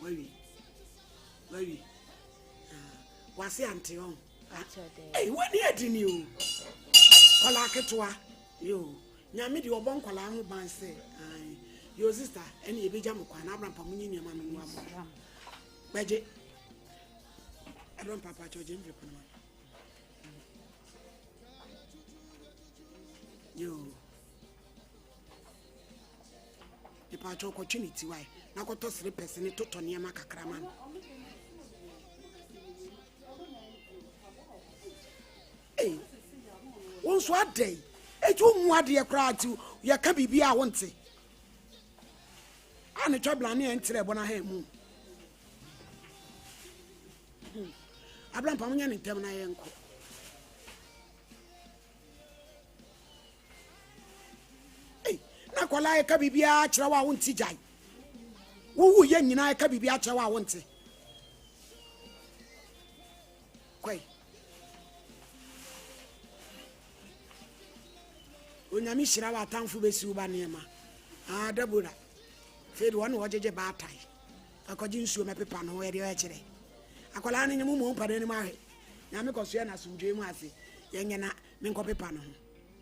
Wawie. Wawie. Ah, wase ante ɔn. Ei, wani adi ni o. Kɔla ketewa. Yo, nyame deɛ ɔbɔ nkɔla ho ban sɛ. Ai. Yo sister, ɛne yɛbɛgya mo kwan na abrampa mo nyi nneɛma no ngu abɔ. Bɛgye. Abrampa pa kyɛ ɔgye mfiri pono ma. Yo. Mepaakyɛw kɔtwe ne ti wae na kɔtɔ serepɛs ne totɔ nneɛma kakra ma no. Ei, wo nso adɛn? Eti wo mu adeɛ koraa nti yɛka biribi a wonte. A ne twa bla ne ɛntrɛ bɔ n'aha mu. Hmm. Abrampa mo nyɛ ne ntɛm na yɛnkɔ. Ei, na akwadaa yɛka biribiara kyerɛ wo a wonte gyae. Wowu yɛ nyinaa yɛka biribiara kyerɛ wo a wonte. Kɔe. Onyame hyira wo atamfo bɛsi wo ba nneɛma. Ah, Deborah. Afei de wɔn na wɔgyegye baatan. Akɔgye nsuo mɛpepa no ho ɛdeɛ ɔkyerɛ. Akwadaa no nyɛ mu mmɔ mpa n'anim ahwɛ. Nyame kɔsoɛ no asomdwoe mu ase. Yɛnyɛ na menkɔpepa no ho.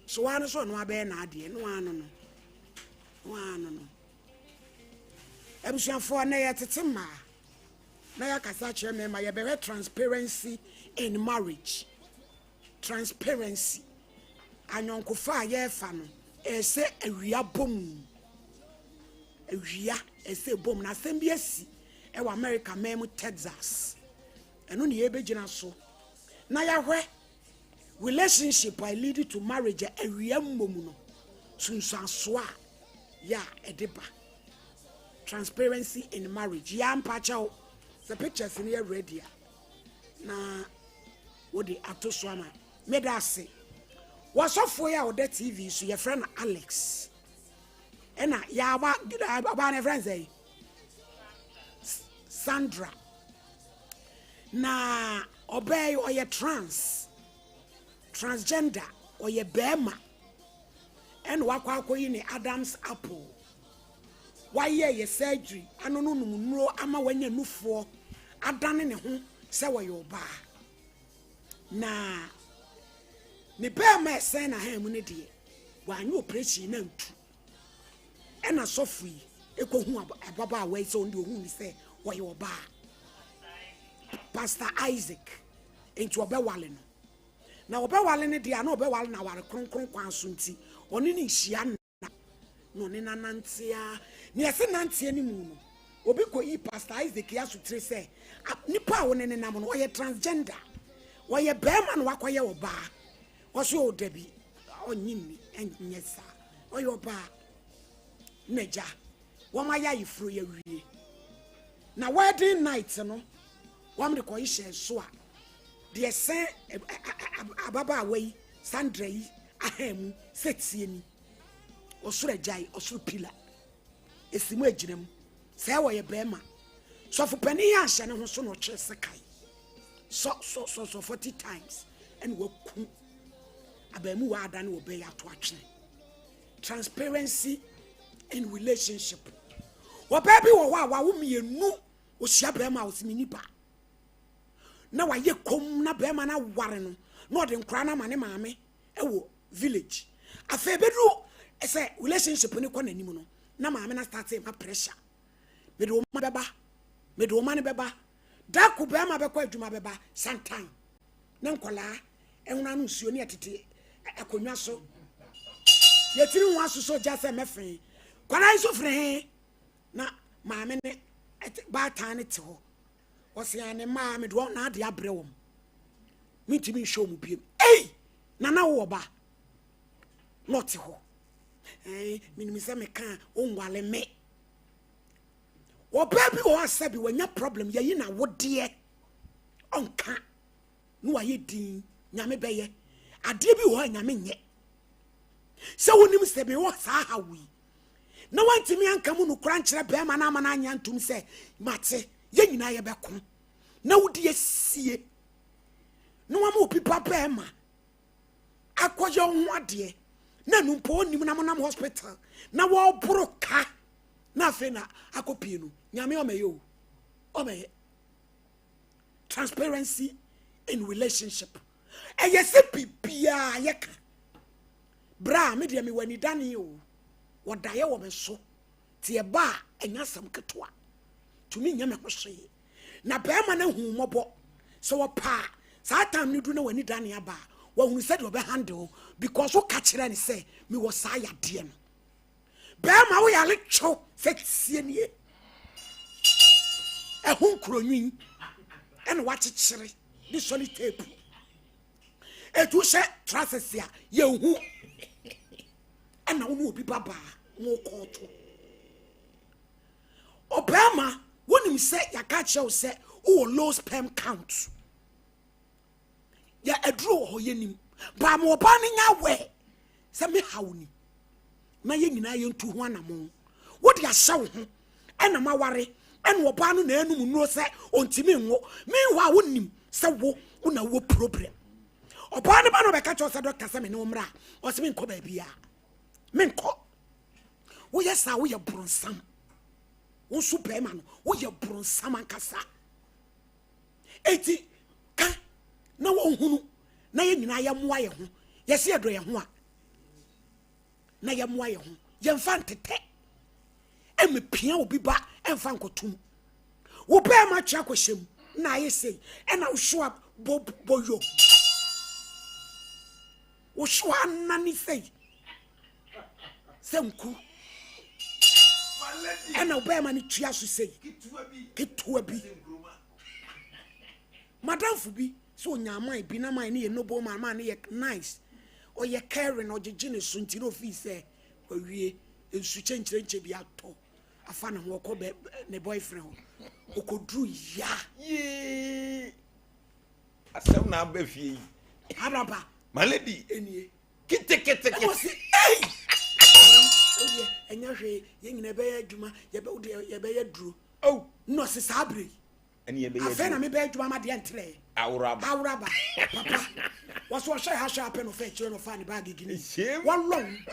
So waa no so ɔno abɛyɛ n'adeɛ no ano no. No ano no. Abusuafoɔ na yɛtete mmaa na yɛakasa akyerɛ mmarima yɛbɛhwɛ transparency in marriage. Transparency anyɔnkofa a yɛrefa no ɛsɛ awia bɔ mu. Awia ɛsɛ bɔ mu na asɛm bi asi ɛwɔ America man mu Texas. Ɛno ne yɛbɛgyina so na yɛahwɛ relationship a lead to marriage a awia mmom no sunsuansoɔ a yɛ a ɛde ba. Transparency in marriage. Yɛ ampa kyɛw sɛ pictures no yɛ ready a na wode ato so ama meda ase. Wɔsɔfoɔ yi a ɔda TV so yɛfrɛ no Alex. Ɛna yɛaba ɔbaa no yɛfrɛ no sɛ Sandra. Na ɔbaa yi ɔyɛ trans transgender ɔyɛ bɛrima ɛna wakɔ akɔyi ne Adam's apple wayɛ yɛ surgery ano no nom nnuro ama wanya nufoɔ adane ne ho sɛ wɔyɛ ɔbaa na ne bɛrima ɛsɛn n'ahan mu no deɛ wanyɛ operation na ntu ɛna sɔfo yi ekɔhu ababaawa yi sɛ ɔno deɛ ohun ne sɛ wɔyɛ ɔbaa. Pastor Isaac nti ɔbɛwale no na ɔbɛwale no deɛ a na ɔbɛwale no aware kronkron kwan so nti ɔne ne nhyia na na ɔne nanantea nea ɛsɛ nanteɛ no mu no obi kɔ yi Pastor Isaac yi asotire sɛ nipa a wɔne ne nam no ɔyɛ transgender ɔyɛ bɛrima na wakɔyɛ ɔbaa ɔso ɔ dabi ɔnye nni ɛnyɛ saa ɔyɛ ɔbaa na gya wɔn ayɛ ayeforo yɛ wie na wedding night no wɔn de kɔ hyɛ so a deɛ sɛn ababaawa yi Sandra yi ahan mu sɛ tie ni ɔsoro agya yi ɔsoro pillar esi mu egyina mu sɛ wɔyɛ bɛrima sɔfo panin yi ahyɛ ne ho so na ɔkyerɛ sekan sɔ sɔ sɔ sɔ 40 times ɛna waku abaamu wa ada ne wɔbɛyɛ ato atwene. Transparency in relationship. Ɔbaa bi wɔ hɔ a wawo mmienu ohyia bɛrima a ɔsi mi nipa na wayɛ kom na bɛrima no aware no na ɔde nkora no ama ne maame ɛwɔ village. Afei bɛduru sɛ relationship no kɔ n'anim no na maame no start ma pressure mede wo ma bɛba mede wo ma no bɛba dako bɛrima bɛkɔ adwuma bɛba santan ne nkɔlaa ɛhono ano nsuo ne ɛtete akonnwa so yɛtiri ho asosɔ gya sɛ mɛfee kwadaa yi nso firi he na maame ne baatan ne te hɔ ɔsɛ ne mmaa mede wɔn n'ade abrɛ wɔn mentumi nhyɛ wɔn biem ei nana wɔ ba na ɔte hɔ ɛn menim sɛ meka ɔnwale me ɔbaa bi wɔ hɔ a sɛbi wanya problem yɛyi na wodeɛ ɔnka na wayɛ din nyame bɛyɛ adeɛ bi wɔ hɔ a nyame nyɛ sɛ wonim sɛ mewɔ saa haw yi na wantumi anka mu nokora nkyerɛ bɛrima no ama no anya ntom sɛ mate yɛn nyinaa yɛbɛko na wode asie na wama obi ba bɛrima akɔyɛ wo ho adeɛ na no mpo ɔnim na monam hospital na wɔboro ka na afei na akɔpie no nyame ɔmɛyɛ o. Ɔbɛyɛ transparency in relationship. Ɛyɛ sɛ biribiaa yɛka. Berɛ a me deɛ mewɔ anidane o, wɔdaeɛ wɔ me so nti ɛba a ɛnyɛ asɛm ketewa. Tumi nyɛ me ho hwee. Na bɛrima no ahu mmɔbɔ sɛ wɔpɛ a saa time no du na w'ani dane aba a, wahunu sɛdeɛ ɔbɛhandle because woka kyerɛ ne sɛ mewɔ saa yadeɛ no. Bɛrima woyare twɛw sɛ tie nie, ɛho nkuronwin ɛna wakyekyere de sɔle tape etu hyɛ trousers a yɛhu ɛna wo ne obi babaa mo kɔɔto. Ɔbɛrima, wonim sɛ yɛaka kyerɛ wo sɛ wowɔ low sperm count, yɛ aduro wɔ hɔ, yɛnim baama ɔbaa no nya awɛ sɛ mehaw ni na yɛn nyinaa yɛntu ho anammɔn. Wode ahyɛ wo ho ɛna maware ɛna ɔbaa no na ɛnum nnuro sɛ ɔntumi nwo. Meanwhile, wonim sɛ wo wona wowɔ problem. Ɔbaa no ba no ɔbɛka kyerɛ wo sɛ doctor sɛ me ne wo mmra a, ɔsɛ menkɔ baabiaa, menkɔ. Woyɛ saa, woyɛ borɔnsam. Wo nso bɛrima no, woyɛ borɔnsam ankasa. Enti ka na wɔnhunu na yɛn nyinaa yɛmmoa yɛn ho. Yɛsɛ yɛdɔ yɛn ho a, na yɛmmoa yɛn ho. Yɛmfa ntetɛ ɛmɛpia obi ba ɛmfa nkɔtom wo bɛrima twe akɔhyɛ mu na ayɛ sei ɛna wohyewa bɔyɔ wohyewa anane sei sɛ nku ɛna wo bɛrima no tua so sei ketewa bi. Madamfo bi sɛ onya aman bi na man no yɛ noble man, man no yɛ nice, ɔyɛ caring, ɔgyegye ne so nti na ofii sɛ wawie nsu kyɛnkyerɛnkyɛ bi atɔ afa ne ho ɔkɔ bɛ ne boyfriend hɔ, ɔkɔduru ya. Yee, asɛm na aba fie yi. Araba. My lady. Enie. Ketekete. Ɛna ɔsi ei, wodeɛ ɛnyɛ hwee, yɛn nyinaa ɛbɛyɛ adwuma, yɛbɛ wodeɛ yɛbɛyɛ duro. Oh. Na ɔsi saa abere yi ɛne yɛbɛyɛ afei na mebɛyɛ adwuma ma deɛ ntrɛ. Awuraba. Awuraba papa wɔso ɔhwɛ ha hwɛ apɛ no ɔfɛ akyire no ɔfa ne baage gini. Shame. Wɔlɔn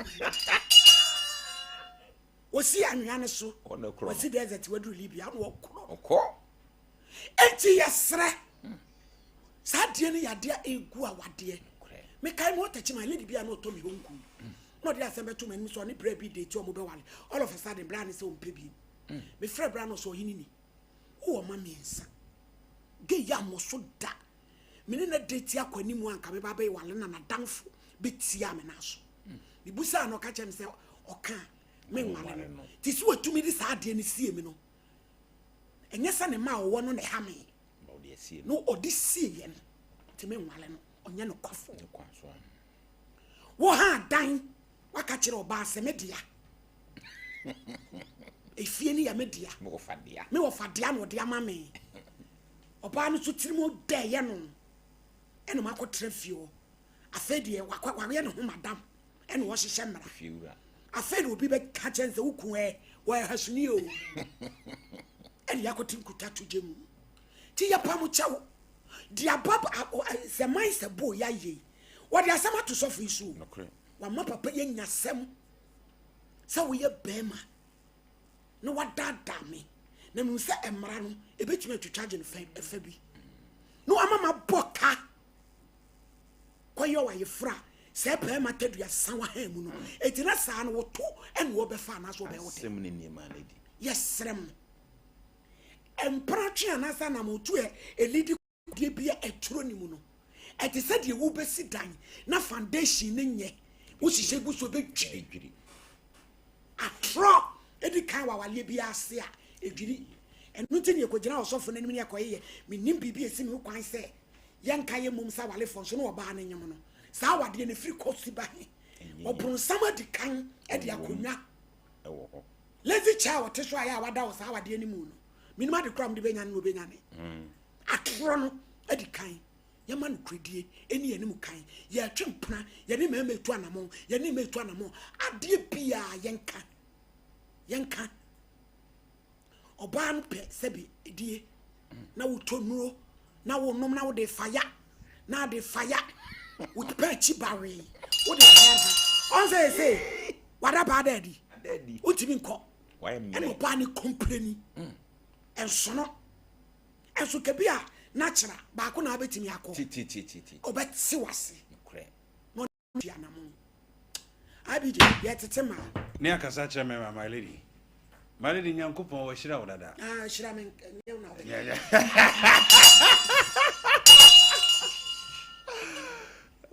wɔsi anwea ne so. Ɔno korɔ no. Wɔsi desert, waduru Libya na wɔkorɔ. Ɔkɔ. Enti yɛsrɛ saa adeɛ no yɛ adeɛ a ɛgu awadeɛ. Mekae ma ɔtakyi ma lady bi a na ɔtɔ me hɔ nku na ɔde asɛm bɛto m'anim sɛ ɔne brɛ bi date, ɔmo bɛwale. All of a sudden, bra ne sɛ ɔmpɛ bi. Mefrɛ bra no sɛ ɔhene ni, wowɔ ma mmiɛnsa gay yi a mmɔ so da mene na date akɔ anim a nka meba bɛyɛ wale na nadamfo bɛtia me na so mebusaa no, ɔka kyerɛ me sɛ ɔka a menwale no. Nti sɛ watumi de saa adeɛ no sie me no, ɛnyɛ sɛ ne ma a ɔwɔ no na ɛha me. Ma ɔde asie no. Na ɔde sie yɛ no nti menwale no, ɔnyɛ no kɔfo. Ne kwan so a. Wo ha dan waka kyerɛ ɔbaa sɛ me dea, efie no yɛ me dea. Me wɔfa dea. Me wɔfa dea na ɔde ama me. Ɔbaa no so tirim dɛɛyɛ no ɛna makɔtena fie hɔ. Afei deɛ wakɔ wayɛ ne ho madam ɛna ɔhyehyɛ mmara. Fie wura. Afei na obi bɛka kyɛn sɛ woku ɛ wɔyɛ hasuni o, ɛne yɛakɔte nkuta to gye mu. Nti yɛpam kyɛw de aba sɛ man sɛ bo yɛayɛ yi, wɔde asɛm ato sɔfo yi so o. Nokorɛ. Wama papa yɛnya asɛm sɛ woyɛ bɛrima na wadaadaa me na mehu sɛ mmara no ɛbɛtumi atwitwa gye no ɛfa bi na wama mabɔ ka kɔyɛ wayefra sɛ bɛrima tadua sa waha mu no. Ɛnti na saa no woto ɛne wɔbɛfa anaasɛ wɔbɛyɛ wo dɛ. Asɛm ne nneɛma no adi. Yɛsrɛ mo, mpratwe anaasɛ anamotu ɛ ɛlidi deɛ bi a ɛtwerɛ ne mu no, ɛte sɛ deɛ wobɛsi dan na foundation no nyɛ wohyehyɛ gu so bɛdwiri. Dwiri. Atorɔ ɛdi kan wɔ awaleɛ bi ase a ɛdwiri. Ɛno nti ne yɛkɔgyina ɔsɔfo no anim ne yɛkɔyeyɛ menim biribi a ɛsi me ho kwan sɛ yɛnka yɛ mmom sɛ awalefoɔ nso ne ɔbaa no nyem no saa awadeɛ no firi kɔ si ba he ɔbronsam adi kan de akonnwa ɛwɔ hɔ. Lazy chair a ɔte so a yɛ a wada wɔ saa awadeɛ no mu no, menim ade kora mde bɛnyane na ɔbɛnyane. Atorɔ no adi kan. Yɛma no koredie ɛni yɛne kan, yɛtwe mpena, yɛne mmarima etu anammɔn, yɛne mmarima etu anammɔn. Adeɛ biara yɛnka, yɛnka. Ɔbaa no pɛ sɛbi edie na wotɔ nnuro na wonom na wode faya na ade faya wopɛ akyi bawee wode faya ha ɔn sɛ ɛsɛ wada baa da adi. Daddy. Wontumi nkɔ. Wayɛ ɛna mmerɛ. ɔbaa ne complaini ɛnsono. Ɛnso kabi a na kyerɛ baako na abɛtumi akɔ. Titititi. Ɔbɛte wase. Nokorɛ. Na ɔne anamo abigye yɛtete maa. Ne akasa kyerɛ me ma, my lady, my lady, Nyankopɔn wɔhyira wo dada. Ah, hyira me nyɛ wo na wobɛyɛ. Yeah.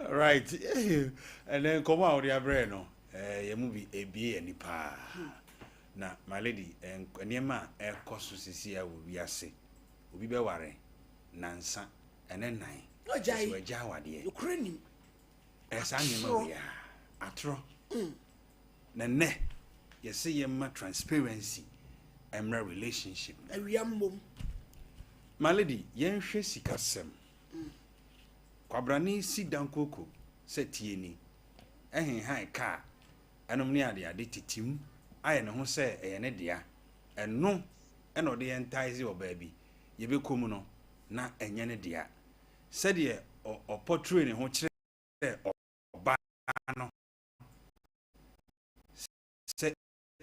Right, ɛnɛ nkɔmmɔ a wode abrɛ no, yɛ mu bi ebie yɛ ni paa. Na my lady, nneɛma a ɛkɔ so sisi a wɔ wiase, obi bɛware nansa ɛne nan. Ɔgyae. Sɛ wagya awadeɛ. Nokorɛ nim. Saa nneɛma Atorɔ. wei a atorɔ. Na nnɛ yɛsɛ yɛma transparency mmra relationship mu. Awia mmom. My lady, yɛnhwɛ sikasɛm. Kwabrane si dankoko sɛ tie ni ɛhenhan kaa ɛnom ne adeade tetim ayɛ ne ho sɛ ɛyɛ ne dea. Ɛno ɛna ɔde yɛn ntaese wɔ baabi yɛbɛkɔ mu no na ɛnyɛ ne dea. Sɛdeɛ ɔpɔtire ne ho kyerɛ ɔbaa no sɛ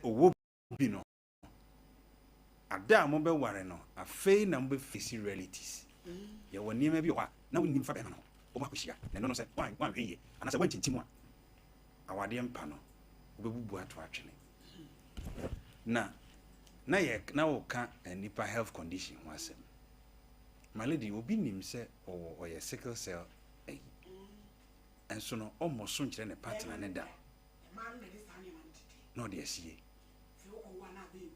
ɔwɔ bi no, ada a mobɛware no, afei na mobɛfesi realities. Yɛwɔ nneɛma bi wɔ hɔ a na wonnim fa bɛrima no ho, wɔn akɔhyia na ɛno no sɛ woanhwɛ yie anaasɛ woankyinkyim a, awadeɛ mpa no wobɛbubu ato atwene. Na yɛ na woka nipa health condition ho asɛm, my lady, obi nim sɛ ɔwɔ ɔyɛ sickle cell ayi, ɛnso no ɔmmɔ so nkyerɛ ne partner ne da. Mmaa no na de saa nneɛma no tete. Na ɔde asie. Sɛ wokɔwo a na abɛɛmu.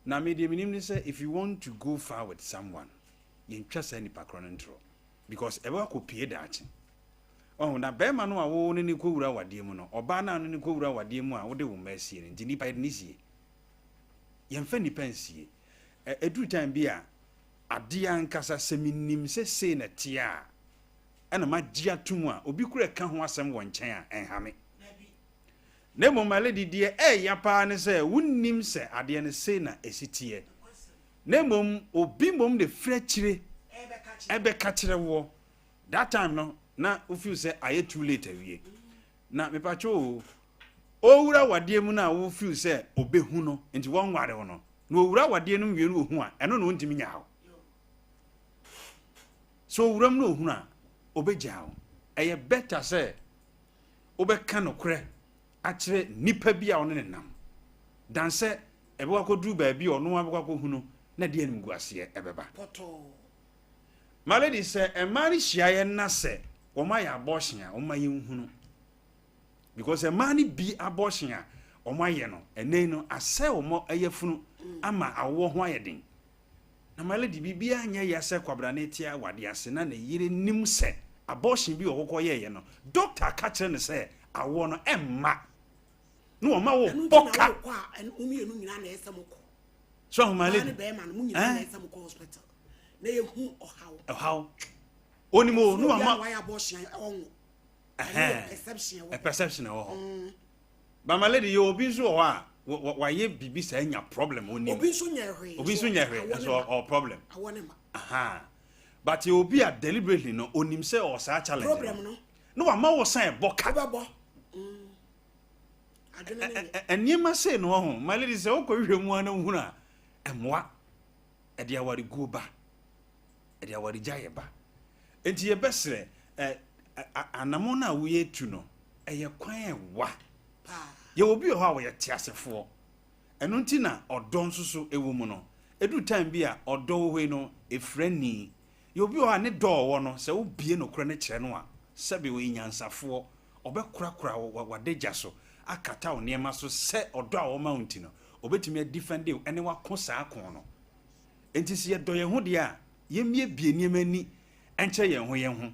Na me deɛ menim ne sɛ if you want to go far with someone, yɛntwa saa nipa korɔ no ntorɔ because ɛbɛkɔ akɔpie daakye. Ɔho na bɛrima no a wo ne ne kɔwura awadeɛ mu no, ɔbaa no a ne ne kɔwura awadeɛ mu a wode wo mma asie no nti, nipa yɛde ne sie, yɛmfa nipa nsie. Ɛduru time bi a adeɛ ankasa sɛ menim sɛ sei na teɛ a, ɛna magye ato mu a obi kura ka ho asɛm wɔ nkyɛn a ɛnha me. Dabi. Na mmom, my lady, deɛ ɛɛya paa ne sɛ wonnim sɛ adeɛ no sei na ɛsi teɛ, na mmom obi mmom de firi akyire ɛbɛka kyerɛ. Ɛbɛka kyerɛ woɔ. That time no na wo feel sɛ ayɛ too late awie. Na mepatwo o, ɔwura wadeɛ mu no a wo feel sɛ ɔbɛhu no nti wɔnware wo no, na ɔwura wadeɛ no wie no ɔhu a, ɛno na ɔntumi nyaa wo. Sɛ ɔwura mu na ɔhunu a, ɔbɛgyaa wo. Ɛyɛ better sɛ wobɛka nokorɛ akyerɛ nipa bi a ɔne ne nam dan sɛ ɛbɛkɔ akɔduru baabi a ɔno abɛkɔ akɔhunu na deɛ animguaseɛ ɛbɛba. Pɔtɔɔ. My lady, sɛ mmaa no hyia yɛ na sɛ wɔn ayɛ abortion a, wɔn ma yɛn hunu because mmaa no bi abortion a wɔn ayɛ no ɛnɛ no asɛ wɔn ɛyɛ funu ama awoɔ ho ayɛ den. Na my lady, biribiara nyɛ yɛ sɛ kwabrane te awade ase na ne yere nim sɛ abortion bi wɔ kɔkɔ yɛɛyɛ no, doctor ka kyerɛ no sɛ awoɔ no ɛmma na wɔn ma ɛno wɔ nti bɔ na ka. wokɔ a, ɛno mo mmienu nyinaa na ɛsɛ mo kɔ. So ahu, my ɔbaa lady. Ne bɛrima no mo nyinaa na ɛsɛ mo kɔ hospital na yɛhu ɔhaw. Ɛhaw onim o, ne obi a wɔn ma wayɛ abortion ɔnwo, ɛno yɛ perception ɛwɔ a perception ɛwɔ hɔ. But my lady, yɛ obi nso wɔ hɔ a wayɛ biribi saa nya problem, onim. Obi nso nyɛ hwee. Obi nso nyɛ hwee awɔ nso ne ma. ɔwɔ problem. Awɔ ne ma. Aha. But yɛ obi a deliberately no onim sɛ ɔwɔ saa challenge problem no. Na wama wɔ san ɛbɔ ka. Wobɛbɔ adwene ne nyɛ. Nneɛma sei no wɔ ho, my lady, sɛ wokɔ hwehwɛ mu a na wohunu a ɛmmoa. Ɛde awareguo ba, ɛde awaregya yɛ ba. Nti yɛbɛsrɛ ɛ anammɔn no a woyɛ tu no, ɛyɛ kwan ɛwa. Paa. Yɛwɔ bi wɔ hɔ a wɔyɛ teasefoɔ. Ɛno nti na ɔdɔ nso so ɛwɔ mu no, ɛduru time bi a ɔdɔ wɔ hɔ yi no ɛfira ni. Yɛwɔ bi wɔ hɔ a ne dɔ ɔwɔ no sɛ wobie nokorɛ no kyerɛ no a, sɛbe ɔyɛ nyansafoɔ, ɔbɛkorakora w'adagya so akata wo nneɛma so sɛ ɔdɔ a ɔma wo nti no ɔbɛtumi adefend wo ɛne wako saa ko no. Nti sɛ yɛdɔ yɛn ho deɛ a, yɛmmiebie nneɛma ani ɛnkyerɛ yɛn ho yɛn ho.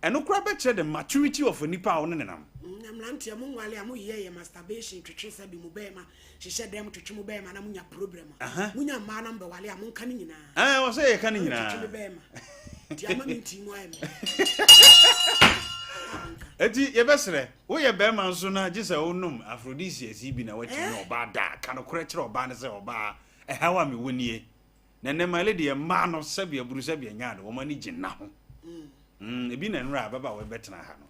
Ɛno koraa bɛkyerɛ the maturity of nipa a ɔne nenam. Na mmeranteɛ mo nwale a moyɛ yɛ masturbation twetwe sɛ bi mo bɛrima hyehyɛ dɛm twetwe mo bɛrima na monya problem a monya mmaa na mbɛwale a, monka ne nyinaa. Ɛɛ, wɔ sɛ yɛka ne twetwe me nyinaa. Bɛrima nti ama me nti mu ayɛ me a monka. Eti yɛbɛsrɛ, woyɛ bɛrima nso na gye sɛ wonom aphrodisiacs yi bi na watumi ne ɔbaa da, ka nokorɛ kyerɛ ɔbaa no sɛ, ɔbaa, ɛhaw a mewɔ nie. Na nnɛ, my lady, mmaa no sɛbi aburu sɛbi anya ade, wɔn ani gye nna ho. Ebi na nnura ababaawa bɛtena ha no,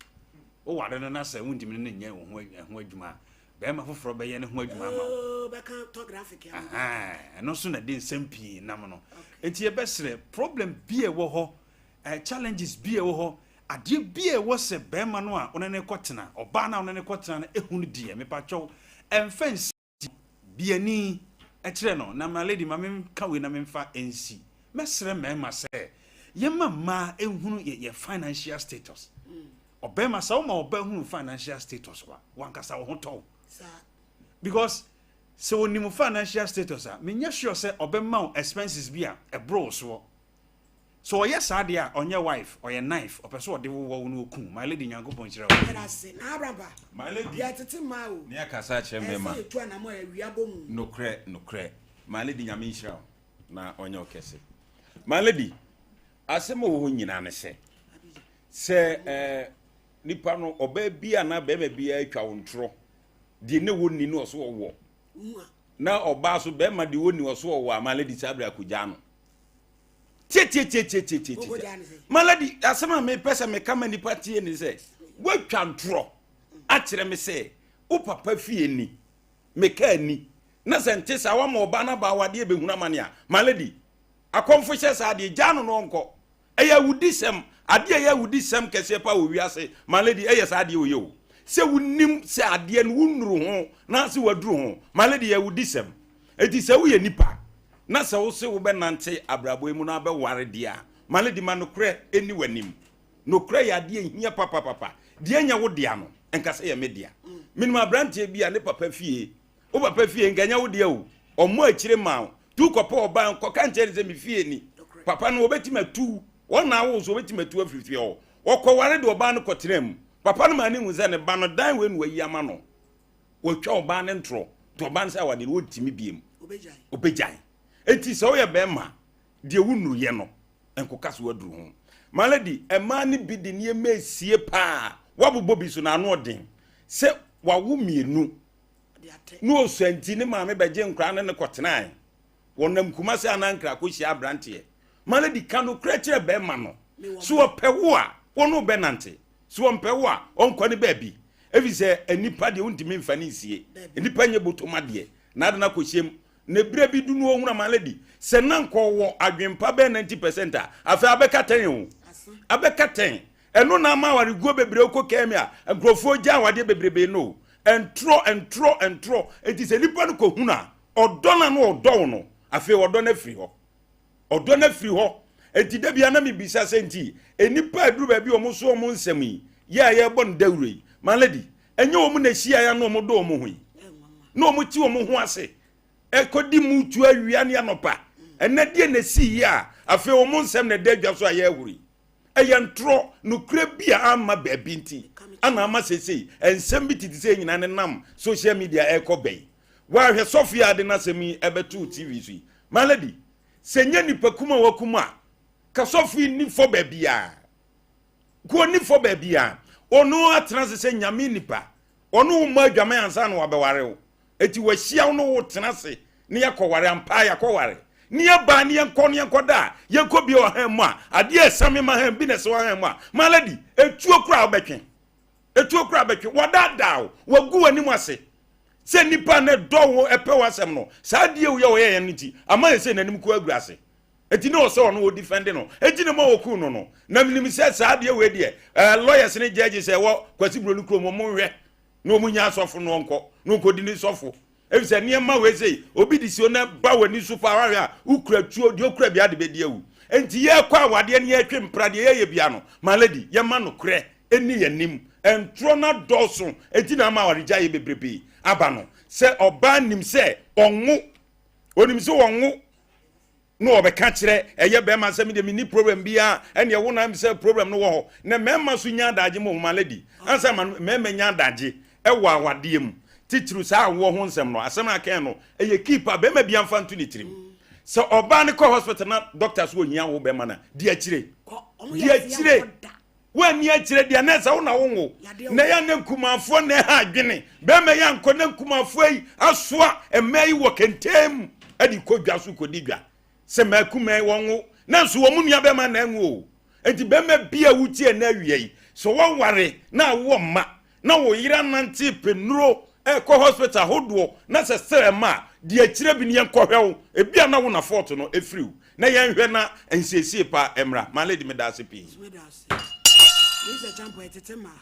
woware no na sɛ wontumi ne no nyɛ wo ho ɛho adwuma a. Bɛrima foforɔ bɛyɛ ne ho adwuma ama wo. Oh, bɛka tɔ graphic ama. Ahaa, ɛno nso na ɛde nsɛm pii nam no. Nti yɛbɛsrɛ, problem bi a ɛwɔ hɔ, eh, challenges bi a ɛwɔ hɔ, adeɛ bi a ɛwɔ sɛ bɛrima no a wo ne no rekɔtena, ɔbaa no a wo ne no rekɔtena no ɛhu no deɛ, mepakyɛw, ɛmfa nsi biani kyerɛ no. Na my lady, ma menka wei na memfa nsi. Mɛsrɛ mmarima sɛ yɛma mmaa nhunu yɛ yɛ financial status. Ɔbɛrima, sɛ woma ɔbaa hunu financial status wa, wankasa wo ho tɔ wo. Because sɛ onim financial status a, menyɛ sure sɛ ɔbɛma wo expenses bi a ɛboro wo soɔ. Sɛ ɔyɛ saa deɛ a, ɔnyɛ wife, ɔyɛ knife, ɔpɛ sɛ ɔde wowɔ wo na ɔku. My lady, Nyankopɔn nhyira wo. Yɛda ase. Na Abraham ba, My lady, deɛ ɛtete mmaa o, ne akasa akyerɛ ɛsɛ mmarima. yɛtu anamɔ a awia bɔ mu. Nokorɛ, nokorɛ. My lady, Nyame nhyira wo na ɔnyɛ wo kɛse. My lady, asɛm a ɛwɔ hɔ nyinaa ne sɛ, sɛ eh, nipa no, ɔbaa bi anaa barima bi atwa wo ntorɔ, deɛ ne wɔnni no ɔso ɔwɔ, Wohu a, na ɔbaa so bɛrima deɛ wɔnni ɔso ɔwɔ a, my lady, saa berɛ akɔgyaa no. Tietietietietietie. Wokɔgyaa no sɛ? My lady, asɛm a mepɛ sɛ meka ma nipa tie ne sɛ, woatwa ntorɔ akyerɛ me sɛ wo papa fie ni, meka ni, na sɛ nte saa woama ɔbaa no aba awadeɛ bɛhunu amane a, my lady, akɔmfo hyɛ saa deɛ, gyaa no na ɔnkɔ. Ɛyɛ awudisɛm, adeɛ a ɛyɛ awudisɛm kɛseɛ paa wɔ wiase, my lady, ɛyɛ saa adeɛ wei o. Sɛ wonim sɛ adeɛ no wonnuru ho na sɛ waduru ho, my lady, ɛyɛ awudisɛm. Enti sɛ woyɛ nipa na sɛ wose wobɛnante abrabɔ yi mu na wabɛware deɛ a, my lady, ma nokorɛ ɛnni w'anim. Nokorɛ yɛ adeɛ a ɛhia papapapa. Deɛ ɛnyɛ wo dea no, nka sɛ ɛyɛ me dea. Menim aberanteɛ bi a ne papa fie, wo papa fie nka ɛnyɛ wo dea o, ɔmmɔ akyire maa wo, tu kɔpɛ ɔbaa nkɔka nkyerɛ no sɛ me fie ni. Papa no wɔbɛtumi atu wo, wɔn na awo wo so wɔbɛtumi atu wo afiri fie hɔ. Ɔkɔware de ɔbaa no kɔtenaa mu. Papa no maa no hu sɛ ne ba no dan wei na wayi ama no. Watwa ɔbaa no ntorɔ, nti ɔbaa no sɛ awadeɛ no wɔntumi biem. Ɔbɛgyae. Enti sɛ woyɛ bɛrima, deɛ wonnuruyɛ no, nkoka so aduru ho. My lady, mmaa no bi de nneɛma esie paa, wabobɔ bi so na ano ɔden. Sɛ wawo mmienu na ɔsua nti ne maame bɛgye nkwadaa ne no kɔtenae. Wɔnam Kumasi anaa Nkran kɔhyia aberanteɛ. My lady, ka nokorɛ kyerɛ bɛrima no. So ɔpɛ wo a, wo ne wo bɛnante. So ɔmpɛ wo a, ɔnkɔ ne baabi. Ɛfiri sɛ nnipa deɛ wontumi mfa ne nsie. Nnipa nyɛ botom adeɛ. Na ade no akɔhyia mu. Na berɛ bi du no ɔhunu a, my lady, sɛ na nka ɔwɔ adwempa bɛyɛ 90% a, afei abɛka tɛn o. Abɛka tɛn. Ɛno na ama awareguo bebree wokɔ kɛɛ a, nkurɔfoɔ gya awadeɛ bebrebe no o. Ntorɔ, ntorɔ, ntorɔ. Enti sɛ nipa no kɔhunu a, ɔdɔ no a na ɔdɔ wo no, afei ɔdɔ no afiri hɔ. Ɔdɔ no afiri hɔ. Enti da biara na mebisa sɛ nti nnipa a aduru baabi a wɔn so wɔn nsɛm yi yɛ a yɛrebɔ no dawuro yi, my lady, ɛnyɛ wɔn na ɛhyiaeɛ a na wɔdɔ wɔn ho yi, na wɔte wɔn ho ase ɛkɔdi mu tu awia ne anɔpa. Ɛnɛ deɛ na ɛsii yi a afei wɔn nsɛm na ɛda adwa so a yɛrehoro yi. Ɛyɛ ntorɔ, nokorɛ bi a amma baabi nti ana ama seesei nsɛm bi tete sɛ nyinaa nenam social media ɛrekɔ bɛyi. Woahwɛ sɔfo yi a ade n'asɛm yi ɛbɛtoo TV so yi. My lady, sɛ nyɛ nipa kum a wakum a, ka sɔfo yi nni fɔ baabiara. Ko ɔnni fɔ baabiara. Ɔno atena ase sɛ nyame nipa. Ɔno wo mmɔ adwaman ansa na wabɛware wo. Eti wahyia wo no wo tena ase ne yɛkɔware ampa yɛakɔware. Ne yɛbaa ne yɛnkɔ ne yɛnkɔda a, yɛnkɔ bie ɔhan mu a, adeɛ a ɛsame ma han bi na ɛsɛ ɔhan mu a, my lady, etuo koraa wobɛtwe. Etuo koraa bɛtwe. Wɔdaadaa wo. Wɔagu w'anim ase. Sɛ nnipa na ɛdɔ wo, ɛpɛ w'asɛm no, saa adeɛ wei a wɔyɛeɛ no nti, ama yɛ sɛ n'anim kɔ agu ase. Enti na ɔsɛ ɔno wɔdifɛnde no. Enti na ma wɔkuu no no. Na menim sɛ saa adeɛ wei deɛ, ɛɛ lawyers ne judges a ɛwɔ Kwasi Buroni kurom, wɔn nhwɛ na wɔn nya asɔfo no ɔnkɔ na ɔnkɔdi ne sɔfo. Efisɛ nneɛma wei sei, obi de si hɔ na ba w'ani so paa wahwɛ a, wokura tuo, deɛ okura bia de bɛdi awu. Enti yɛkɔ awadeɛ no yɛtwe mpra deɛ yɛyɛ bia no, my lady, yɛma nokorɛ ɛni yɛn anim. Ntorɔ no adɔɔso, enti na ama awaregyaeɛ bebrebe aba no. Sɛ ɔbaa nim sɛ ɔnwo, onim sɛ ɔnwo, na ɔbɛka kyerɛ ɛyɛ bɛrima sɛ medeɛ menni problem biara, ɛneɛ wo na sɛ problem no wɔ hɔ. Na mmarima so nya adagye ma my lady, ansa ma mmarima nya adagye ɛwɔ awadeɛ mu, titiriw saa awoɔ ho nsɛm no, asɛm a kɛn no ɛyɛ key pa, bɛrima bi amfa nto ne tirim. Sɛ ɔbaa no kɔ hospital na doctor so ohia wo bɛrima no, di akyire, di akyire, woanni akyire deɛ na ɛsɛ wo na wonwo. Na ɛyɛ na nkumafoɔ na ɛha adwene, bɛrima yi ankɔ na nkumafoɔ yi asoa mmaa yi wɔ kɛntɛn mu ɛde kɔ dwa so kɔdi dwa sɛ mmaa kumaa yi wɔnwo, nanso wɔn nua bɛrima na ɛnwo o. Enti bɛrima bi a wotie na awia yi, sɛ wɔware na awoɔ mma na wo yere anante pɛ nnuro Ɛkɔ hospital ahodoɔ na sɛ sɛ ɛma a, deɛ akyire bi no yɛnkɔhwɛ wo. Ebia na wo na fault no ɛfiri wo na yɛnhwɛ na nsiesie pa mmra. My lady, meda ase pii. Meda ase. Lisa Champo ɛtete mmaa.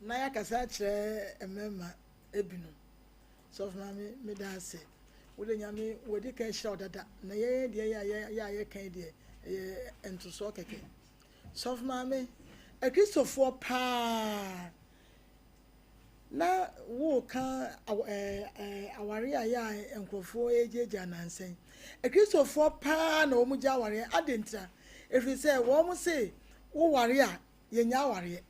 Na yɛakasa akyerɛ mmarima ebinom. Sɔfo Maame, meda ase. Wo de Nyame wadi kan ahyira wo dada. Na yɛn deɛ yɛ a yɛ a yɛka yi deɛ ɛyɛ ntosoɔ kɛkɛ. Sɔfo Maame, Akristofoɔ paa na woreka awareɛ a yɛ a nkurɔfoɔ regyaagyaa nnansa yi. Akristofoɔ paa na wɔgya awareɛ. Adɛn ntira? Ɛfiri sɛ wɔn se woware a yɛnnya awareɛ.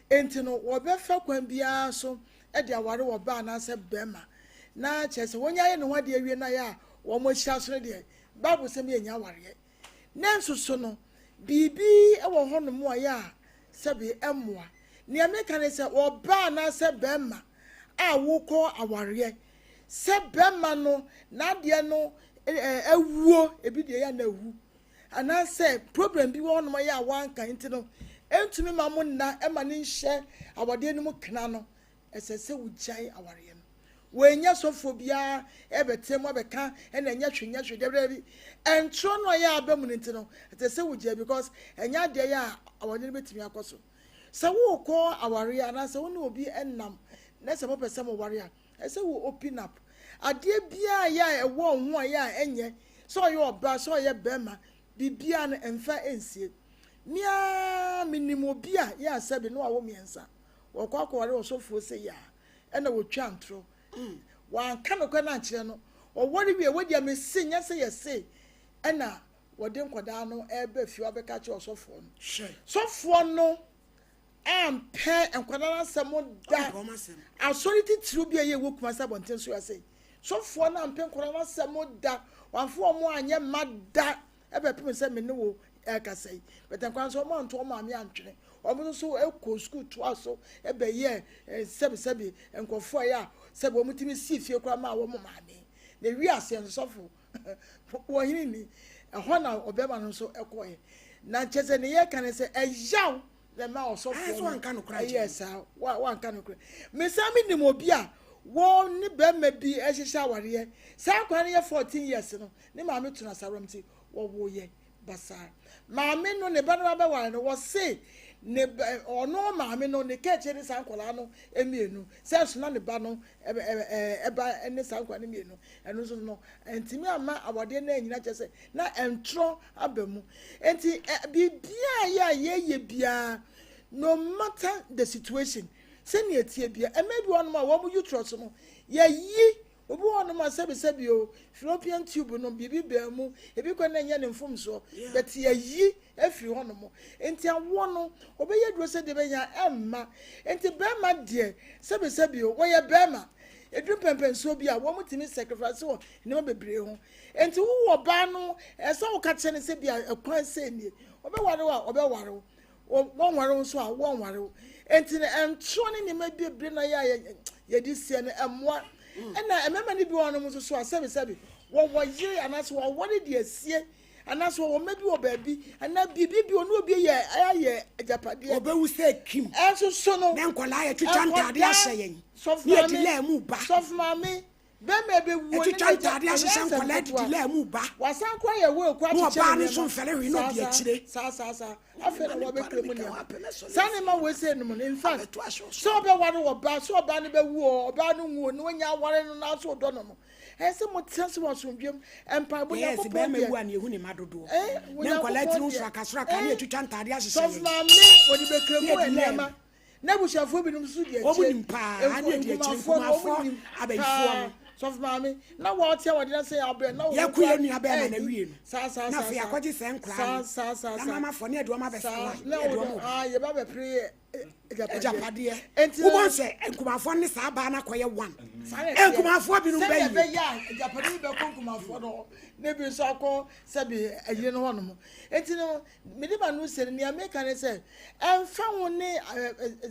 Enti no wɔbɛfa kwan biara so de aware ɔbaa anaasɛ bɛrima. Na kyerɛ sɛ wɔnya ayɛ ne ho adeɛ awie no ayɛ a wɔahyira so no deɛ, Bible sɛm yɛnnya awareɛ. Nanso so no, biribi wɔ hɔnom a ɛyɛ a sɛbe ɛmmoa? Nea meka ne sɛ, ɔbaa anaasɛ barima a wokɔ awareɛ, sɛ barima no n'adeɛ no awuo, ebi deɛ ɛyɛ a na awu, anaasɛ problem bi wɔ hɔnom a ɛyɛ a wanka nti no, ɛntumi ma mo nna ɛma no nhyɛ awadeɛ no mu kena no, Ɛsɛ sɛ wogyae awareɛ no. Wɔannya sɔfoɔ biara rebɛtea mu abɛka ɛna ɛnyɛ hwee nyɛ hwee dabi dabi. Ɛntorɔ no a ɛyɛ aba mu no nti no, ɛsɛ sɛ wogyae because ɛnyɛ adeɛ yɛ a awareɛ no bɛtumi akɔ so. Sɛ worekɔ awareɛ anaasɛ wo ne obi nam na sɛ mopɛ sɛ moware a, ɛsɛ sɛ wo open up. Adeɛ biara yɛ a ɛwɔ wo ho a ɛyɛ a ɛnyɛ, sɛ ɔyɛ ɔbaa sɛ ɔyɛ bɛrima, biribiara no ɛmfa nsie. Me ara menim obi a yɛ a sɛbe na wawo mmiɛnsa. Wɔkɔ akɔware ɔsɔfoɔ sei a, ɛna wɔtwa ntorɔ. Wɔanka nokorɛ no ankyerɛ no. Wɔware wie, wei deɛ mese nyɛ sɛ yɛse, ɛna wɔde nkwadaa no reba fie hɔ abɛka akyerɛ ɔsɔfoɔ no. Sɔfoɔ no ampɛ nkwadaa no asɛm da. Asɔre titiriw bi a ɛyɛ wɔ Kumasi abɔnten so ase. Sɔfoɔ no ampɛ nkwadaa no asɛm da. Wamfa wɔn anyɛ mma da. Ɛbɛpem sɛ me ne wo ɛrekasa yi. But nkwadaa nso wɔn anto wɔn maame antwene. Wɔn nso so kɔɔ sukuu toa so bɛyɛɛ sɛbesɛbe nkurɔfoɔ a ɛyɛ a sɛbe wɔn tumi sii fie koraa maa wɔn maame. Na ewi aseɛ nso sɔfo wɔ hene ni. Ɛhɔ na ɔbɛrima no nso kɔɛ. Na kyerɛ sɛ ne yɛka ne sɛ ɛyaw na ɛma ɔsɔfoɔ no ɛyɛɛ saa. Wanka nokorɛ. Mesan menim obi a wɔn ne bɛrima bi hyehyɛ awareɛ. Saa akwadaa no yɛ 14 years no, ne maame tena asarom nti wɔwoeɛ basaa. Maame no ne ba no abɛware no, wɔse ne ba ɔno maame no ne kɛkyɛ ne saa nkwadaa no mmienu sɛ nso na ne ba no ɛba ne saa nkwadaa no mmienu. Ɛno nso no ntumi ama awadeɛ no anyina, kyerɛ sɛ na ɛntorɔ aba mu. Nti biribiara yɛ a yɛyɛ biara, no matter the situation, sɛnea ɛteɛ biara, ɛmɛ bi wɔnom a wɔn uterus no yɛyi. Obi wɔ hɔnom a sɛbisɛbi o, fallopian tube no biribi baa mu, ebi kɔ na ɛnyɛ ne mfomsoɔ, but yɛayi afiri hɔnom. Nti awoɔ no, ɔbɛyɛ aduro sɛ deɛ ɛbɛyɛ a ɛmma. Nti bɛrima deɛ, sɛbisɛbi o, wɔyɛ bɛrima. Ɛduru mpɛnpɛnsoɔ bi a, wɔtumi sacrifice wɔ nneɛma bebree ho. Nti wowɔ ɔbaa no, ɛsɛ sɛ woka kyerɛ no sɛ bi a ɛkwan sei nie. Ɔbɛware wo a, ɔbɛware wo. Wɔnware wo nso a, wɔnware wo. Enti no, ntorɔ ne nneɛma bebree na yɛ a yɛde sie no, ɛmmoa. Ɛna mmarima no bi wɔ hɔnom nso so a, sɛbesɛbe, wɔwɔ yere anaasɛ wɔaware de asie, anaasɛ wɔwɔ mma bi wɔ baabi, anaa biribi bi, ɔne obi yɛ ayɛ agyapadeɛ. Wɔbɛwu sɛ kim. Ɛnso so no, Na nkwadaa yɛtwitwa ntadeɛ ahyɛ yɛn, ne yɛde laa mu ba. Sɔfo maame, Bɛrima bɛwuo ne Atwitwa n'agya ntadeɛ ɛnyɛ ahyehyɛ asɛm nkwadaa ketewa. didi laa mu ba. Wasan koraa yɛ will koraa Na kyekyɛ ɔbaa ne no nso nneɛma. mfɛre hwee na Saa ɔdi saa akyire. saa saa saa. Afei na Mema ne wabɛkura mu mpa no nneɛma. meka wapɛ Saa nneɛma wei sei nom no, in fact, Abɛto ahyɛ sɛ ɔsoro. ɔbɛware ɔbaa, sɛ ɔbaa no bɛwu o, ɔbaa no nwu o, na wanya aware no na nso ɔdɔ no no, ɛyɛ sɛ motena ase wɔ asomdwoeɛ mu, mpaebɔ, Yɛyɛ sɛ Onyankopɔn bɛrima deɛ, wu a na yɛhu ne mma dodoɔ. eh, Na nkwadaa Onyankopɔn tiri ho deɛ, srakasoraka ne eh, yɛtwitwa ntadeɛ ahyehyɛ Sɔfo yɛn. maame, wɔde bɛkura Ne mu yɛde laa nneɛma. mu. N'abusuafoɔ binom nso di Wɔn akyire. nim paa, ne adi akyire, Nkumafoɔ no, wɔn nkumafoɔ, nim abayifoɔ paa. no. Sɔfo maame, na wɔte a wɔde n'asɛn abrɛ, na wɔn Yɛko kura yɛn nua bɛrima na ɛɛdi. wie no, Saa, saa, na saa, afei saa. akɔgye sɛ nkoraa Saa, no, saa, saa, na saa. mamafoɔ ne yɛde wɔn abɛsa Saa, line, na ne yɛde wɔde, wɔn ba. ah, yɛba abɛpere yɛ agyapadeɛ. Agyapadeɛ. Enti Wobɛhu sɛ nkumafoɔ ne saa baa no akɔyɛ one. Saa na ɛteɛ. Nkumafoɔ binom Sɛdeɛ bɛyie. ɛbɛyɛ a agyapadeɛ bi bɛkɔ nkumafoɔ no hɔ, na ebi nso akɔ sɛbe ayie no hɔnom. Enti no, Mede m'ano se no, nea meka ne sɛ, ɛmfa ho ne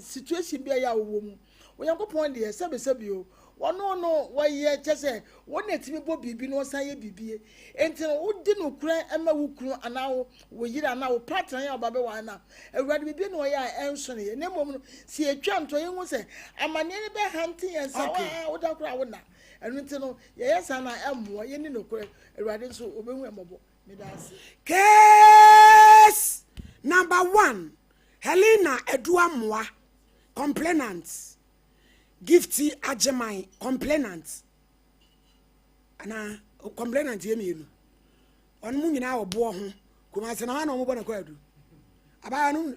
situation bi a ɛyɛ a wowɔ mu, Onyankopɔn deɛ, sɛbesɛbe o, Wɔno no wɔyɛ kyɛ sɛ wɔn na ɛtumi bɔ biribi na wɔsan yɛ biribi. Enti no wodi nokorɛ ma wo kunu anaa wo wo yere anaa wo partner yɛ a ɔba bɛware no a, Awurade biribi na ɔyɛ a ɛnso ne yɛ. Na mmom no sɛ yɛtwa ntoɔ yɛhu sɛ amanneɛ no bɛhante yɛn saa Okay. a woda koraa wonna. Ɛno nti no yɛyɛ saa no a ɛmmoa yɛnni nokorɛ. Awurade nso ɔbɛhu yɛn mmɔbɔ. Meda ase. Case number one, Helena Aduamoa, complainant. Gifty Agyeman, complainant. Anaa complainant yɛ mmienu. Wɔn mu nyinaa wɔ boɔ ho. Kumase na hɔ na wɔbɔ no kwaadu. Abaayewa no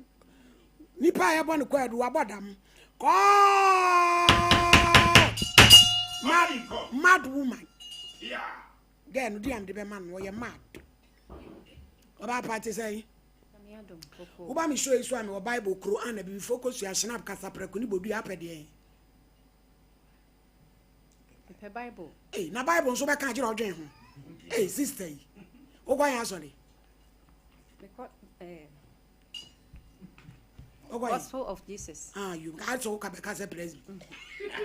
nipa a yɛbɔ no kwaadu wabɔ dam. Kɔɔ mad mad woman. Girl no di am de bɛma no ɔyɛ mad. Ɔbaa pa te sɛn? Woba me show yi so a mewɔ Bible kuro ana bibifoɔ kɔsua shinap kasaprɛko ne bodua apɛ deɛn? Mepɛ Bible. Ei, na Bible nso bɛka agyerɛ ɔdwen ho. Ei, sister yi. Wokɔ yɛn asɔre? Mekɔ eh, Wokɔ yɛn? Gospel of Jesus. Ah, you ka sɛ woka bɛka sɛ presby.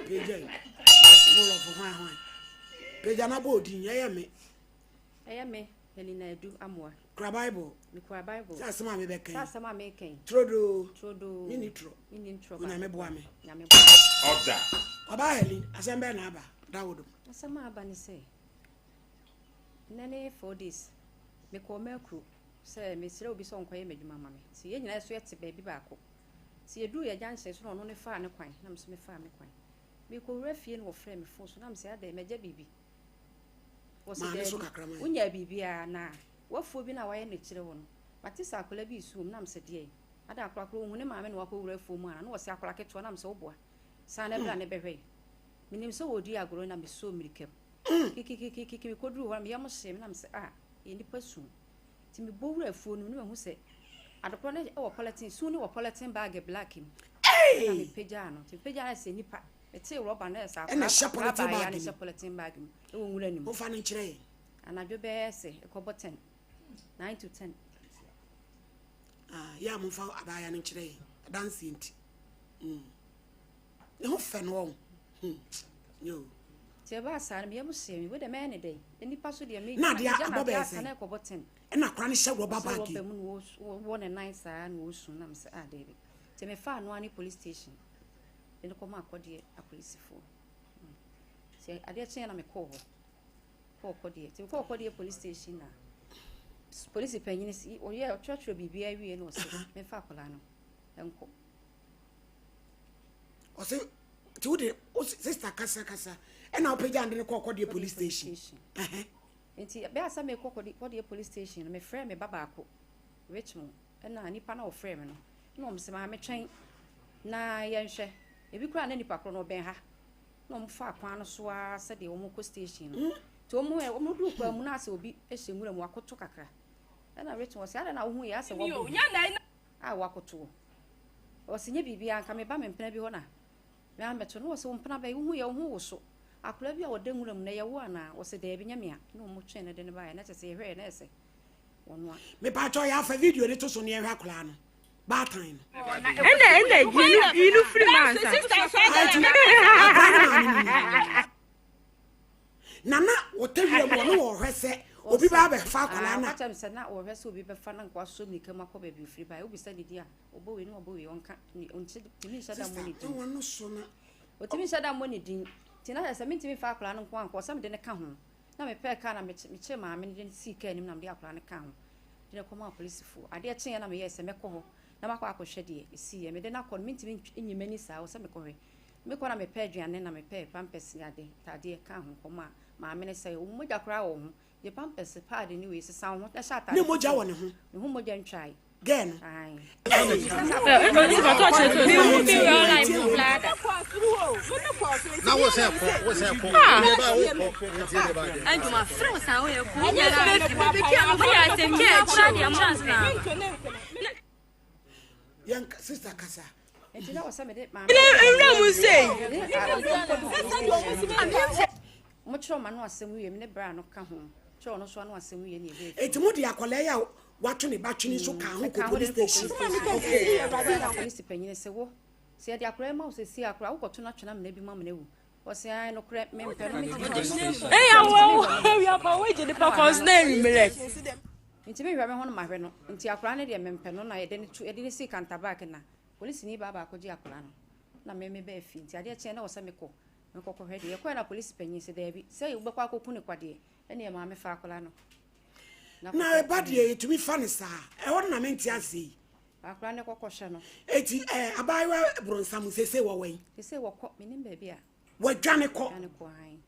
Pagya yi. Gospel of hwan hwan. Pagya na bɔ odin, ɛyɛ me. Ɛyɛ me, Helena Adu Amoah. Kura Bible. Mekura Bible. Sɛ asɛm a mebɛka yi. Sɛ asɛm a meka yi. Turodoo. Turodoo. Menni torɔ. Menni ntorɔ. Onyame boa me. Nyame boa me. Ɔda. Ɔbaa Helen, asɛm bɛn na aba? Da wo dom. Asɛm a aba ne sɛ, nnɛ ne 4 days, mekɔɔ Mercury sɛ mesrɛ obi sɛ ɔnkɔyɛ m'adwuma ma me. Nti yɛn nyinaa so yɛte baabi baako. Nti yɛduru yɛ junction so na ɔno ne faa ne kwan, na me nso mefaa me kwan. Mekɔwura fie na wɔfrɛɛ me phone so na mesɛ adɛn, magya biribi. Wɔse Maa ne so daabi, kakra ma yɛn. wonyaa biribiara na wafuo bi no a wayɛ no kyerɛ wo no, mate sɛ akwadaa bi resu wɔ mu na mesɛ deɛn? Ada akwadaa korɔ ɔhu ne maame na wakɔwura afuo mu ana? Na wɔse akwadaa ketewa na mesɛ woboa. San na bra ne bɛhwɛ. Menim sɛ wɔredi agorɔ na mesɔɔ mmirika mu. Kikikikiki mekɔduruu hɔ no me yam hyee me na mesɛ ah, ɛyɛ nnipa su. Nti mebɔ wura afuo no mu na mahu sɛ adekorɔ no wɔ polythene, su no wɔ polythene bag black mu. Ɛna mepagyaa no. Nti mepagyaa no sɛ nnipa. Metee rɔba no sɛ Ɛna ɛhyɛ akwadaa polythene baeɛ a bag na mu. ɛhyɛ polythene bag mu ɛwɔ nwura no mu. Momfa no nkyerɛ yɛn. Anadwo bɛyɛ sɛ ɛkɔbɔ 10, 9 to 10. Ah, yɛ a momfa abaayewa no nkyerɛ yɛn. Adanseɛ nti. Ne ho fɛ no ɔn. Yo. Nti ɛbaa saa no, me yam hyee me. Wei deɛ mɛyɛ ne dɛn? Nnipa so deɛ me Na adeɛ megya abɔ no adeɛ bɛyɛ asa sɛn? na ɛkɔbɔ 10. Ɛna akwadaa no hyɛ rɔba Ɔhyɛ bag. rɔba mu na wɔwɔ ne nan saa na ɔresu na mesɛ ah daabi. Nti mefaa no ara ne police station de no kɔmaa akɔdeɛ apolisifoɔ. Nti adeɛ kyeeɛ na mekɔɔ hɔ. Kɔɔ kɔdeɛ. Nti mekɔɔ kɔdeɛ police station na polisi panyin si ɔyɛ ɔtwerɛtwerɛ biribiara wie na ɔse memfa akwadaa no nkɔ. Ɔse nti wode wo sister kasa kasa ɛna wopagya ade no kɔɔ kɔdeɛ police station. Ɛhɛ. Nti bɛyɛ sɛ mekɔ kɔdeɛ police station no mefrɛ me ba baako Richmond ɛna nipa na ɔfrɛ me no na ɔmo sɛ maame twɛn na yɛnhwɛ ebi koraa na nipa korɔ no ɔbɛn ha na ɔmo fa kwan no so ara sɛdeɛ ɔmo kɔ station no nti ɔmo ɛ ɔmo duru kwan mu na asɛ obi hyɛ nwura mu wakoto kakra ɛna Richmond ɔsɛ adɛn na wohu yɛ asɛ wabɔ a wakoto ɔsɛ nye biribiara nka me ba me mpena bi hɔ na me amɛto no ɔsɛ wo mpena bɛyi wohu yɛ wo ho wo so akwadaa bi a ɔda nwura mu na ɛyɛ wo anaa ɔsɛ daabi nyɛ mea na ɔmo twɛn no de no baeɛ na kyerɛ sɛ yɛhwɛɛ na ɛsɛ ɔno a. Mepatwɔ yɛ afa video ne to so ne yɛhwɛ akwadaa no baatan no. Ɛnna ɛnna yi no yi no firi mu ansa. Ati akwadaa no maame no ni. Nana wɔtɛ wura mu ɔno wɔhwɛ sɛ obi ba abɛfa akwadaa no a. Ɔka kyerɛ me sɛ na wɔhwɛ sɛ obi bɛfa na nka wasɔ mirika mu akɔ baabi ofiri baeɛ wobisa ne din a ɔbɔ wei na ɔbɔ wei ɔnka ɔnkyɛ tumi nhyɛ da mmɔ ne Sister din ɛwɔ no so na. ɔtumi nhyɛ da mmɔ ne din nti na sɛ mentumi mfa akwadaa no nko ankɔ sɛ mede ne ka ho na mepɛɛ kaa na mekyerɛ maame no de no sii kaa anim na mede akwadaa no ka ho de no kɔmaa polisifoɔ adeɛ kyeeɛ na meyɛɛ sɛ mɛkɔ hɔ na makɔ akɔhwɛ deɛ ɛsiiɛ mede no akɔ no mentumi nyi m'ani saa wɔ sɛ mekɔhwɛ mekɔ na mepɛ aduane na mepɛ pampers ne ade ntadeɛ ka ho kɔmaa maame no sɛ wo mogya koraa wɔ ho gye pampers pad ne wei sesa wo ho na hyɛ atade Ne mogya wɔ ne ho. Ne ho mogya ntwae. Girl no. Ae. Ɔtɔ kyerɛ sɛ mehu bi real life blada. Na wo sɛ kɔ, wo sɛ kɔ. Ah. Wo ba wo kɔ, nti de ba de. Adwuma frɛ wo saa woyɛ kɔ. Woyɛ asɛm bi a ɛkyerɛ deɛ chance na. Yɛn sister kasa. Nti na wɔ sɛ mede maame. Nwura mu sei. Mokyerɛ ɔma no asɛm wie me ne bra no ka ho. Kyerɛ ɔno so ano asɛm wie ne ɛbɛɛ. Eti mo de akwadaa yi a wato ne ba twene so ka ho kɔ police station. Okay. Polisi panyin sɛ wo sɛ yɛde akwadaa yi ma wo sɛ si akwadaa wokɔto no atwene amena bi mu amena wu. Ɔse ae nokorɛ mempɛ no mentumi nhwɛ no. Eya wo awia pa wo gye nipa kɔn so na ewimerɛ. Mentumi nhwɛ me ho no mahwɛ no nti akwadaa no deɛ mempɛ no na yɛde no to yɛde no sii kantabaak na polisini baa baako gye akwadaa no na me me baa fie nti adeɛ kyeɛ na wɔ sɛ mekɔ mekɔ kɔhwɛ deɛ yɛkɔɛ na polisi panyin sɛ daabi sɛ wobɛkɔ akɔku ne kwa deɛ ɛneɛ maame fa akwadaa no na ɛba deɛ yɛtumi fa no saa ɛhɔ no na mente aseɛ yi Akwadaa no kɔkɔ hwɛ no. Eti ɛɛ eh, abaayewa bronsam sese wɔ wɛn. Sese wɔkɔ menim baabi a. Wɔadwane kɔ. Dwane kɔ ahan.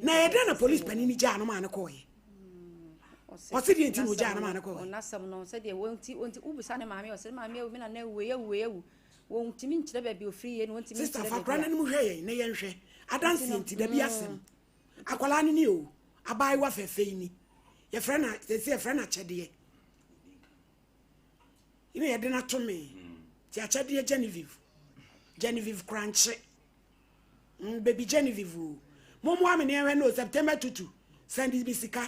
Na ɛyɛ dɛn na polisi panin no gyaa no maa no kɔɔeɛ? Mm, Ɔse deɛ nti na ɔgyaa no maa no kɔɔeɛ. Ɔnasɛm no sɛdeɛ wɔnti wɔnti wobisa ne maame ɔsɛ ne maame awu me nana awu awu awu wɔntumi nkyerɛ baabi ofiri yie no wɔntumi nkyerɛ baabi a. Sista fa akwadaa no anim hwɛ yɛn na yɛnhwɛ adanseɛ nti dabi asɛm. Akwadaa no ni o abaayewa fɛfɛ yi ni yɛfrɛ no sɛsɛ yɛfrɛ no akyɛdeɛ. ne yɛde no ato me nti akyɛdeɛ Genevieve Genevieve Korankye mm, baby Genevieve o mommoa me ne ɛhwɛ no September tutu send me sika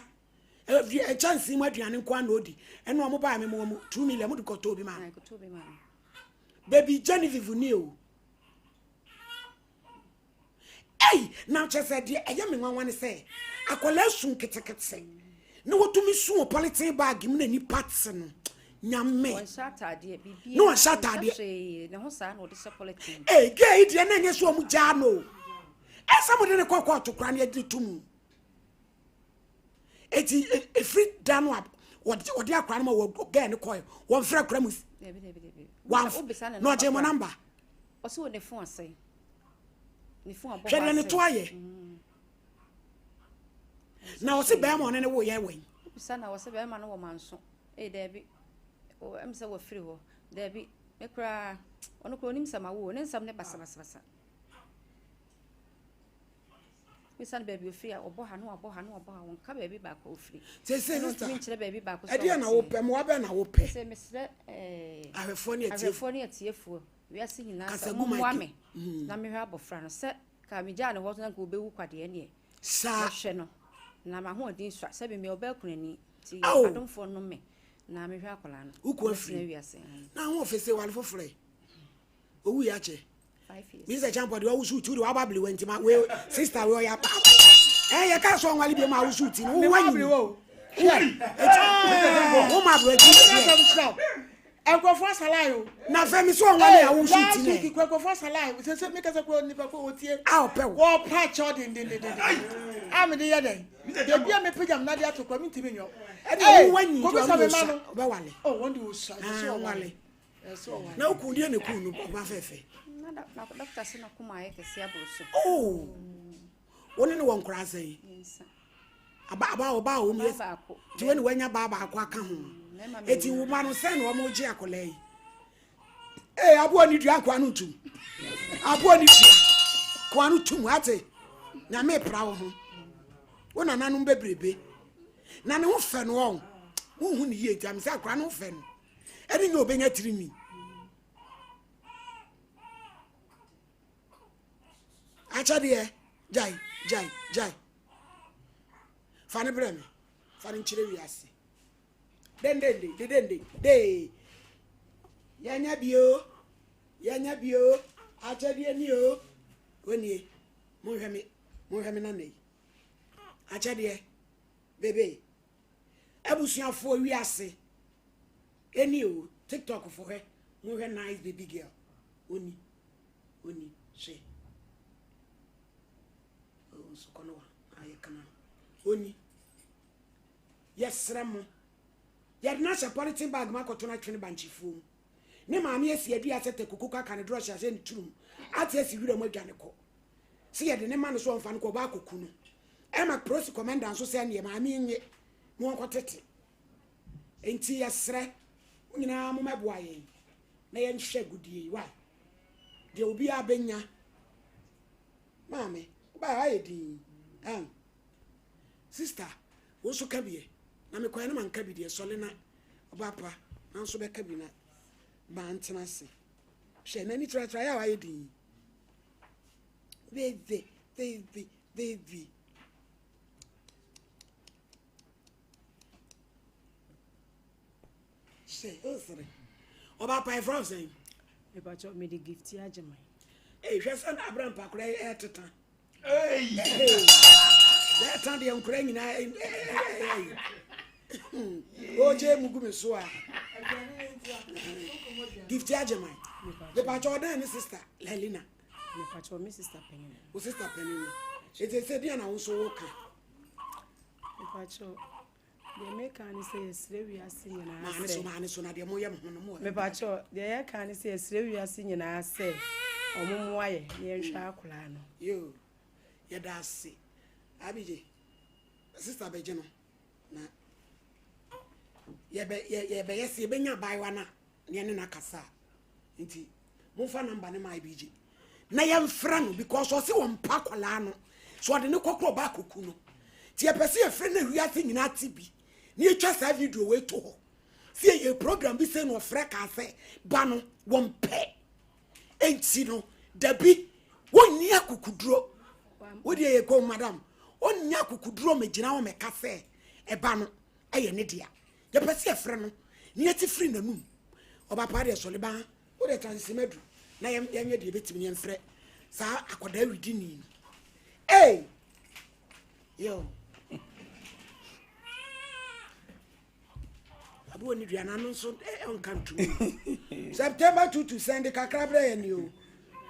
ɛkyɛnse mu aduane nko a na ɔdi ɛna ɔmo baa me mo ɔmo 2 million mo de kɔtɔ obi maa baby Genevieve ni o Ei! Na kyerɛ sɛ deɛ ɛyɛ me nwanwa ne sɛ akwadaa su nketekete na wɔtumi su wɔ polythene bag mu na nipa te no nyame wɔnhyɛ ataadeɛ biribi na wɔnhyɛ ataadeɛ hwee ne ho saa na wɔde hyɛ polythene ee gay yi deɛ na ɛnyɛ so wɔn gyaa no ɛsɛ mo de ne kɔ kɔɔto koraa na yɛde to mu eti efiri da no a wɔde wɔde akwadaa no ma wɔ gay no kɔɛ wɔn fira kura mu wɔn na ɔgye mo namba. Ɔsɛ wɔ ne fon asɛe. Ne fon abɔ Hwɛ deɛ ne to ayɛ. Na ɔse bɛrima ɔne ne wo yɛ wɛn. Bisa na ɔse bɛrima no wɔ manso. Ee daabi. Ɛm sɛ wafiri hɔ. Daabi. Me koraa ɔno koraa onim sɛ ma wo ne nsɛm ne basabasabasa. Bisa no baabi ofiri a ɔbɔ ha no wabɔ ha no wabɔ ha wɔnka baabi baako ofiri. Sese Ɛna sista ɔntumi nkyerɛ baabi baako sɛ ɛdeɛ na wopɛ mmoa bɛn na wopɛ. Sɛ mesrɛ ɛɛ ahwɛfoɔ ne atiefoɔ. Ahwɛfoɔ ne atiefoɔ. Wiase nyinaa Kasa sɛ gu mommoa mic me mu. na mehwɛ abɔfra no sɛ ka megyaa ne hɔ so na nka ɔbɛwu kwa deɛ ɛneɛ Saa. mɛhwɛ no na m'ahoɔden sua sɛ meyɛ ɔbaa kunani nti Ao. adomfoɔ nom me na mehwɛ akwadaa no Wo kunu mɛtena afiri. wiase ae. Na ho ɔfɛ sɛ wale foforɔ yi. Owu yɛ akyɛ. Five years. Mi sɛ kyɛnpɔ deɛ ɔwoso ti de waba abiriwa nti ma we sister we ɔyɛ aba. Ɛ yɛ kaa sɛ ɔnwale bi ma awoso ti no wo wanyi. Hwɛ wo ma abiriwa ti deɛ. Nkurɔfoɔ asalae o. Na fɛ mi sɛ ɔnwale a woso Last ti nɛ. week kura nkurɔfoɔ asalae sɛ sɛ mi kasa kura nipa kura otie. A ɔpɛ wo. Wɔpa akyɛw dendendenden. A mi de yɛ dɛn. Ebi a mi pagya mi nade ato kura mi ntumi nyɔ. Ɛdi wo wanyi Kɔbi nti sa ɔno mi de ma osa no. ɔbɛwale. Oh wɔn de osa. Ɛsɛ ɔwale. Ɔnwale. Ɛsɛ ɔwale. Na wo kun deɛ na kun no ɔba fɛfɛ. Na da- na dɔkta se n'akoma ayɛ kɛse aboro so. Oh. Wo ne ne wɔ nkora sɛn? Mmiɛnsa. Aba aba ɔba a wɔn yɛ. Baako. Nti wɔn wanya baa baako aka ho. Eti wo ma no sɛn na wɔn gye akwadaa yi. Ee aboɔ ni dua nkoa no ntum. Aboɔ ni dua koa no tum ate. Nyame pra wo ho. Wo nananom bebrebe. Na ne ho fɛ no ɔn. Wo hu ne yie nti am sɛ akwadaa no ho fɛ no. Ɛne nyɛ obenya tirinwi. Akyɛdeɛ gyae gyae gyae. Fa no brɛ me. Fa no nkyerɛ wiase. Dendende dedende dee. Yɛnyɛ bio. Yɛnyɛ bio. Akyɛdeɛ ni o. Onie. Monhwɛ me. Monhwɛ me nana yi. Akyɛdeɛ. Bebe. Abusuafoɔ wiase. Ɛni o. TikTok fo hwɛ. Monhwɛ nice baby girl. Oni. Oni. Hwɛ. Oh, nsukɔ no wa ayɛ kana. Oni. Yɛsrɛ mo. Yɛde no ahyɛ polythene bag mu akɔto no atwene bankyefuo mu. Ne maame asi adua sɛ takuku kaka ne drɔhye ahyɛ ne turum ate asi wira mu adwane kɔ. Sɛ yɛde ne ma no so ɔmfa no kɔ ɔba akɔku no. Ɛma prosi kɔmɛnda nso sɛ neɛ maame nye na wɔnkɔtete. Enti yɛsrɛ mo nyinaa mo mɛboa yɛn na yɛnhwɛ agudie yi. Why? Deɛ obiara bɛnya. Maame, wobaeɛ ayɛ din. Ɛn. Sister, wo nso ka bi ɛ. Na mekɔɛ na manka bi deɛ, sɔle na ɔba pa, na nso bɛka bi na mantena ase. Hwɛ, n'ani tratra yɛ a wayɛ din. Baby, baby, baby. Hwɛ, ɔsere. Ɔba pa ɛfrɛ wo sɛn? Mepakyɛ mede gifti agye man. Ee, hwɛ sɛ na abira mpakora ɛteta. Bɛɛta deɛ nkora nyinaa ɔgye mu gu me so a Gift Agyeman mepakyɛ ɔdan ne sister Lelina. Mepakyɛ me sister panyin. Wo sister panyin no ɛti sɛ deɛ na wo nso woka. Mepakyɛ deɛ meka ne sɛ yɛsrɛ wiase nyinaa maane so maane so na deɛ moyɛ mo ho no mo. Mepakyɛ deɛ yɛka ne sɛ yɛsrɛ wiase nyinaa sɛ ɔmo mmoa yɛ na yɛnhwɛ akwaraa no. Yo, yɛda ase Abigye sister bɛgye no na yɛbɛ yɛbɛyɛ sɛ yɛbɛnya abaayewa no a na yɛne no akasa a nti momfa number no ma Abigye na yɛmfrɛ no because ɔse wɔmpa akwaraa no so ɔde ne kɔkorɔ ɔba akɔku no nti yɛpɛ sɛ yɛfrɛ no awiase nyinaa te bi na yɛtwa saa video wei to hɔ sɛ yɛyɛ program bi sɛ na ɔfrɛ kaa sɛ ba no wɔmpɛ enti no dabi wɔnni akokuduro wodeɛ yɛ kɔn madam ɔnni akokuduro mɛgyina hɔ mɛka sɛ ɛba no ɛyɛ ne dea yɛpɛ sɛ yɛfrɛ no na yɛte firi n'anum ɔba paa deɛ sɔle baa wode transima du na yɛnyɛ deɛ yɛbɛtumi ne yɛmfrɛ saa akwadaa widini no ei yo aboɔ ne dua n'ano nso ɔnka ntom September 2 to send kakra brɛ yɛ ni o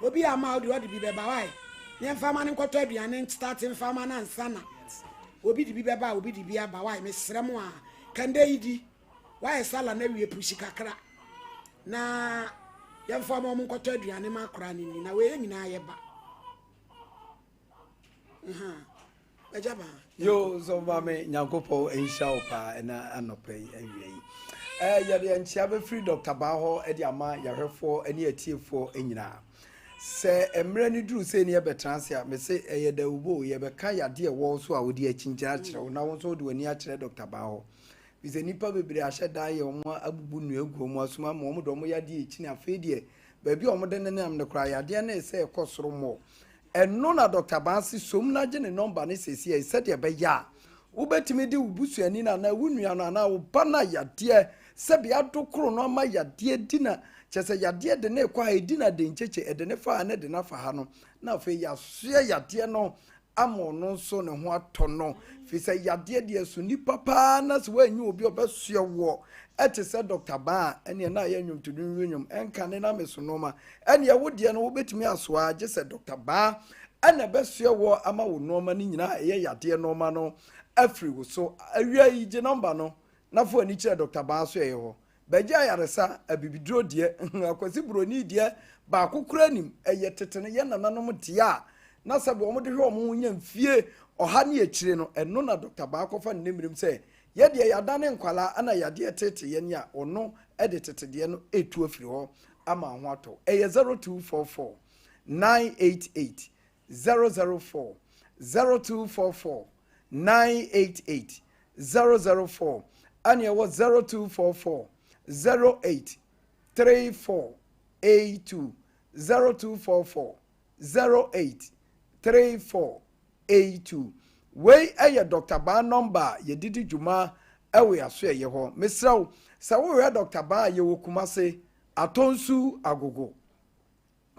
obi ama wode ɔde bi bɛba wae ne mfa ma no nkɔtɔ aduane start mfa ma no ansa na obi de bi bɛba obi de bi aba wae mesrɛ mo a kɛndɛ yi di wayɛ sala na wie pusi kakra na yɛmfa ma ɔmo nkɔtɔ aduane ma akora no ni na wei nyinaa yɛba bɛgya baa. Yo, so maame Nyankopɔn nhyira wo paa ɛna anɔpa yi awia yi. Yɛde nkyea bɛfiri Dr. Baa hɔ de ama yɛahwɛfoɔ ne atiefoɔ nyinaa. Sɛ mmerɛ no duru sɛ ne yɛbɛtena ase a, mese ɛyɛ dawubo, yɛbɛka yadeɛ ɛwɔ so a wode akyinkyini akyerɛ wo na wo nso wode w'ani akyerɛ Dr. Baa hɔ. Firi sɛ nnipa bebree ahyɛ dan yɛ wɔn abubu nnua agu wɔn asom ama wɔn de wɔn yadeɛ rekyini afei deɛ baabi a wɔde nenam no koraa yadeɛ no resɛ ɛkɔ soro mmɔ. Ɛno na Dɔkta Baase som na gye ne nɔmba no seesei sɛdeɛ ɛbɛyɛ a wobɛtumi de wo busuani no anaa wo nua no anaa wo ba no a yadeɛ sɛbe adokoro no ama yadeɛ di na kyerɛ sɛ yadeɛ de ne rekɔ ha ɛdi no adenkyekye ɛde ne fa ha na ɛde no afa ha no na afei yɛasoɛ yadeɛ no ama ɔno nso ne ho atɔ no firi sɛ yadeɛ deɛ so nipa paa na sɛ woanyi obi a ɔbɛsoɛ woɔ ɛte sɛ Dɔkta Baa ɛneɛ na ayɛ nnwomtodwom nnwom ɛnka ne na meso nnoɔma ɛneɛ wo deɛ no wobɛtumi asoa gye sɛ Dɔkta Baa ɛna ɛbɛsoɛ woɔ ama wo nnoɔma no nyinaa ɛyɛ yadeɛ nnoɔma no afiri wo so. Awia yi gye nɔmba no na fa w'ani kyerɛ Dɔkta Baa so ɛyɛ hɔ Bɛgye ayaresa, abibiduro deɛ, Akwasi Buroni deɛ baako koraa nim, ɛyɛ tete no yɛn nananom deɛ a na sɛbe wɔn de hwɛ wɔn ho nya mfie ɔha ne akyire no, ɛno na Dɔkta Baa kɔfa ne nemirim sɛ yɛ deɛ yɛadane nkwadaa ɛna yadeɛ tete yɛn a ɔno de tete deɛ no retu afiri hɔ ama ho atɔ. Ɛyɛ 0244 988 004 0244 988 004 ɛne ɛwɔ 0244 08 34 82 0244 08 34 82. Wei ɛyɛ Dr. Baa nɔmba a yɛde di dwuma ɛwɔ yɛaso ɛyɛ hɔ. Mesrɛ wo sɛ wohwɛ Dr. Baa a yɛwɔ Kumase, Atonsu Agogo.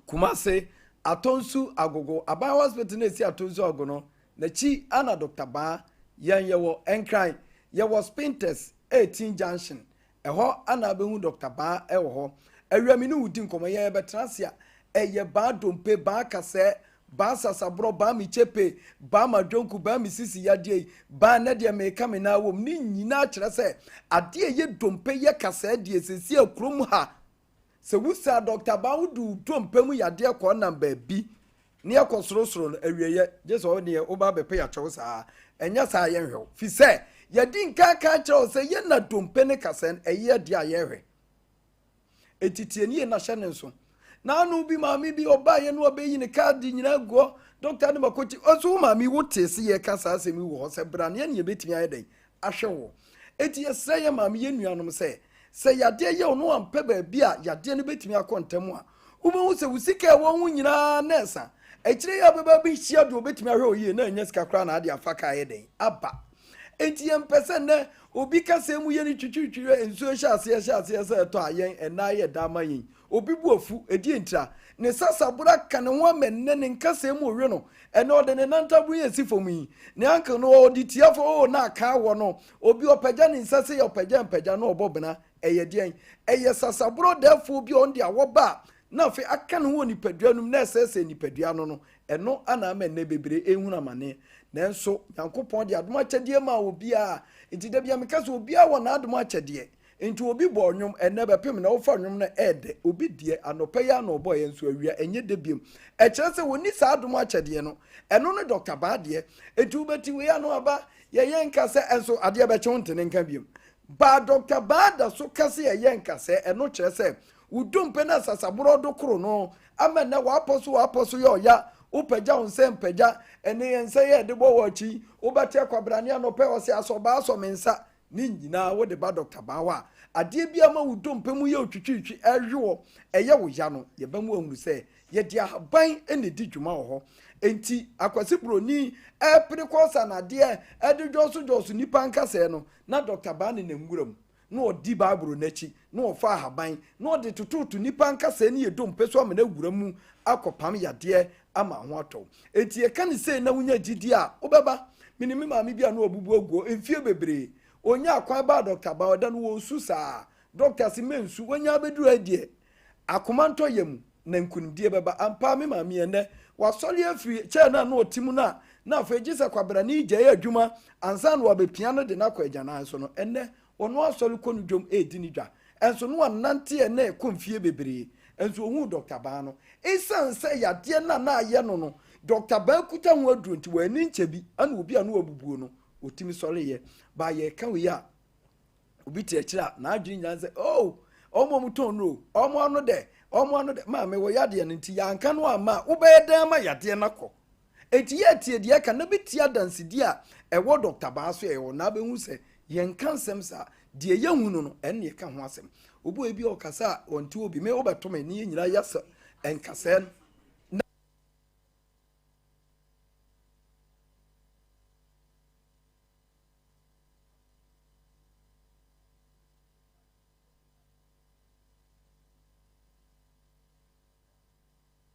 Kumase, Atonsu Agogo Aban Hospital no a ɛsi Atonsu Agogo no n'akyi ana Dɔkta Baa. Yɛn yɛwɔ Nkran. Yɛwɔ Spintex 18 Junction. Ɛhɔ ana abɛhu Dɔkta Baa wɔ hɔ. Awia me ne wo di nkɔmmɔ, yɛn yɛbɛtena ase a, ɛyɛ Baa dompe, Baa kasɛɛ, Baa sasaborɔ, Baa me kyepe, Baa madwonku, Baa me sisi yadeɛ yi, Baa nnɛ deɛ meka me nan wom. Ne nyinaa kyerɛ sɛ adeɛ a ɛyɛ dompe yɛ kasɛɛ deɛ seesei a kurom ha Sɛ wusaa dɔkta baa wo de wo dompe mu yadeɛ kɔ nam baabi ne ɛkɔ sorosoro no awieɛ gye sɛ ɔdeɛ woba abɛpɛ yɛakyɛ wo saa ɛnyɛ saa yɛnhwɛ wo fi sɛ yɛdi nkan ka kyerɛ wo sɛ yɛ na dompe ne kasɛn ɛyɛ deɛ a yɛhwɛ eti tie nie na hyɛ ne nso na ano bi maame bi ɔbaa yɛ no ɔbɛyi ne kaadi nyinaa guɔ dɔkta ne makɔkyi ɔso wo maame wo tee se yɛka saa asɛm yi wɔ hɔ sɛ bra ne ɛne yɛbɛtumi ayɛ dɛn ahwɛ wo. Enti yɛsrɛ yɛn maame, yɛn nuanom sɛ, sɛ yadeɛ yɛ wo na wampɛ baabi a yadeɛ no bɛtumi akɔ ntɛm a, wobɛhu sɛ wo sika a ɛwɔ ho nyinaa na ɛsa. Akyire yi a wobɛba abɛhyia deɛ ɔbɛtumi ahwɛ wo yie na ɛnyɛ sika koraa na ade afa kaa yɛ dɛn aba. Enti yɛmpɛ sɛ nnɛ obi kasa mu yɛ no twitwiritwiri a nsuo hyɛ aseɛ hyɛ aseɛ sɛ ɛtɔ a yɛn ɛnna ayɛ da ama yɛn. Obi bo afu, ɛdeɛn ntira? Ne sasaboro aka ne ho ama nnɛ ne nkasɛɛ mu rewe no. Ɛnnɛ ɔde ne nantaboro yi asi fam yi, ne ankle no ɔde tia fam, oh na aka awɔ no. Obi ɔpagya ne nsa sei, ɔpagya mpagya na ɔbɔ bena. Ɛyɛ deɛn? Ɛyɛ sasaboro dɛɛfoɔ bi a ɔno de awɔ ba a na afei aka ne ho wɔ nipadua no mu na ɛsɛesɛe nipadua no no. Ɛno na ama nnɛ bebree rehunu amane. Nanso Nyankopɔn de adom akyɛdeɛ maa obiara. Nti da biara meka sɛ obiara wɔ n'adom akyɛdeɛ. Nti obi bɔɔ nnwom, ɛnnɛ bɛpem na wofa nnwom no ɛɛdɛ. Obi deɛ, anɔpa yi ara na ɔbɔeɛ nso awia ɛnyɛ dɛ biom. Ɛkyerɛ sɛ ɔnni saa adom akyɛdeɛ no. Ɛno ne Dɔkta Baa deɛ. Nti wobɛte wei ano aba, yɛyɛ nkasɛ, nso adeɛ bɛkye wonte ne nka biom. Baa Dɔkta Baa da so ka sɛ yɛyɛ nkasɛɛ, ɛno kyerɛ sɛ wo dompe no asasaborɔ do koro no ama nnɛ w'apɔ so w'apɔ so yɛ ɔya, wopagya wo nsa mpagya, ɛne yɛn nsa yi a yɛde bɔ wɔ akyi yi, wobɛte akwabrane anɔpa yi ɔse asɔ baa sɔ me nsa, ne nyinaa wode ba Dɔkta Baa hɔ a, adeɛ bi ama wo dompe mu yɛ otwitwiritwi, ɛhwe wɔ, ɛyɛ wo ya no, yɛbɛma woahunu sɛ yɛde ahaban na ɛdi dwuma wɔ hɔ. Enti Akwasi Broni ɛrepere kɔsa no adeɛ ɛde dwɔso dwɔso nnipa nkasɛɛ no, na Dɔkta Baa nenam nwura mu. na ɔdi Bible no akyi, na ɔfa ahaban, na ɔde tototo nnipa nkasɛɛ ne yɛn dompe so ama no awura mu akɔpam yadeɛ ama ho atɔ wo. Enti yɛka no sei na wonya gyidie a, wobɛba. Menim me maame bi a na wabubu aguo mfeɛ bebree. Ɔnyaa kwan baa dɔkta ba, ɔda no ɔresu saa. Dɔkta se mensu, wanya abɛduru ha yi deɛ, akoma ntɔ yam na nkunimdie bɛba. Ampa ara me maame yi ɛnnɛ, wasɔre afiri chair no a na ɔte mu no a na afei gye sɛ kwabrane gyae adwuma ansa na wabɛpia no de no akɔ agyanan so no, ɛnnɛ ɔno asɔre kɔ no dwam redi ne dwa. Nso na wanante ɛnnɛ rekɔ mfie bebree, nso ɔhuu Dɔkta Baa no. Esiane sɛ yadeɛ no a na ayɛ no no, Dɔkta Baa kuta ho aduro nti, wanni nkyɛ bi, ɛna obi a na wabubuo no, ɔtumi sɔreeɛ. Baa yɛreka wei a, obi te akyire a, n'adwene nyinaa sɛ, oh, wɔn a wɔtɔn no o, wɔn ano dɛ, wɔn ano dɛ, maame wɔ yadeɛ no nti yɛanka no amma a, wobɛyɛ dɛn ama yadeɛ no akɔ? Enti yɛ tie deɛ ɛka na bɛtie adansedie a ɛwɔ Dɔkta Baa so ɛwɔ na abɛhu sɛ yɛnka nsɛm saa. Deɛ yɛhu no no, ɛno na yɛka ho asɛm. Obi wɔ ebi a ɔkasa a ɔnte obi, me wobɛto me ne yɛn nyinaa yɛ nkasɛɛ no. Na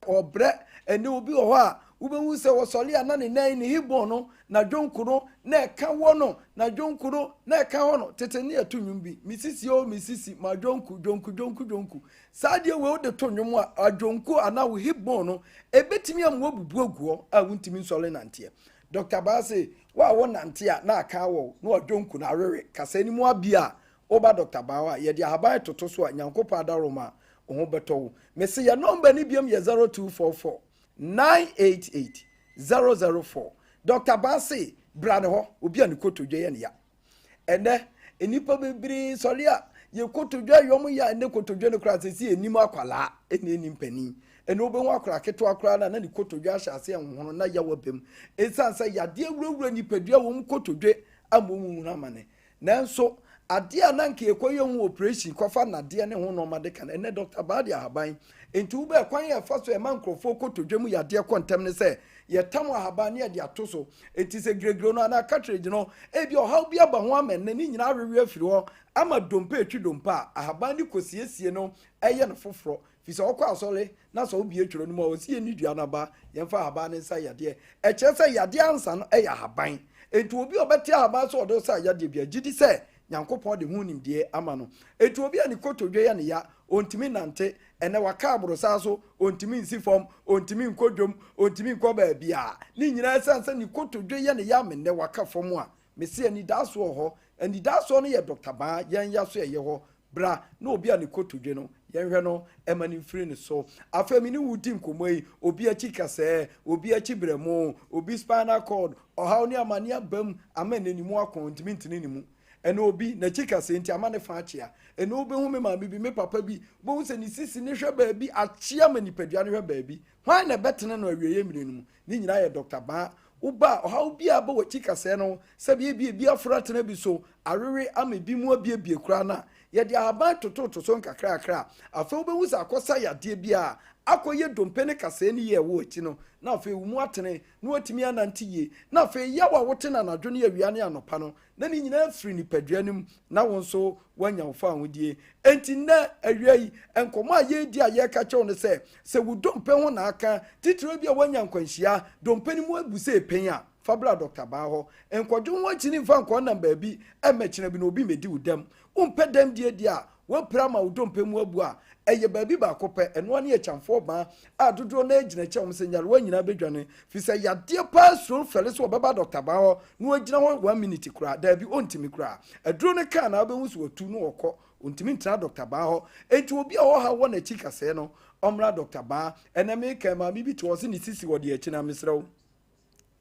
Ɔbrɛ. Ɛnnɛ obi wɔ hɔ a, wobɛhu sɛ ɔsɔre a na ne nan, ne hip bone no, n'adwonko no, na ɛka wɔ no, n'adwonko no, na ɛka hɔ no. Tete ne yɛto nnwom bi, me sisi o, me sisi, m'adwonko, dwonko, dwonko, dwonko. Saa adeɛ wei wode to nnwom a, adwonko anaa wo hip bone no, ɛbɛtumi ama woabubu agu hɔ a wontumi nsɔre nanteɛ. Dɔkta Baa se, wo a wonante a na aka awɔ wo, na w'adwonko no awewe, kasa no mu abie a, woba Dɔkta Baa hɔ a, yɛde ahaban toto so a, Nyankopɔn adaworoma a, wo ho bɛtɔ wo. Mese yɛ nɔmba no biom yɛ 0244 988 004. Dɔkta Baa se bra ne hɔ, obi a ne kotodwe yɛ ne ya. Ɛnɛ, nnipa bebree sɔre a yɛ kotodwe ayɛ wɔn ya, ɛnɛ kotodwe no koraa sɛ ɛnim akwalaa ɛna ɛnim panin. Ɛnɛ wobɛhu akwadaa ketewa koraa na na ne kotodwe ahyɛ aseɛ nhono na yaw aba mu. Ɛsiane sɛ yadeɛ wurawura nipadua wɔn kotodwe ama wɔn hunu amane. Nanso, adeɛ a na anka yɛkɔyɛ ho oprehyɛn kɔfa nnadeɛ ne ho nnoɔma de ka no, ɛnnɛ Dɔkta Baa de ahaban. Enti wobɛɛ kwan a ɛfa so a ɛma nkurɔfoɔ kotodwe mu yadeɛ kɔ ntɛm ne sɛ, yɛtam ahaban ne yɛde ato so. Enti sɛ giregire no anaa cartridge no, ebia ɔhaw bi aba ho ama ɛnnɛ ne nyinaa awewe afiri hɔ ama dompe retwe dompe a, ahaban no kɔsiesie no yɛ no foforɔ. Firi sɛ ɔkɔ asɔre na sɛ wobue twerɛ no mu a, ɔse yɛnni dua no aba, yɛmfa ahaban no nsa yadeɛ. Ɛkyerɛ sɛ yadeɛ ansa no yɛ ahaban. Enti obi a ɔbɛte ahaban sɛ ɔde resa yadeɛ biara, gye di sɛ Nyankopɔn de ho nimdeɛ ama no. Enti obi a ne kotodwe yɛ no ya, ɔntumi nnante, ɛnnɛ waka aborosaa so, ɔntumi nsi fam, ɔntumi nkɔ dwam, ɔntumi nkɔ baabiara, ne nyinaa ɛsiane sɛ ne kotodwe yɛ no ya ma nnɛ waka fam a, mese anidaasoɔ wɔ hɔ. Anidaasoɔ no yɛ Dɔkta Baa, yɛn yaso ɛyɛ hɔ. Bra na obi a ne kotodwe no, yɛnhwɛ no ma no mfiri ne so. Afei me ne wo redi nkɔmmɔ yi, obi akyi kasɛɛ, obi akyi berɛmo, obi spinal cord, ɔhaw ne amane aba mu ama ɛnnɛ ne mu ako, ɔntumi ntene ne mu. Ɛnnɛ obi, n'akyi kasɛɛ nti ama ne fa akyea. Ɛnnɛ wobɛhu me maame bi, me papa bi, wobɛhu sɛ ne sisi no hwɛ baabi, akyea ma nipadua no hwɛ baabi. Hwan na ɛbɛtene no awieeɛ mmerɛ no mu? Ne nyinaa yɛ Dɔkta Baa. Woba a, ɔhaw biara ba w'akyi kasɛɛ no, sɛdeɛ ebia ebi aforo atena bi so, awewe ama ebi mu abiebie koraa no a, Yɛde ahaban tototo so nkakrakra a, afei wobɛhu sɛ akɔsa yadeɛ bi a akɔyɛ dompe ne kasɛɛ no yie a ɛwɔ akyi no, na afei wo mu atene na woatumi anante yie. Na afei yaw a wote no anadwo ne awia ne anɔpa no, na ne nyinaa firi nipadua no mu, na wo nso woanya wo fawohodie. Enti nnɛ awia yi, nkɔmmɔ a yɛredi a yɛreka kyerɛ wo ne sɛ, sɛ wo dompe ho na aka, titire bi a woanya nkwanhyia, dompe no mu abu sɛ ɛpɛn a, fa bra dɔkta baa hɔ. Nkɔdwo ho akyini mfa nkɔ nam baabi mmɛkyena bi na obi mmɛdi wo dɛm. Wompɛ dɛm die deɛ a, woapira ama wo dompe mu abu a, ɛyɛ baabi baako pɛ, ɛno ara ne Akyamfoɔ baa a dodoɔ no ara gyina akyi a wɔn sɛ nyarewa nyinaa bɛdwane, firi sɛ yadeɛ paa suro fɛre sɛ wɔbɛba dɔkta baa hɔ na wagyina hɔ one minute koraa, daabi ɔntumi koraa. Aduro no kaa na wobɛhu sɛ watu na ɔkɔ, ɔntumi ntena dɔkta baa hɔ. Enti obi a ɔwɔ haw wɔ n'akyi kasɛɛ no, ɔmmra dɔkta baa. Ɛnnɛ meka yi, maame bi te hɔ, ɔse ne sisi wɔ deɛ akyi na mesrɛ wo,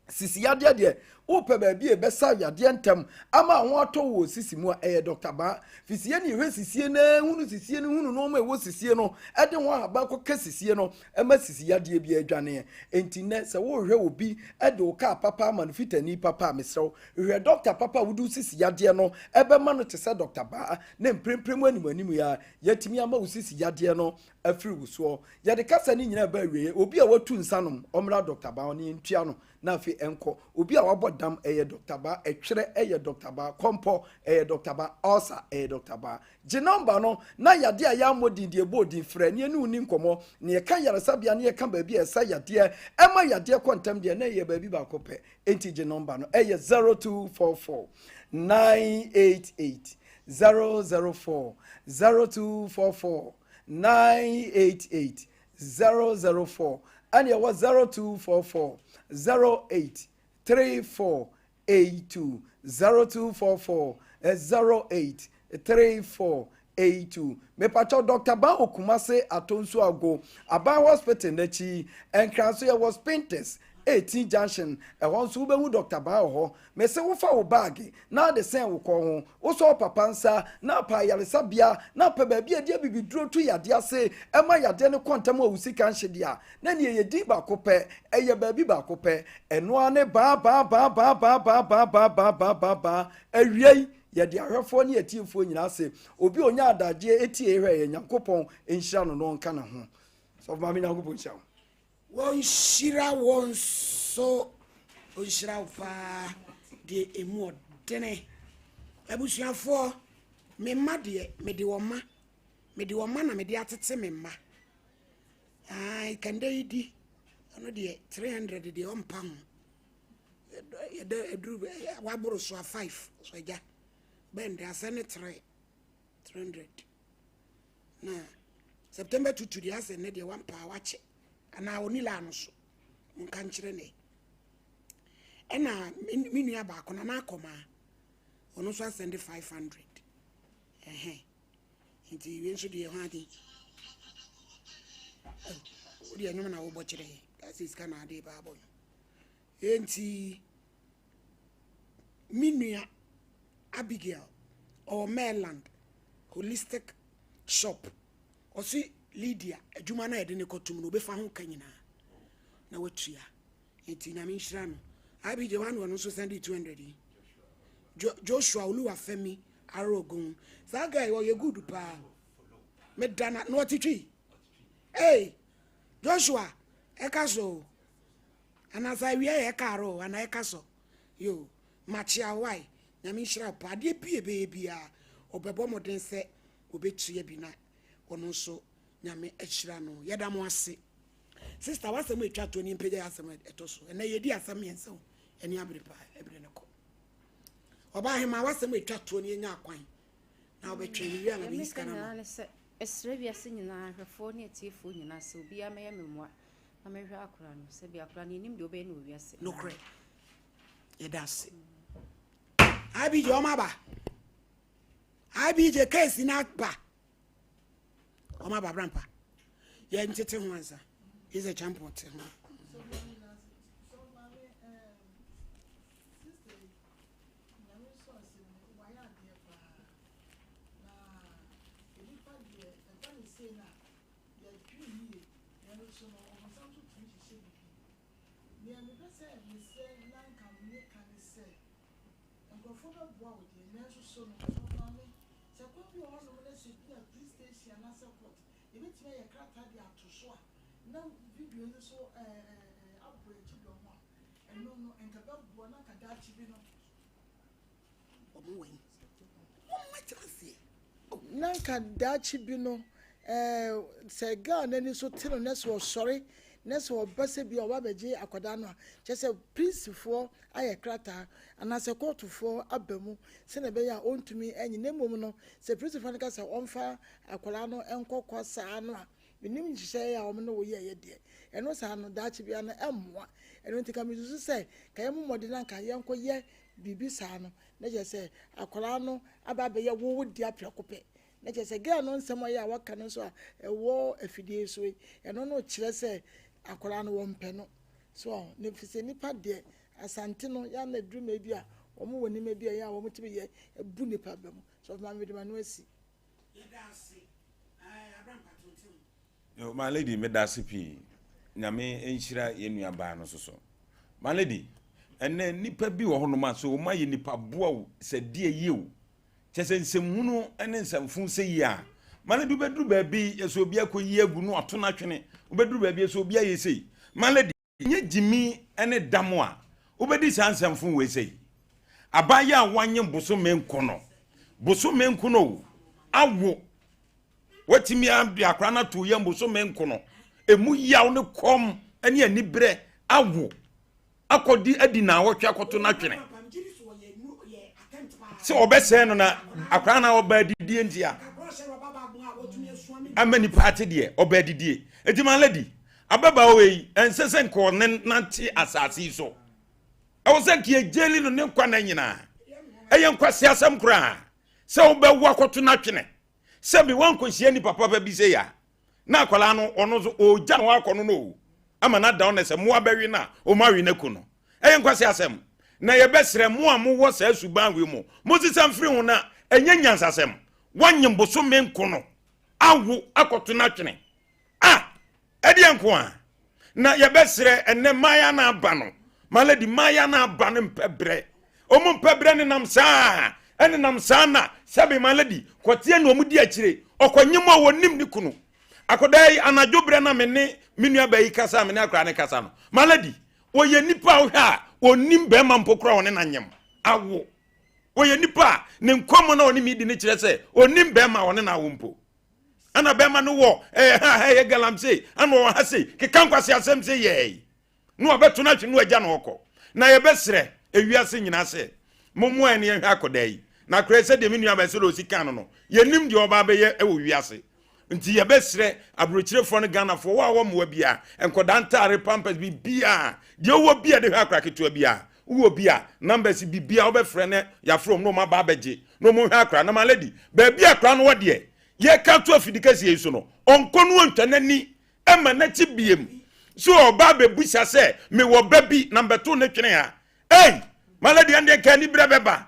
Sisi yadeɛ deɛ, wopɛ baabi a ɛbɛsa yadeɛ ntɛm ama ho atɔ wo wɔ sisi mu a, ɛyɛ Dɔkta Baa. Firi yɛne yɛhwɛ sisie no ara hunu sisie no hunu nnoɔma a ɛwɔ sisie no de ho ahaban kɔka sisie no ma sisi yadeɛ bi adwaneɛ. Enti nnɛ sɛ worehwɛ obi de wo kaa papa ama no fitani papa a, mesrɛ wo hwehwɛ dɔkta papa a wode wo sisi yadeɛ no bɛma no te sɛ Dɔkta Baa na mprempren mu anim anim yi ara yɛatumi ama wo sisi yadeɛ no afiri wo soɔ. Yɛde kasa no nyinaa ba awieɛ. Obi a watu nsa nom, ɔmmra Dɔkta Baa hɔ na yɛntua no na afei ɛnkɔ. Obi a wabɔ dam, ɛyɛ Dɔkta Baa. Ɛtwerɛ, ɛyɛ Dɔkta Baa. Kɔmpɔ, ɛyɛ Dɔkta Baa. Ulcer, ɛyɛ Dɔkta Baa. Gye nɔmba no na yadeɛ a yɛammɔ din deɛ ɛbɔɔ din frɛ na yɛne wo nni nkɔmmɔ. Na yɛka yaresabea na yɛka baabi a ɛsa yadeɛ, ɛma yadeɛ kɔ ntɛm deɛ, na ɛyɛ baabi baako pɛ. Enti gye nɔmba no. Ɛyɛ 0244 988 004, 0244 988 004 ɛne ɛwɔ 0244 08 34 82 0244 08 34 82 mepakyɛw Dr. Ban wɔ Kumase Atonsu Ago Aban Hospital n'akyi Nkran so yɛwɔ Spintex 18 Junction ɛhɔ nso wobɛhu Dr. Ban wɔ hɔ Mese wo fa wo baage na ade sɛn wo kɔn ho, wosɔ wo papa nsa na apɛ ayaresabea na apɛ baabi a yɛde abibiduro to yadeɛ ase ma yadeɛ no kɔ ntɛm a wo sika nhye deɛ a, na neɛ ɛyɛ din baako pɛ, ɛyɛ baabi baako pɛ, ɛno ara ne baa baa baa baa baa baa baa baa baa baa baa baa. Awiei, yɛde ahwɛfoɔ ne atiefoɔ nyinaa ase, obi a ɔnya adagyeɛ tie hwɛ yɛn, Nyankopɔn nhyira no na ɔnka ne ho. Sɔfo Maame Nyankopɔn nhyira wo. Wɔnhyira wo nso. Ɔnhyira wo paa deɛ ɛmu ɔdene. Abusuafoɔ, me mma deɛ, mede wɔn ma. Mede wɔn ma na mede atete me mma. Ae, kɛndɛ yi di, ɔno deɛ 300 deɛ ɔmpa ho. Yɛdɛ aduru waboro so a 5 so agya. Bɛn de asɛ ne 3 300. Na September tutu deɛ asɛ nnɛ deɛ wampaa wakyɛ anaa ɔni laa no so monka nkyerɛ ne ɛna me nua baako na n'akɔmaa ɔno nso asɛnde 500 ɛhɛn nti wei nso deɛ ho ade wodeɛ ɛnwom na wobɔ kyerɛ yɛ asɛ sika na ade baabɔ no enti Me nua Abigail, ɔwɔ Maryland, Holistic Shop. Ɔse Lydia, adwuma no a yɛde no kɔtom no, ɔbɛfa ho ka nyinaa na watua. Nti Nyame nhyira no. Abigail, wane ɔno nso sɛnde 200 yi. Jo Joshua Oluwafemi Arogun. Saa guy ɔyɛ good paa. Meda na na ɔte twi. Hey, Joshua, ɛka so. Anasa awia yɛ ɛka aro ana ɛka sɔ yoo makyea wo wai nyame nhyira wo paa adeɛ bi ɛbɛyɛ biaa ɔbɛbɔ mmɔden sɛ ɔbɛtua bi na ɔno nso nyame ahyira no yɛda mo ase sister wasɛm a ɛtwa toɔ ne mpagya yɛ asɛm ɛtɔ so ɛnɛ yɛdi asɛm mmiɛnsa o ɛne abere paa ɛbere no kɔ ɔbaa hema wasɛm a ɛtwa toɔ ne yɛnya akwan na wobɛtwɛn mewie a na bɛyi sika no ama Mesrɛ wiase nyinaa ahwɛfoɔ ne atiefoɔ nyinaa sɛ obiara mɛyɛ me mmoa Na mehwɛ akora no, sɛbi akora no yɛnim deɛ ɔbɛyɛ no wɔ wiase. Nokorɛ, yɛda ase. IBJ ɔmo aba. IBJ case no aba. Ɔmo aba brampa. Yɛn tete ho ansa. Yɛ sɛ champion te ho. Yɛdwen yiye, nanso no ɔbonsam nso tumi hyehyɛ biribi. Nea mepɛ sɛ mesrɛ na anka meka ne sɛ, nkurɔfoɔ bɛboa wo deɛ, nanso so no, sɔfo maame, sɛ kwan bi wɔ hɔnom na anaasɛ court yɛbɛtumi ayɛ krataa de ato so a na video nso so ɛɛ abɔ akyi dɔm a ɛno no nka bɛboa na nka daakye bi no. Wɔn wɔ yi wɔn mɛtena aseɛ. Na nka daakye bi no ɛɛ sɛ girl n'ani so te no na sɛ ɔsɔre na sɛ ɔba sɛ bi a ɔba abɛgye akwadaa no a kyerɛ sɛ polisifoɔ ayɛ krataa anaasɛ kɔɔtofoɔ aba mu sɛdeɛ ɛbɛyɛ a ɔntumi nyi na mmom no sɛ polisifoɔ no ka sɛ ɔmfa akwadaa no nkɔ kwa saa no a menim nhyehyɛeɛ a wɔn ne wo yɛeɛ deɛ ɛno saa no daakye biara no ɛmmoa ɛno nti ka mesusu sɛ ka yɛmmɔ mmɔden na nka yɛnkɔyɛ biribi saa no na kyerɛ sɛ akwadaa no aba abɛyɛ wo wo dea prɛko pɛ na kyerɛ sɛ girl no nsɛm ɔyɛ a waka no nso a ɛwɔ afidie so yi ɛno no kyerɛ sɛ akwadaa no wɔmpɛ no so ɔho na ɛfiri sɛ nipa deɛ asante no yɛ na aduru mmerɛ bi a wɔn wɔ nneɛma bi a ɛyɛ a wɔn tumi yɛ bu nipa ba mu so ɔfoma mede ma no asi. Yɛda ase ɛɛ abrampa tonte ho. Yo my lady medase pii Nyame nhyira yɛn nua baa no soso. My lady ɛnɛ nipa bi wɔ hɔnom a sɛ wɔn ayɛ nipa boa o sɛ deɛ yie o kyɛ sɛ nsɛmhunu ne nsɛmfo sɛ yie a my lady wobɛduru baabi yɛ sɛ obi akɔ yi agu no ato no atwene wobɛduru baabi yɛ sɛ obi ayɛ sei my lady nyɛ gyimi ne dam a wobɛdi saa nsɛmfo wei sei abaayɛ a wanye bosome nko no bosome nko no o awo Watumi de akora no ato yam bosome nkono. Emu yaw ne kɔm ne aniberɛ awo akɔdi adi naawɔtwe akɔto n'atwene sɛ ɔbɛsɛe no na akora no a ɔba adidie nti a ama nipa ate deɛ ɔba adidie eti ma lady ababaawa yi ɛnsɛ sɛ nka ɔne nante asase yi so ɛwɔ sɛ nka yɛgyeli no ne nkwa na nyinaa ɛyɛ nkwasi asɛm koraa sɛ wobɛwo akɔto n'atwene sɛ bi wankɔhyia nipa papa bi sɛ ya na akwadaa no ɔno nso ɔgya no akɔ no no o ama no ada ɔnɛ sɛ mmoa bɛwe no a ɔmu awe no aku no ɛyɛ nkwasi asɛm na yɛbɛsrɛ mo a mowɔ saa suban wei mu mosesa mfiri ho na ɛnyɛ nyansasɛm wanyem bosome nko no awo akɔto no atwene Ah! Ɛdeɛ nko a na yɛbɛsrɛ ɛnɛ mmaaya no aba no. My lady, mmaaya no aba no mpɛ berɛ. Wɔn mpɛ berɛ nenam saa, ɛnenam saa na sɛbe my lady, kɔteɛ na wɔn di akyire. Ɔkɔnyem a wɔnim ne kunu. Akɔdaa yi, anadwo berɛ na me ne me nua baa yi kasa, me ne akwadaa no kasa no. My lady, wɔyɛ nipa a wohwɛ a wɔnim bɛrima mpo koraa wɔne no anyem awo. Wɔyɛ nipa a ne nkɔmmɔ na ɔne me di no kyerɛ sɛ ɔnim bɛrima a ɔne no awo mpo. ɛna bɛrima no wɔ ɛɛ ha ha yɛ galamsey ɛna ɔwɔ ha sei keka nkwasi asɛm sɛ yɛɛ na ɔbɛto no atwe no agya na ɔkɔ na yɛbɛsrɛ ewiase nyinaa sɛ mommoa yɛn yɛnhwɛ akɔdaa yi na akora sɛ deɛ me nua bɛsɛ dɛ ɔsi kan no no yɛnim deɛ ɔba abɛyɛ ɛwɔ wiase nti yɛbɛsrɛ aburokyerefoɔ no ghanafoɔ wɔ a wɔ mmoa biara nkɔdaa ntaare pampers biribiara deɛ wowɔ bi a de hwɛ akora ketewa biara Wowɔ bi a, numbers bibia wobɛfrɛ ne yɛafrɛ wɔn na wɔn aba abɛgye na wɔn hwɛ akora. Na my lady, baabi akora no wɔ deɛ, yɛka to afidi kɛseɛ yi so no, ɔnkɔ no ɔntwa n'ani ɛma n'akyi biem. So ɔba abɛbusa sɛ, mewɔ ba bi na mbɛto ne twene ha. Ei, my lady, ɛndeɛ nka aniberɛ bɛba.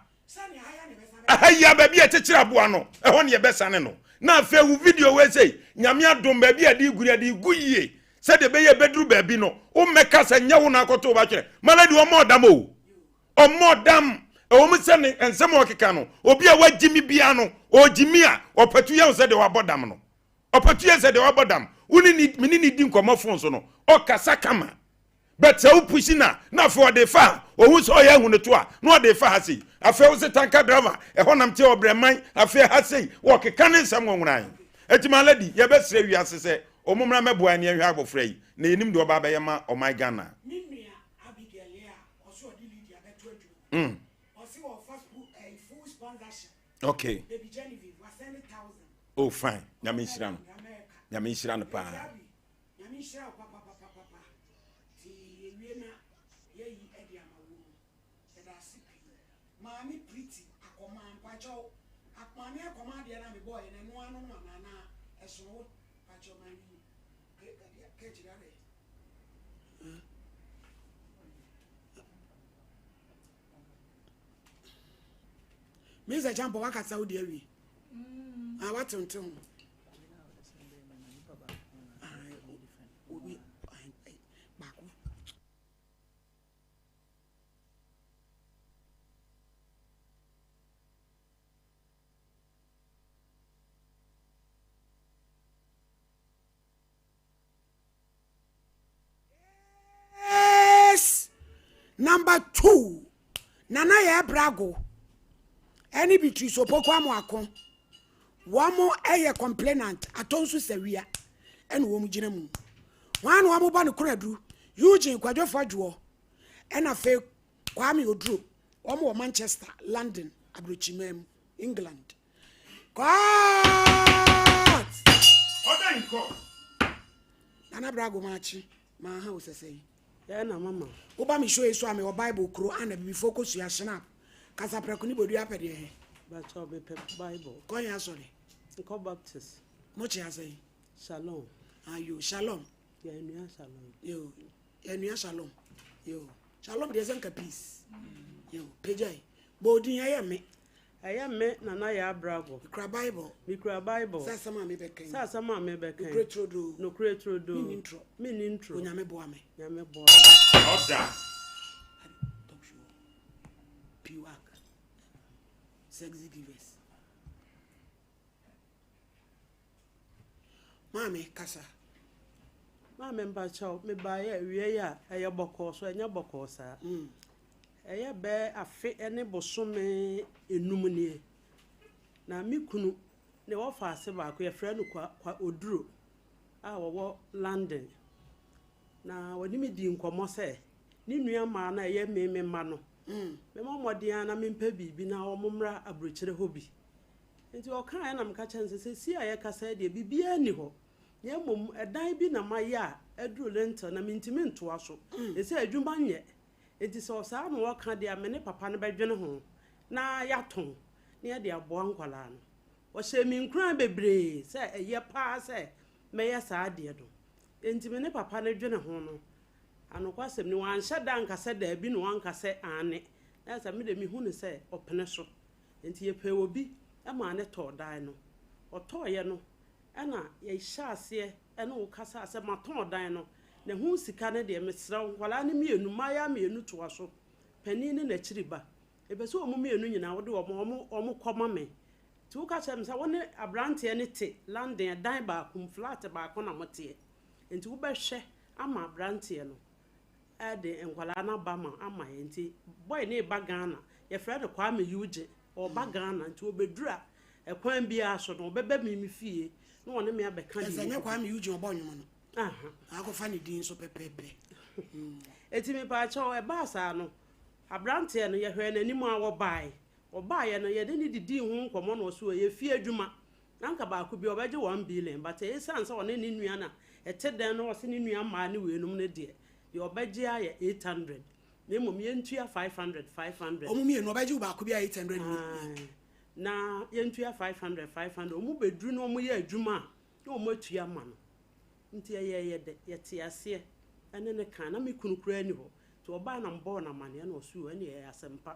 Aha yi a baabi a ɛkyekyere aboa no, ɛhɔ ne yɛbɛsane no. Na afei wo video wei sei, Nyame adom baabi a ɛde gu no, ɛde gu yie. Sɛdeɛ ɛbɛyɛ ɛbɛduru baabi no, wommɛka sɛ nyɛ wo na akɔto wo ba twene. Malady ɔmmɔ ɔdam o. Ɔmmɔ ɔdam. Ɛwɔ mu sɛ ne nsɛm a ɔkeka no, obi a wagye me biara no, ɔgye mi a, ɔpatu yɛ wo sɛ deɛ wabɔ dam no. Ɔpatu yɛ sɛ deɛ wabɔ dam. Wo ne ne, me ne ne di nkɔmmɔ fon so no, ɔkasa kama. But sɛ wo pushi no a, na afei ɔde fa ha. Ohu sɛ ɔyɛ ahu ne to a, na ɔde fa ha sei. Afei wo se tanker driver, ɛhɔ nam te ɔbrɛman, afei ha sei. Wɔkeka ne nsɛm nwonworan. Enti my lady, yɛbɛsrɛ wiase sɛ wɔn mmra mmɛboa yɛn na yɛnhwɛ abɔfra yi, na yɛnim deɛ ɔba abɛyɛ ma ɔman Ghana. Me nua Abigail a ɔse ɔde Lydia bɛto adwuma mu. Ɔse ɔfa full sponsorship. Okay. Baby Genevieve, wasɛnde thousand. Oh fine, Nyame nhyira no. Nyame nhyira no paa. Nyame nhyira wo papapapapa nti yɛwie na yɛayi de ama wo no yɛdaase pii Maame Pretty Akɔmaa mpakyɛw Maame Akɔmaa deɛ no a mebɔɔyɛ no ɛno ano no anaa na ɛsono wo mpakyɛw maame yi kɛkyerɛ adɛ. Mr. Champo wakasa wo deɛ awie ah wate ho. Baako. Number 2, Nana Yaa Brago ɛne Beatrice Opoku Amoako, wɔn yɛ complainant, Atonsu Sawia ɛna wɔn gyina mu. Wɔn na wɔn bɔ ne konadu, Eugene Kwadwo Fadwoɔ ɛna afei Kwame Oduro, wɔn wɔ Manchester, London, aburokyiman mu, England. Court! Order in court. Nana Brago maakye, maaha wo sɛsɛ yi. Yɛn na mama. Woba me show yi so a mewɔ Bible kuro a na abibifoɔ kɔsua Schnapp, kasaprɛko ne bodua apɛ deɛ he? Bakyɛw mepɛ Bible. Kɔ he asɔre? Nkɔ Baptist. Mo kyea sɛn? Shalom. Ayo, Shalom. Yɛnua Shalom. Yo, yɛnua Shalom. Yo, Shalom deɛ sɛ nka peace. Yo, pagya yi. Bɔ odin ɛyɛ me. Ɛyɛ me Nana Yaa Bragor. Mekura Bible. Mekura Bible. Sɛ asɛm a mebɛka yi. Sɛ asɛm a mebɛka yi. Nokorɛ turodoo. Nokorɛ turodoo. Menni ntorɔ. Menni ntorɔ. Onyame boa me. Nyame boa me. Order. Talk show. Piwak. Sexy givers. Maame kasa. Maame mpakyɛw, mebaeɛ awia yi a, ɛyɛ bɔkɔɔ so, ɛnyɛ bɔkɔɔ saa. Ɛyɛ bɛyɛ afe ne bosome nnum nie, na me kunu ne wɔfaase baako, yɛfrɛ no Kwa Kwa Oduro a ɔwɔ London. Na ɔne me dii nkɔmmɔ sɛ ne nua mmaa no a ɛyɛ me me mma no, memmɔ mmɔden ara na mempɛ biribi na wɔmmra aburokyire hɔ bi. Nti ɔkaeɛ na meka kyerɛɛ no sɛ seesei a yɛrekasa yi deɛ biribiara nni hɔ, na mmom ɛdan bi na mayɛ a aduru lintel na mentumi ntoa so, ɛsɛ adwuma nyɛ. Enti sɛ saa na wɔka deɛ a, me ne papa no bɛdwene ho na yɛatɔn na yɛde aboa nkwadaa no. Ɔhyɛɛ me nkuran bebree sɛ ɛyɛ pa ara sɛ mɛyɛ saa adeɛ no. Enti me ne papa no dwene ho no, anokwasɛm ni, wanhyɛ da anka sɛ daabi na wanka sɛ aane. Na sɛ me deɛ mehu no sɛ ɔpene so. Enti yɛpɛɛ obi maa no tɔɔ dan no. Ɔtɔeɛ no, ɛna yɛhyɛɛ aseɛ ne wo kasaa sɛ matɔn dan no, na ɛho sika no deɛ mesrɛ wo, nkwadaa no mmienu, mmaayewa mmienu toa so, panin ne n'akyiri ba. Mepɛ sɛ wɔn mmienu nyinaa wode wɔn, wɔn, wɔn kɔ ma me. Nti woka kyerɛɛ me sɛ wo ne aberanteɛ no te London, ɛdan baako mu, flat baako na moteɛ. Nti wobɛhwɛ ama aberanteɛ no de nkwadaa no aba ma ama yɛn. Nti boy no reba Ghana, yɛfrɛ no Kwame Eugene, ɔreba Ghana nti ɔbɛduru a, ɛkwan biara so no ɔbɛba me me fie na ɔne me abɛka deɛ. Ɛsɛ nyɛ Kwame Eugene ɔbɔ nnwom no. Akɔfa ne din so pɛpɛɛpɛ. Eti mepaakyɛw ɛbaa saa no, aberanteɛ no yɛhwɛɛ n'anim a ɔbaeɛ. Ɔbaeɛ no yɛne no didii ho nkɔmmɔ na ɔse ɔyɛ fie adwuma. Na anka baako bi ɔbɛgye one billion but esiane sɛ ɔne ne nua na ɛte dɛn na ɔse ne nua mmaa ne weinom no deɛ, deɛ ɔbɛgye ara yɛ 800 na mmom yɛntua 500 500. Wɔn mmienu ɔbɛgye wo baako biara 800 million. Ae, na yɛntua 500 500, wɔn bɛduru na wɔyɛ adwuma a na wɔn atua ama no. Nti ɛyɛɛ yɛ dɛ, yɛtee aseɛ ɛne no kae, na me kunu koraa nni hɔ, nti ɔbae na mebɔɔ no amaneɛ na ɔse oo ɛneɛ ɛyɛ asɛmpa.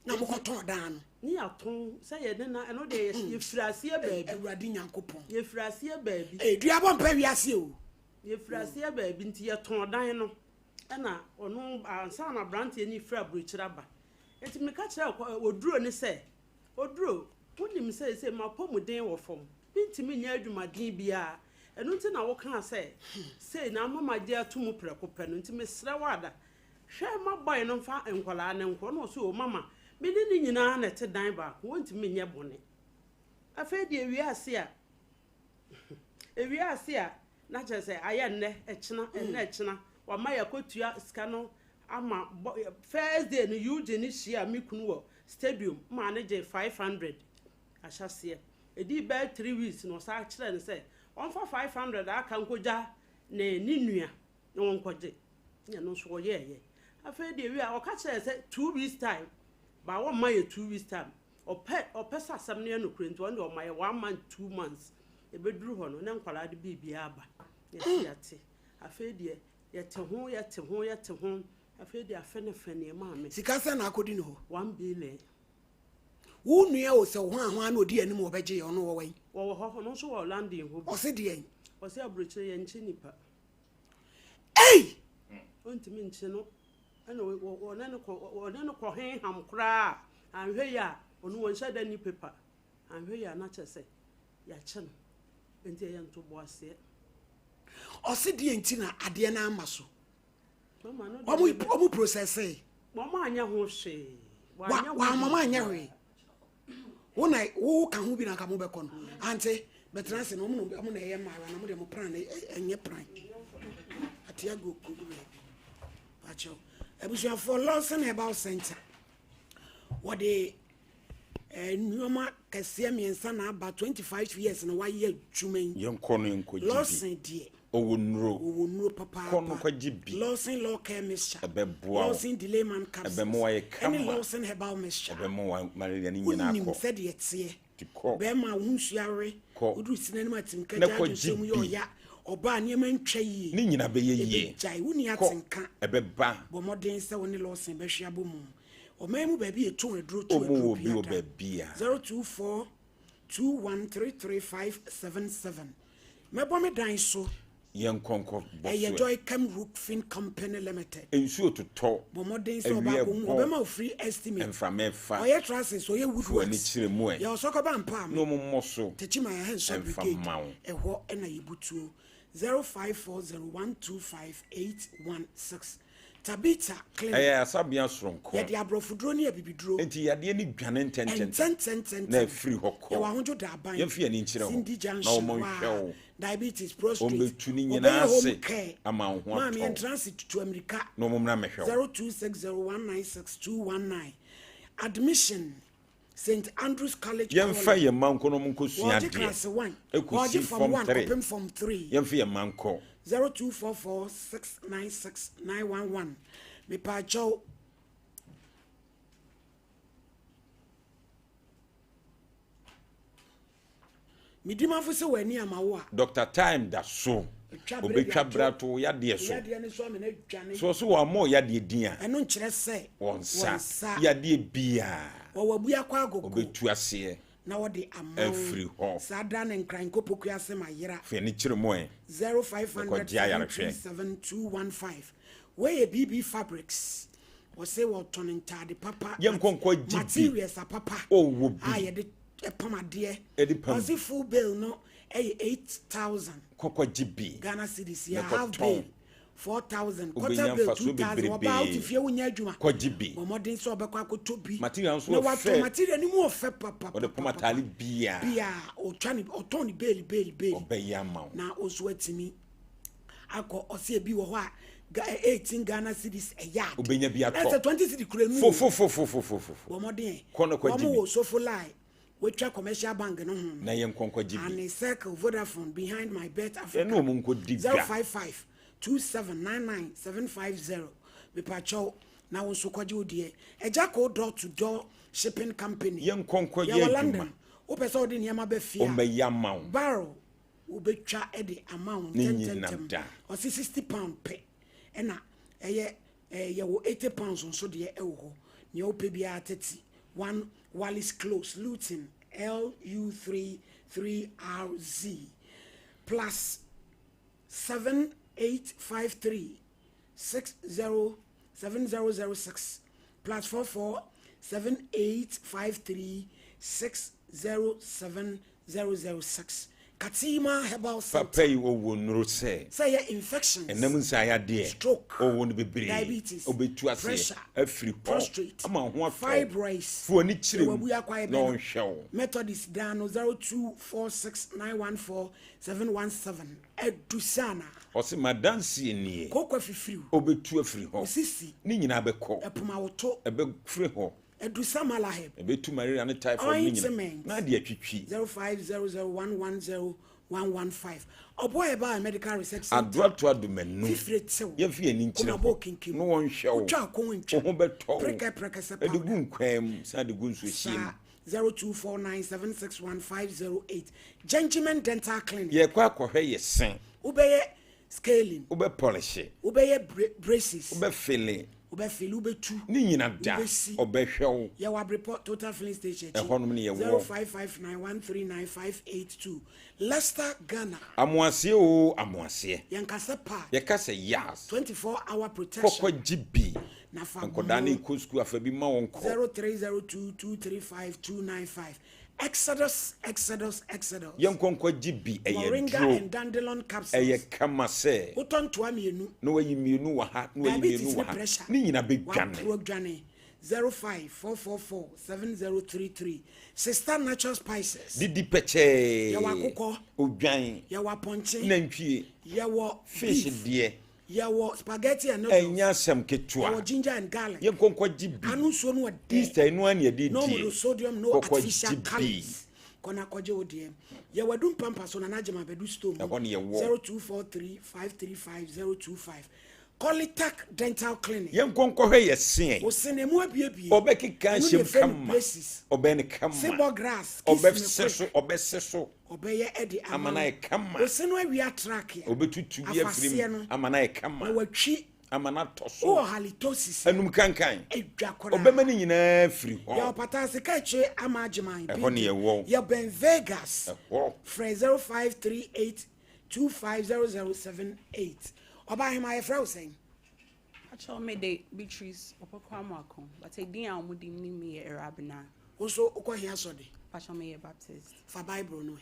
Na mokɔtɔn dan no? Ne yɛatɔn, sɛ yɛne na ɛno deɛ yɛfiri aseɛ baabi. Awurade Nyankopɔn. Yɛfiri aseɛ baabi. Ee, duabɔ mpɛ wiase o. Yɛfiri aseɛ baabi nti yɛtɔn dan no, ɛna ɔno ansa na aberanteɛ no refiri aburokyire aba. Nti meka kyerɛɛ Oduro no sɛ, Oduro, wonim sɛ seesei m'apɔmuden wɔ fam, mintumi nyɛ adwumaden biara. Ɛno nti na wokaa sɛ sei na ama magye ato mu prɛko pɛ no. Nti mesrɛ wo ada, hwɛ ma boy no mfa nkwadaa no nkɔ. Ɛna ɔse, O mama, me ne no nyinaa na ɛte dan baako, wɔntumi nyɛ bɔne. Afei deɛ ewie ase a, ewie ase a, na kyerɛ sɛ ayɛ nnɛ, ɛkyena, ɛnnɛ, ɛkyena. Wama yɛakɔtua sika no ama bɔ, first day no Eugene hyiaa me kunu wɔ stadium maa no gyee 500 ahyɛaseɛ. Ɛdii bɛyɛ 3 weeks no ɔsan kyerɛɛ no sɛ ɔmfa 500 a aka nkɔgya ne ne nua na ɔnkɔgye. Ɛna ɛno nso ɔyɛɛyɛ. Afei deɛ wie a ɔka kyerɛɛ sɛ 2 weeks time, ba wɔmma yɛ 2 weeks time. Ɔpɛ ɔpɛ sɛ asɛm no yɛ nokorɛ nti ɔno deɛ ɔma yɛ 1 month, 2 months. Ɛbɛduru hɔ no na nkwadaa de biribiara aba. Yɛse yɛate. Afei deɛ yɛte ho yɛte ho yɛte ho afei deɛ afe ne fɛ neɛ maame. Sika sɛn na akɔdi ne hɔ? 1 billion. Wo nua o sɛ hwan hwan na ɔdi anim ɔbɛgye yɛ ɔno ɔwɔ wɛn? Wɔwɔ hɔ ɔno nso wɔ London hɔ bi. Ɔse deɛn? Ɔse aburokyire yɛnkye nipa. Ei! Ɔntumi nkye no ɛna ɔne no kɔ ɔne no kɔ henham koraa anhwɛ yi a ɔno wɔnhyɛ da ni paper anhwɛ yi a na kyerɛ sɛ yɛakye no nti ɛyɛ ntoboaseɛ. Ɔse deɛ nti na adeɛ no amma so. Ɔmo ɔmo processee. Wɔn anyɛ ho hwee. Wa wa mama anyɛ hwee. Wo na wo ka ho bi na nka mo bɛkɔ no. Ante bɛtena ase no ɔmo na ɔmo na ɛyɛ mmaayewa na mo deɛ mo pran no ɛnyɛ pran. Ate agu kogu baabi. Pakyɛw. Abusuafoɔ Lawson Herbal Center wɔde eh, nneɛma kɛseɛ mmiɛnsa na aba 25 years na wayɛ adwuma yi. Yɛnkɔ no yɛnkɔgye bi. Lawson deɛ. Ɔwɔ nnuro. Ɔwɔ nnuro papaapa. Kɔ no kɔgye bi. Lawson Law Care Mixture. Ɛbɛboa wo. Lawson Delayman Capsules. Ɛbɛma wayɛ kama. Ɛne Lawson Herbal Mixture. Ɛbɛma wa malaria no nyinaa Wonim kɔ. sɛdeɛ ɛteɛ. Nti kɔ. Bɛrima a wo ho nsuo awe. Kɔ. Woduru sini anim atim Na kagya kɔgye adwonsɛm mu yɛ bi. ɔya. Ɔbaa nneɛma ntwa yie. Ne nyinaa bɛyɛ yie. Ɛbɛgyae. Wonni Kɔ. atenka. Ɛbɛba. Bɔ mmɔden sɛ wo ne Lawson bɛhwe abɔ mu. Ɔman mu baabi a yɛtɔn aduro to Ɔmo aduro wɔ bi wɔ biara. baabi a. 024 2133577. Mɛbɔ me dan so. Yɛnkɔ nkɔ bɔ Ɛyɛ so ɛ. Joycam Roofing Company Limited. Nsuo totɔ, Bɔ mmɔden sɛ awia ɔbaako hu. bɔ, Ɔbɛma wo free estimate. mframa ɛfa. Ɔyɛ trusses, ɔyɛ Fo ani woodworks. kyerɛ mu ɛ. Yɛ ɔsɔkɔba mpa Na ɔmo mmɔ so. Techiman Ahensɔ Ɛmfa Brigade. mma wo. Ɛhɔ ɛna yɛbutuo. 0540125816. Tabitha Clinic. Ɛyɛ asabea soronko. Yɛde aborɔfoduro ne abibiduro. Enti yadeɛ no dwane ntɛntɛntɛm. Ntɛntɛntɛntɛm. Na ɛfiri hɔ kɔ. Yɛwɔ ahodwo da aban. Yɛmfa yɛn ani nkyerɛ hɔ. Cindy Na Junction wɔn hɔ nhwɛ a, wo. Diabetes, prostate. Wɔbɛtu ne Wɔbɛyɛ nyinaa home ase care. ama wo ho Maame atɔ yɛn wo. tena ase tutu amirika. Na wɔn mmra mmɛhwɛ wo. 0260196219. Admission St Andrews College Yɛmfa yɛn mma nkɔ na wɔn nkɔsua Wɔgye adeɛ. class 1. Ɛkɔsi Wɔgye form form 1 3. kɔpem form 3. Yɛmfa yɛn mma nkɔ. 0244696911. Mepaakyɛw. Medimafo sɛ w'ani ama wo a. Doctor Time da so. Obetwa bere ato wo yadeɛ so. Yadeɛ no so amena adwane. So ɔso wɔammɔ wo yadeɛ din a. Ɛno nkyerɛ sɛ. Wɔn nsa. Wɔn nsa. Yadeɛ biara. Wɔwɔ abua kɔ agogo. Obetu aseɛ. Na wɔde ama wo. Afiri hɔ. Saa da no Nkran Nkopoku ase ma yera. Fa ani kyerɛ mu ɛ. 0500 Kɔgye ayarehwɛ. 727 215. Wei yɛ BB Fabrics. Wɔse wɔtɔn ntaade papa. Yɛnkɔ nkɔgye bi. Materials apapa. Ɔwɔ bi. A yɛde pam adeɛ. Ɛde pam. Ɔse full bail no ɛyɛ 8,000. Kɔkɔ gye bi. Ghana cedis Na yɛ half kɔtɔn. bail 4,000. Quarter Wobɛnya bail mfasoɔ 2,000. Ɔbaa wote bebrebe. fie wonyɛ adwuma. Kɔgye bi. Bɔ mmɔden sɛ ɔbɛkɔ akɔtɔ bi. Material nso Na ɔfɛ. watɔ material no mu ɔfɛ papa. Ɔde pam ataale biara. Bia ɔtwa ne ɔtɔn ne bail bail bail. Ɔbɛyɛ ama wo. Na ɔnso atumi akɔ ɔsɛ ebi wɔ hɔ a 18 Ghana cedis a yard. Wobɛnya bi atɔ. Ɛsɛ 20 cedi kura mu. Fofofofofofofo. Bɔ mmɔden. Kɔ na kɔgye Wɔn bi. wɔ Sofo line. Wɔatwa commercial bank no ho. Na yɛn nkɔ nkɔgye bi. Ane circle Vodafone behind my bet Africa. Yɛne wɔn nkɔdi dwa. 055 2799 750. Mepakyɛw na wo nso kɔgye wo deɛ. Agya ko door to door shipping company. Yɛn nkɔ nkɔyɛ Yɛwɔ adwuma. London. Wopɛ sɛ wode nneɛma bɛ fie a. Wɔbɛyɛ ama wo. Barrel wobɛtwa de ama wo Ne nyinam ntɛntɛntɛm. da. Ɔse 60 pound pɛ. Ɛna ɛyɛ eh, yɛwɔ 80 pounds nso deɛ ɛwɔ hɔ. Nea wopɛ biara 30. 1 Wallis Close, Luton, LU3 3RZ. Plus 7853 60 7006 plus 44 7853 60 7006. Katima Herbal Center. Papa yi ɔwɔ nnuro sɛ. Sɛ ɛyɛ infections. Ɛnam nsa yadeɛ. Stroke. Ɔwɔ no bebree. Diabetes. Ɔbɛtu aseɛ. Pressure. Afiri hɔ. Prostate. Ama wo ho atɔ. Fibroids. Fo ani kyerɛ Yɛwɔ mu. abuya kwae Na bɛn no. ɔnhwɛ wo. Methodist dan no 0246914717. Adusana. Ɔse madanseɛ nie. Koko afifiriw. Ɔbɛtu afiri hɔ. Osisi. Ne nyinaa bɛkɔ. Ɛpomawoto. Ɛbɛfiri hɔ. Adusa Malaheb. Ɛbɛtu malaria ne typhoid ne nyinaa. Ointment. Na ade atwitwi. 0500110115. Ɔboa ɛbaa Medical Research Center. Adoatoa domanu. Fifire tew. Yɛmfa yɛn ani nkyerɛ Kumabɔ hɔ. kinkim. Na wɔnhwɛ wo. Wotwa akon ntwa. Wo ho bɛtɔ wo. Prɛkɛ prɛkɛ sɛ Ɛde powder. gu nkwan mu, san de gu nsuohyeɛ mu. Saa 0249761508. Gentleman Dental Clinic. Yɛkɔ akɔhwɛ yɛ se. Wobɛyɛ scaling. Wobɛ pɔlehye. Wobɛyɛ braces. Wobɛ fele. Wobɛ fele, wobɛtu. Ne nyina da. Wobɛsi. Ɔbɛhwɛ wo. Yɛwɔ Abrepɔ Total Filling Station akyi. Ɛhɔnom ne yɛwɔ. 0559139582. Leicester, Ghana. Amoaseɛ oo, amoaseɛ. Yɛnkasa pa. Yɛka sɛ yas. 24 hour protection. Kɔkɔ gye bi. Na fa Nkɔdaa ne mo. kɔ sukuu afa bi ma wɔn kɔ. 0302235295. Exodus, Exodus, Exodus. Yɛnkɔ nkɔgye bi, ɛyɛ Moringa duro. and dandelion capsules. Ɛyɛ kama sɛ. Wotɔ ntoa mmienu. Na wayi mmienu wɔ ha, na wayi Diabetes mmienu ne wɔ ha. pressure. Ne nyina bɛdwane. Waporo adwane. 05444 7033. Sister Natural Spices. Didi pɛkyɛɛ. Yɛwɔ akokɔ. Odwan. Yɛwɔ apɔnkye. Nantwie. Yɛwɔ Fish beef. deɛ. Yɛwɔ spaghetti and noodles. Ɛnyɛ asɛm ketewa. Yɛwɔ ginger and garlic. Yɛnkɔ nkɔgye bi. Ano nsuo no wɔ dɛ. Easter yi no ara na yɛde No die. monosodium, no Kɔkɔgye artificial bi. colours. Kɔ na kɔgye wo deɛ. Yɛwɔ Adum Pampa so, Nana Agyemang Badu store mu. Ɛhɔ ne yɛwɔ. 0243 535 025. Colitac Dental Clinic. Yɛnkɔ nkɔhwɛ yɛ seɛ. Wo se no emu abuebue. Ɔbɛkeka Ɛno na ahyɛm yɛfrɛ no kama. braces. Ɔbɛyɛ no kama. Sebɔ grass, kiss me Ɔbɛse quick. so, ɔbɛse so. Ɔbɛyɛ ɛde ama Ama no wo. ayɛ kama. Wo se no awia track a. Ɔbɛtutu bi afiri Afaseɛ mu no. ama no ayɛ kama. Na watwi. Ama no atɔ so. Wowɔ halitosis a. Anum kankan. Edwa koraa. Ɔbɛma ne nyinaa afiri hɔ. Yɛwɔ Pataase Kakyire ama Agyeman. Ɛhɔ ne yɛwɔ. Yɛbɛn Vegas. Ɛhɔ. Frɛ 0538 250078. Ɔbaa Ahema yɛfrɛ wo sɛn? Pakyɛw me de Beatrice Opoku Amoako but edin a wɔde nim me yɛ Erabena. Wo nso wokɔ he asɔde? Pakyɛw meyɛ Baptist. Fa Bible no ɛ.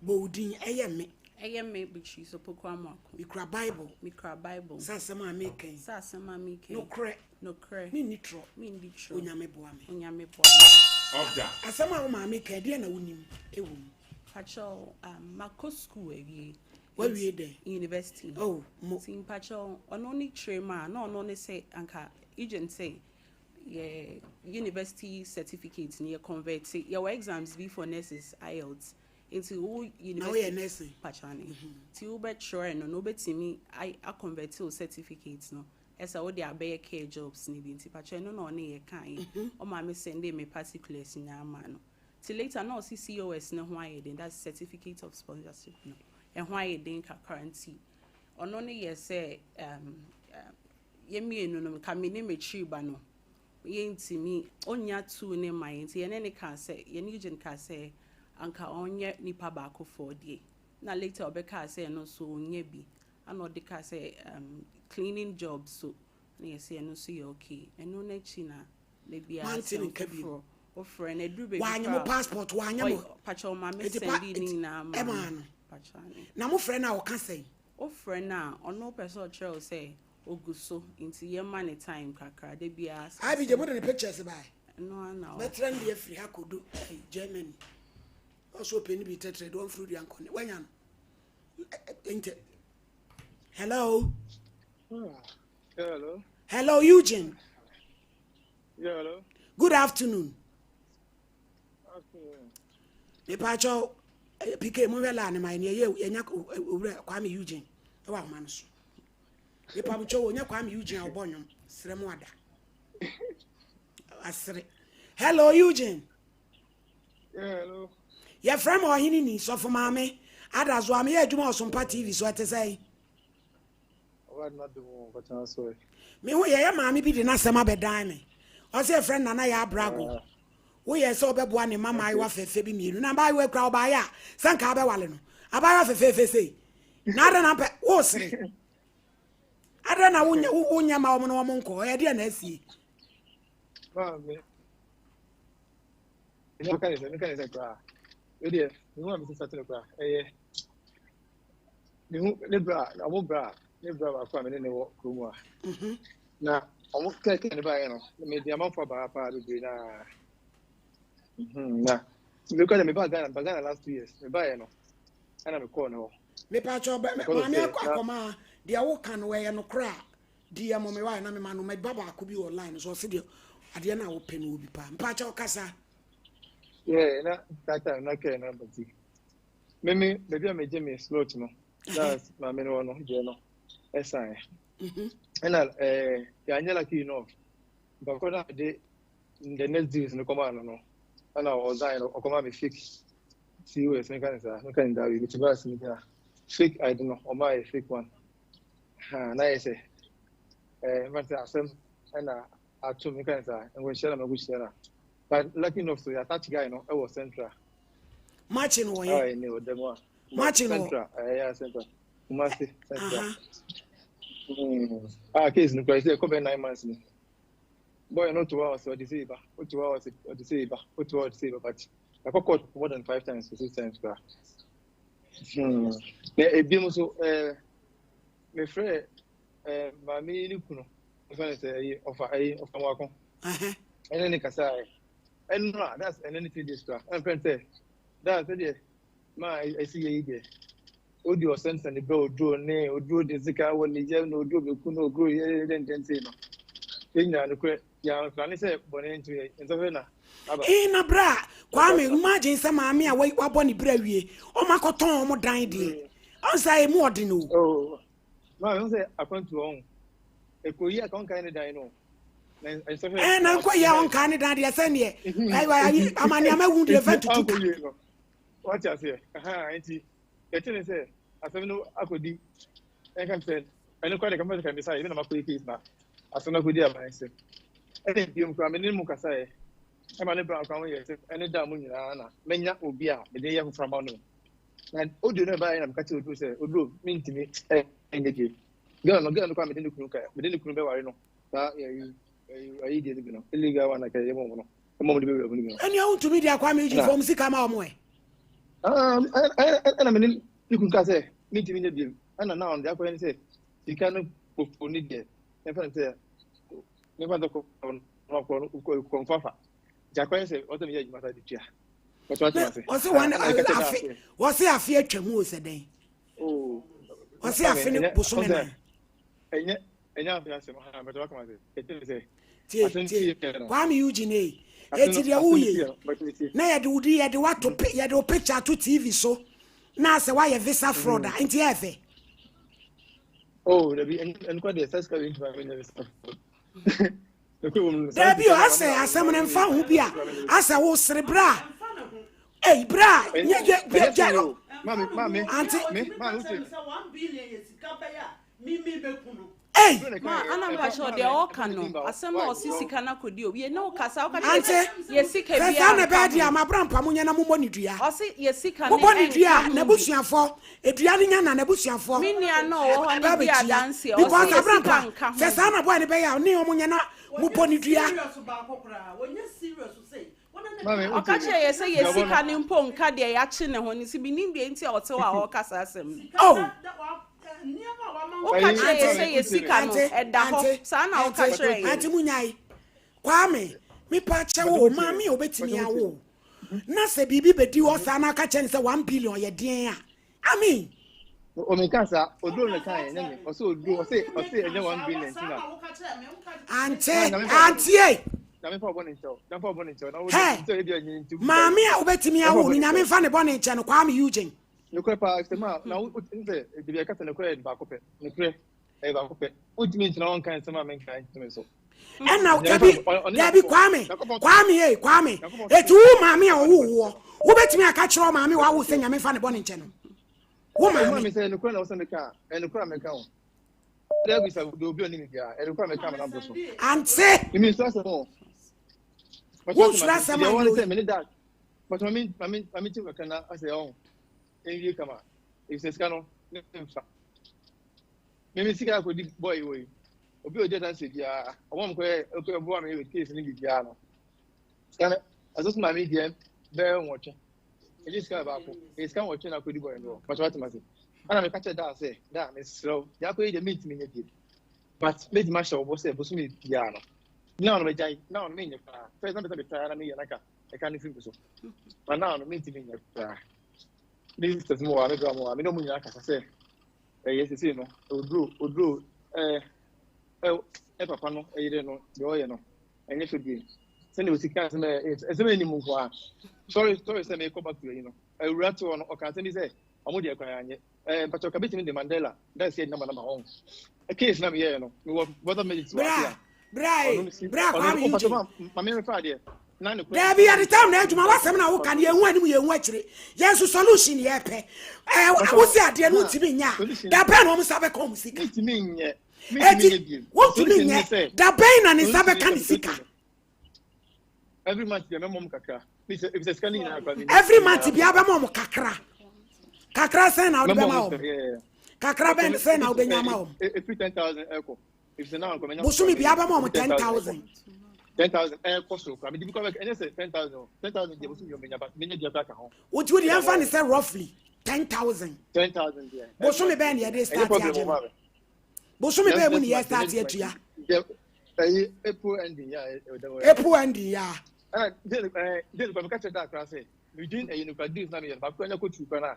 Bɔ wo din ɛyɛ me. Ɛyɛ me Beatrice Opoku Amoako. Mekura Bible. Mekura Bible. Sɛ asɛm a meka yi. Sɛ asɛm a meka yi. Nokorɛ. Nokorɛ. Menni torɔ. Menni torɔ. Onyame boa me. Onyame boa me. Ɔda. Asɛm a wo maame ka ɛdeɛn na wonim ɛwɔ mu? Pakyɛw um, makɔ school awie. Wawie dɛn? University. Oh, mo. Nti mpakyɛw ɔno ne kyerɛ mu a na ɔno ne sɛ anka agent sɛ yɛ university certificate no yɛ convert yɛwɔ exams bi for nurses IELTS nti wo university Na woyɛ nursing? Pakyɛw ne. Nti wobɛtwerɛ no na wobɛtumi a convert wo certificate no ɛsɛ wode abɛyɛ care jobs ne bi nti pakyɛw ɛno na ɔne yɛ kaeɛ ɔma me send me particulars nyinaa ma no. Till later na ɔsi COS ne ho ayɛ den that's certificate of sponsorship no ɛho ayɛ den kakra nti ɔno ne yɛ sɛ um, yɛ mmienu no ka me ne m'akyiri ba no yɛntumi ɔnya two ne ma yɛn nti yɛne ne kaa sɛ yɛne Eugene kaa sɛ anka ɔnyɛ nipa baakofoɔ deɛ na later ɔbɛkaa sɛ ɛno nso ɔnyɛ bi ana ɔde kaa sɛ cleaning job so na yɛsɛ ɛno nso yɛ okay ɛno n'akyi na da biara Mante ne asɛm nka bio. foforɔ wofrɛ no aduru baabi Wanyɛ mo koraa a- passport, wanyɛ mo- Ɔy- pakyɛ ɔma me Enti pa- sɛndi ne nyinaa ma ɛmaa no. no. Pakyɛ ane. Na mofrɛ no a ɔka sɛn? Wofrɛ no a ɔno pɛ sɛ ɔkyerɛ wo sɛ ogu so nti yɛma ne time kakra da biara sɛ Abigye mo de ne pictures bae. Ɛno ara na ɔ- Bɛtrɛ no deɛ firi ha kɔdu Germany. Ɔsɛ ɔpɛ no bi tɛtrɛ de ɔmfiri dua nkɔ ne wanya no. Nti hello. Hello. Hello Eugene. Yeah, hello. Good afternoon. Afternoon. Mepakyɛw PK mo hwɛ line ma yɛn yɛ yɛnya owura Kwame Eugene ɛwɔ ahoma no so. Mepakyɛw onya Kwame Eugene a ɔbɔ nnwom srɛ mo ada. Asere. Hello Eugene. Yeah, hello. Yɛfrɛ me ɔhene ni sɔfo maame ada so a meyɛ adwuma Ɔsompa TV so ɛte sɛ Ɔba na dum nkɔtena so. Me ho yɛyɛ maame bi de n'asɛm abɛdan me ɔsɛ yɛfrɛ no Nana yɛ abrago woyɛ sɛ wobɛboa ne ma maayewa fɛfɛ bi mmienu na maayewa kura ɔbaayɛ a sɛ nka wobɛwale no abaayewa fɛfɛɛfɛ sei na adɛn na mpɛ wosere adɛn na wonyɛ ma wɔn na wɔn nkɔ ɔyɛ deɛ na asie Maame. Ɛnyɛ meka ne sɛ meka ne sɛ koraa. Wei deɛ mehu a mesi sate no koraa ɛyɛ mehu ne bra ɔmo bra ne bra baako a me ne ne wɔ kurom a na ɔmo kɛkɛ ne baeɛ no mede amanfo aba ha paa bebree naa na mekɔ dɛ mebaa Ghana meba Ghana last 2 years mebaeɛ no ɛna mekɔɔ ne hɔ. Mepatwɛ Because of maame sɛ akɔ akɔma deɛ woka no ɛyɛ nokorɛ a deɛ mo me wae na mema no meba baako bi wɔ line so ɔse deɛ adeɛ no a wopɛ no wɔ bi paa mpakyɛ wokasa. Yeah, na that time na kɛɛ na bati. Meme baabi a megye me slot no na maame no wɔ no deɛ no ɛsan ɛna yɛanyɛ lucky enough bakɔ na de the next deals no kɔmaa no ɛna ɔsan no ɔkɔmaa me fake COS meka ne saa meka ne dawe mete baa simi gyina fake ID no ɔmaa yɛ fake one ha na yɛ sɛ mfa sɛ asɛm ɛna ato meka ne saa nkwanhyia na mankɔhyia na but lucky enough so yɛ attach guy no ɛwɔ central. Makye no wɔyɛ a ɛne ɔda mu a Makye no wɔ- central ɛyɛ central Kumasi central. Ah, case no kora sɛ ɛkɔ bɛyɛ 9 months ni. Boy no to hɔ a ɔsɛ ɔde sei ba, woto hɔ a ɔsɛ ɔde sei ba, woto hɔ a ɔde sei ba but yɛakɔ court more than five times or six times koraa. Hmm. Na ebiom nso ɛɛ mefrɛ ɛɛ maame yi ne kunu mefrɛ no sɛ ɛyi ɔfa ɛyi ɔfa wako ɛne ne kasa ɛ ɛno a that's ɛne ne 3 days koraa ɛna mefrɛ no sɛ that's sɛdeɛ maa ɛsi yɛ yi deɛ odi ɔsɛnsɛn ne bɛ oduro ne oduro de sika wɔ ne yam na oduro bɛku na oduro yɛ yɛ ntɛntɛn no yɛn nyinaa no korɛ yɛn afra ne sɛ bɔne nto yɛ nsɔhwɛ na aba. Ee na bra Kwame imagine sɛ maame a wabɔ ne bra wie ɔmo akɔtɔn ɔmo dan deɛ ɔn sɛ emu ɔden o. Oh, maame n sɛ akwantu ɔn ekoyi a kɔnkan ne dan no na nsɔhwɛ. Ɛɛ na nkɔ yi a ɔnkan ne dan deɛ sɛ neɛ ɛɛ amaneama wu deɛ fɛn tutu ka. Wate aseɛ ɛhan nti yɛte ne sɛ asɛm no akɔdi ɛnka sɛ ɛno koraa de kama sɛ kambisa yɛ bi na makɔyɛ case na asɛm no akɔdi aban sɛ ɛna biom koraa me ne mu kasaeɛ ɛma ne bra koraa ho yɛ sɛ ɛne da mu nyinaa na mɛnya obi a mede yɛ foforɔ ama no na audio no ɛbaeɛ na meka kyerɛ oduro sɛ oduro mentumi ɛnyɛ bie girl no girl no koraa mede ne kunu ka mede ne kunu bɛware no saa yɛyi ayi deɛ no bi no illegal one na kɛyɛ mɔ no ɛmɔ mo de bɛwura mu no bi no ɛnea wontumi de akɔ ama egyefo ɔmo sika ma ɔmo ɛ. Ɛna mene ne kunu ka sɛ mentumi nyɛ bio ɛna na ɔno deɛ akɔyɛ ne sɛ sika no kofo ne deɛ mɛfa no sɛ mɛfa no sɛ kɔ kɔmfa fa nti akɔyɛ sɛ ɔsɛ meyɛ adwuma sa de tua ɔse wɔn afe ɔse afe atwa mu o sɛ dɛn ɔse afe ne bosome nan ɛnyɛ ɛnyɛ afe asɛm ha bɛtɛ waka ma sɛ ɛte ne sɛ tie tie Kwame Eugene ei eti deɛ woyɛ yi na yɛde wo di yɛde wato yɛde wo picture ato TV so na asɛ woayɛ visa fraud a nti ɛyɛ fɛ. Oh, dabi ɛnukwa deɛ sɛ sika bi ntoma mi nyɛ visa fraud. Dabi o asɛ asɛm no nfa ho bi a asɛ wo sere bra ei bra nyɛ yɛ yɛ yɛ ante. Ei! Ma ana mpakyɛw deɛ ɔka no asɛm na ɔse sika no akɔdi o yɛ ne wo kasa woka kyerɛ Ante, sɛ yɛ sika sɛ biara saa na nka ɛbɛyɛ deɛ a ho mabra mpa monyɛ na mommɔ ne dua. ɔse yɛ sika ne Mobɔ ne dua ɛnka a ho bi n'abusuafoɔ dua no nya na n'abusuafoɔ me nua no ɔwɔ hɔ bɛ no di abɛtua adanseɛ ɔse because yɛ abra sika mpa nka sɛ ho saa bi na boy no bɛyɛ a ne wɔn nyɛ na mobɔ ne dua. Ɔka kyerɛɛ yɛ sɛ yɛ sika no mpo nka deɛ yɛakye ne ho no nti mennim deɛ nti a ɔte hɔ a ɔreka saa asɛm no. Oh! Woka kyerɛɛ yɛ sɛ yɛ sika no ɛda hɔ saa na woka kyerɛɛ yɛn. Ante munyae. Kwame, mepa kyɛw o, maame a obetumi awo wo na sɛ biribi bedi hɔ saa na aka kyerɛ no sɛ 1 billion yɛ deɛn a, I mean. Omi ka sa oduro na kan ɛnyɛ mi ɔsɛ oduro ɔsɛ ɔsɛ ɛnyɛ 1 billion ti na. Ante ante e. Nyame fa ɔbɔ ne nkyɛw nyame fa ɔbɔ ne nkyɛw na wo de sɛ ebi ɛnyɛ nti. Maame a wobɛtumi awo no nyame nfa ne bɔ ne nkyɛ no Kwame Eugene. Nokorɛ paa sɛ ma na wo sɛ ebi ɛka sɛ nokorɛ yɛ baako pɛ nokorɛ ɛyɛ baako pɛ wontumi nkyerɛ wɔn nka nsɛm a menka ntumi so. Ɛna dabi dabi Kwame Kwame ee Kwame eti wo maame a ɔwo woɔ wobɛtumi aka kyerɛ wo maame wawo sɛ nyame nfa ne bɔ ne nkyɛ no wo maame. Maame sɛ nokorɛ na wɔsɛ meka a ɛnokorɛ a meka o. Dɛ bisa de obi ɔnim biara ɛnokorɛ a meka ama no aboro so. Ante. Mimi nsura asɛm o. Wo nsura asɛm a yɛ. Mene da but mame mame mame ti kakra na asɛ ɔho nwie kama efisɛ sika no ne mfa. Meme sika akɔdi boy wɔ yi obi a ɔdi adanse biara ɔmo a mekɔyɛ ɔkɔ ɛboa me with case ne biribiara no sika no ɛso so maame deɛ bɛyɛ 8 ɛgye sika baako ɛyɛ sika 8 na akɔdi boy no hɔ pàtó wate ma se ɛna meka kyerɛ daa sɛ daa mesrɛ wo deɛ akɔyɛ deɛ mentumi nyɛ bie but mɛtumi ahyɛ wo bɔ sɛ bosome biara no now no megyae now no menyɛ koraa first na mpɛ sɛ metaa na meyɛ naka ɛka no firi me so but now no mentumi nyɛ koraa ne sisters mu wɔ a me bra mu wɔ a me ne ɔmo nyinaa kasa sɛ ɛyɛ sese no oduro oduro ɛɛ ɛ ɛ papa no ɛyere no deɛ ɔyɛ no ɛnyɛ fɛ bie sɛnea osi ka asɛm ɛ ɛsɛm ɛnim nko a sorry sorry sɛ mekɔ back to ɛyi no awura te hɔ no ɔka asɛm bi sɛ ɔmo deɛ kwan anyɛ ɛɛ mpatɔ kabi tumi de Mandela that's it number number wɔn case na meyɛɛ no mewɔ brother medicine wɔ ase a bra e bra Kwame Eugene maame mefa adeɛ na ne daabi yɛde tam na adwuma wasɛm na woka no yɛhu anim yɛhu akyire yɛn nso solution yɛpɛ ɛɛ wosi adeɛ no wontumi nyɛ a da bɛn na wɔn nsa bɛka wɔn sika eti wontumi nyɛ da bɛn na ne nsa bɛka ne sika. Every month bia mɛmɔ mu kakra ebisɛ sika ne nyinaa kora. Every month bia bɛmɔ mu kakra kakra sɛn na wode bɛma wɔn kakra bɛn sɛn na wobɛnya ama wɔn. Efiri 10,000 ɛkɔ. Bosome bia bɛma wɔn 10,000. 10,000 ɛkɔ soro koraa. Mede bi koraa bɛka, ɛnyɛ sɛ 10,000 o. 10,000 deɛ bosom yɛ menya but menya deɛ koraa ka ho. Wotu deɛ ɛmfa ne sɛ roughly 10,000. 10,000 deɛ. Bosome bɛn na yɛde start agye no? Bosome bɛn mu na yɛ start atua? Ɛyi April ending ya. April ending ya. Ɛna den ɛɛ den kura mi ka kyerɛ daa koraa sɛ mi din ɛyi no kura deals na mi yɛ no baako ɛnyɛ kotu kura na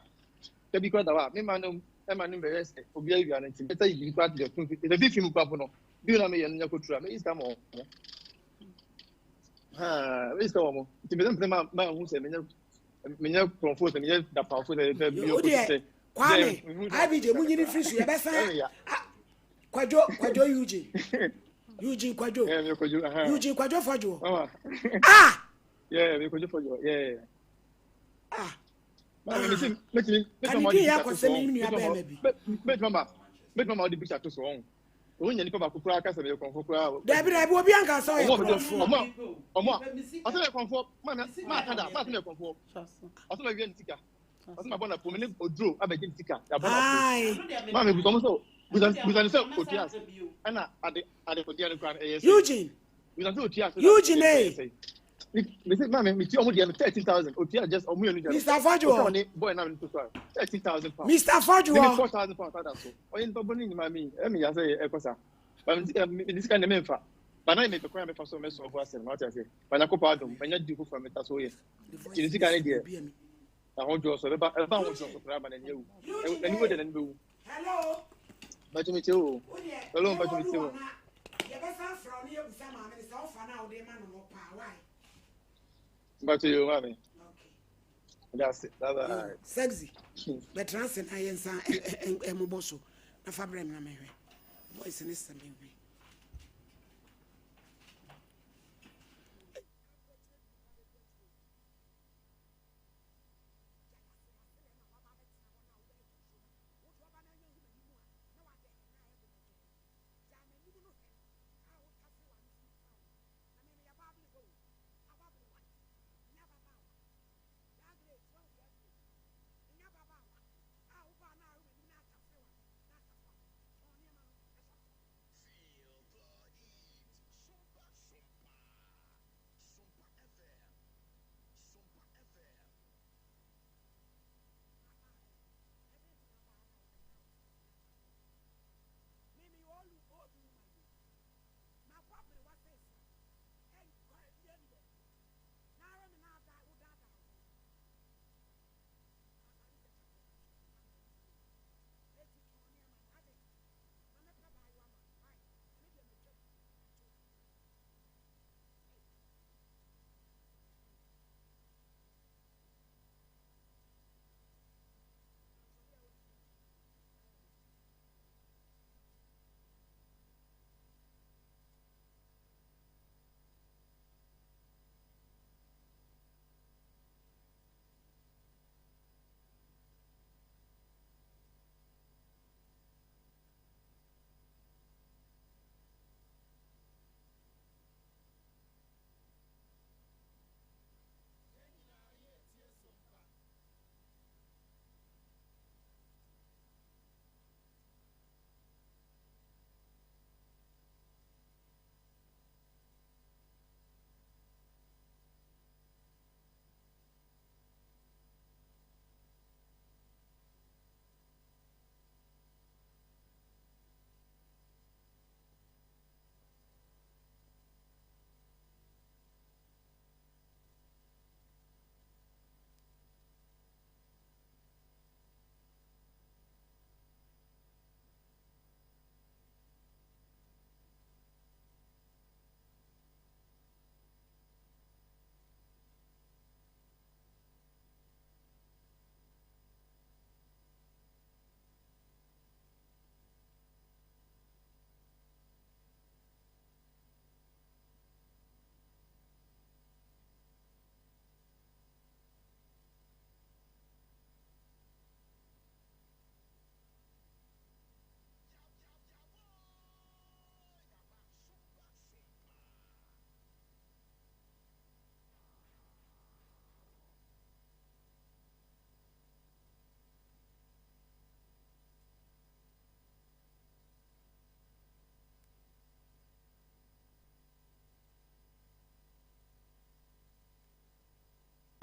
dabi kura da hɔ a mi ma no ɛma no bɛyɛ sɛ obi awia no nti bɛtɛ yi kura deɛ tun fi ebi fi mu kura po no deal na mi yɛ no nyɛ kotu a mi yi sika ma wɔn haa mi yi sika wɔn nti mi sɛ ma ma hu sɛ mi nyɛ mi nyɛ kurɔfo sɛ mi nyɛ dapafo sɛ ɛbɛ bi yɛ kotu sɛ. Kwame IBJ mu nyini firi so yɛbɛsan Kwadwo Kwadwo Eugene Eugene Kwadwo Eugene Kwadwo Fɔdwo ah yeah me Kwadwo Fɔdwo yeah ah kanidi yɛ akɔsɛ mi nua bɛrima bi mɛtuma ma ɔde picture to so ɔn òun nyɛ nipa baako koraa kasa meyɛ kɔnfo koraa. Dabi dabi obi anka sɛ ɔyɛ kɔnfo. Ɔmo ɔmo ɔsɛ meyɛ kɔnfo maa maa kada maa sɛ meyɛ kɔnfo ɔsɛ meyɛ wia ne sika. Ɔsɛ mabɔ na pome ne oduro abɛgye ne sika yɛabɔ na pome. Maame busa ɔmo sɛ busa busa ne sɛ otua ase ɛna ade adekodeɛ no koraa no ɛyɛ sɛ. Eugene. Busa sɛ otua ase. Eugene ee. Mese maame metua ɔmo deɛ no 13,000 otua just ɔmo yɛ no deɛ no. Mr. Fɔdwoɔ. Ɔsɛ ɔne boy na me to so a 13,000 pounds. Mr. Fɔdwoɔ. Ne me 4,000 pounds ada so. Ɔyɛ nipa bɔ ne nyinaa mi ɛmi ya sɛ ɛkɔ sa. Ba me sika ne me nfa. Ba na mepɛ kwan a mefa so mɛsɔ ɔbo asɛm na wate aseɛ. Ba Nyankopɔn adom manya di foforɔ a meta so yɛ. Nti ne sika ne deɛ ahodwoɔ so ɛbɛba ɛbɛba ahodwoɔ so koraa ma n'ani awu. N'ani wɔ deɛ n'ani bɛwu. Hello. Mpakyɛ metie o. Hello mpakyɛ metie o. Yɛbɛsan frɛ wo na yɛbusa maame no sɛ ɔfa no a wode ma no no ɔpaa why? Mpakyɛ yo maame. That's it. Bye bye. Sexy. Bɛtena ase na yɛnsa ɛmobɔ so na fa brɛ me na mehwɛ. Voice ne sɛ mehwɛ.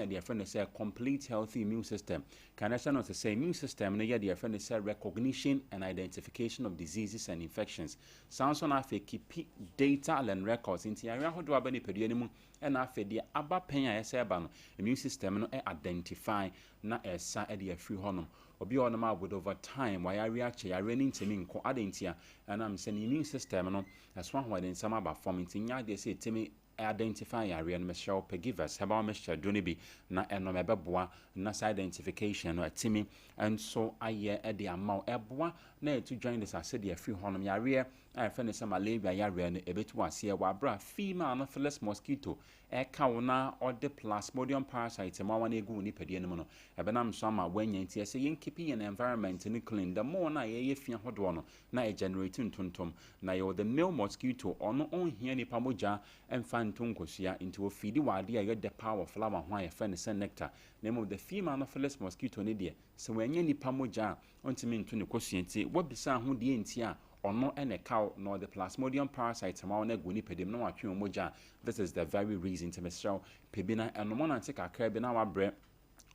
deɛ yɛfrɛ no sɛ complete healthy immune system. Ka na hyɛ no nso sɛ immune system no yɛ deɛ yɛfrɛ no sɛ recognition and identification of diseases and infections. Saa nso na afei keepi data and records, nti yareɛ ahodoɔ a aba nipadua no mu ɛna afei deɛ aba pɛn a ɛsɛ ɛba no, immune system no identify na ɛsa de afiri hɔnom. Obi wɔ hɔnom a with over time wayare akyɛ, yareɛ no ntumi nkɔ. Adɛn ntia? Ɛnam sɛ ne immune system no ɛso ahoɔdensɛm aba fam, nti nyɛ adeɛ sɛ ɛtumi identify yareɛ no. Mesrɛ wo, pɛ Givers Herbal Mixture duro no bi na ɛnom, ɛbɛboa na saa identification no atumi nso ayɛ de ama wo. Ɛboa na ɛtu jaundice ase de afiri hɔnom. Yareɛ a yɛfrɛ no sɛ malaria yareɛ no, ɛbɛtu aseɛ wɔ aberɛ a female Anopheles mosquito ɛka wo na ɔde Plasmodium parasite mmoawa no egu wo nipadua no mu no, ɛbɛnam so ama woanya. Nti ɛsɛ yɛn keeping yɛn environment no clean. The more na yɛyɛ fi ahodoɔ no na ɛgenerate ntontom, na yɛwɔ the male mosquito, ɔno ɔnhia nipa mogya ɛmfa nto nkosua, nti wɔfidi wɔ adeɛ a ɛyɛ dɛ paa wɔ flower ho a yɛfrɛ no sɛ nectar. Na mmom the female Anopheles mosquito no deɛ, sɛ wɔanya nipa mogya a, ɔntumi nto ne kosua. Nti wɔbisa ho deɛ nti a ɔno ɛna ɛkaw na ɔde Plasmodium parasite ma wɔn agu nipadua mu na watwe wɔn mogya a, this is the very reason. Nti mesrɛ wo, pɛ bi na ɛnom. Nante kakra bi na wabrɛ,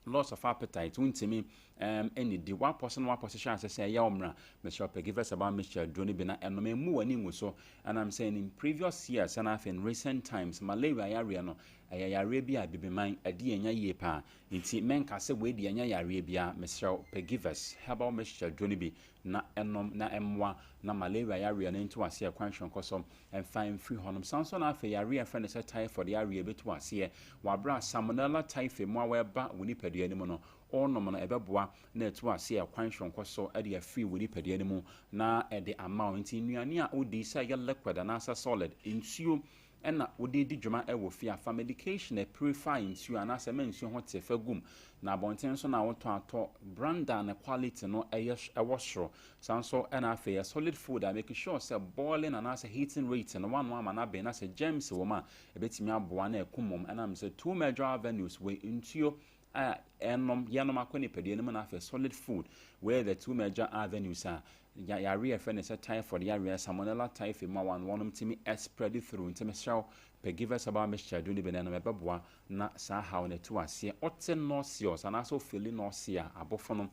loss of appetite, wontumi ɛnidi, wapɔ so na wapɔ so hyɛ ase sɛ ɛyɛ wo mmra, mesrɛ wo, pɛ Givers Herbal Mixture aduro no bi na ɛnom, ɛmu w'ani ngu so. Ɛnam sɛ in previous years ɛna afei in recent times, malaria yareɛ no ɛyɛ yareɛ bi a bibiman ɛde yɛn yie paa, nti mɛnka sɛ wei deɛ ɛnyɛ yareɛ biara. Mesrɛ wo, pɛ Givers Herbal Mixture aduro no bi na ɛnom na ɛmmoa na malaria yareɛ no nto aseɛ kwan soronko so ɛmfa mfiri hɔnom. San so na afei yareɛ a yɛfrɛ no sɛ typhoid yareɛ bɛtu aseɛ wɔ aberɛ a Salmonella typhi mmoawa ɛba wo nipadua no mu no, ɔrenom no ɛbɛboa na ɛtu aseɛ kwan soronko so de afiri wo nipadua no mu na ɛde ama wo. Nti nnuane a wodi, sɛ ɛyɛ liquid anaasɛ solid, nsuo ɛna wode di dwuma ɛwɔ fie afa, medication a purify nsuo anaasɛ ma nsuo ho te fa gum na abɔnten nso na wotɔ atɔ brand a ne quality no ɛyɛ ɛwɔ soro. Saa nso ɛna afei yɛ solid food a, make sure sɛ boiling anaasɛ heating rate no wano ama no abɛn na sɛ germs wɔ mu a, ɛbɛtumi aboa na ɛkum mom. Ɛnam sɛ two major avenues wɔ nsuo a ɛnom yɛnom akɔ nipadua no mu na afei solid food wei the two major avenues a yare yɛfrɛ no sɛ typhoid yareɛ, Salmonella typhi mu a wɔn wɔnom tumi spread through. Nti mesrɛ wo, pɛ Givers Herbal Mixture du no bi na ɛnom, ɛbɛboa na saa haw no ɛtu aseɛ. Ɔte nauseous anaasɛ ofeeli nausea abɔfo no,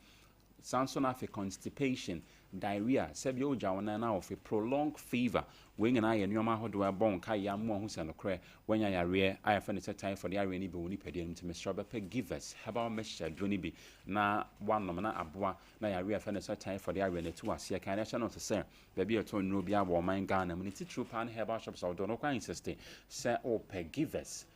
saa nso na afei constipation, diarrhea, sɛbi ogya wo nan na afei prolonged fever, wei nyinaa yɛ nneɛma ahodoɔ a ɛbɔ wo nkaeɛ amoa ho sɛ nokorɛ woanya yareɛ a yɛfrɛ no sɛ typhoid yareɛ no bi wɔ nipadua no mu. Nti mesrɛ wo, bɛpɛ Givers Herbal Mixture duro no bi na woanom na aboa na yareɛ a yɛfrɛ no sɛ typhoid yareɛ no atu aseɛ. Kan ɛhyɛ no nso sɛ baabi a ɛtɔ nnuro bi wɔ ɔman Ghana mu ne titiriw paa ne herbal shops a wɔdɔ no kwan insist sɛ wopɛ Givers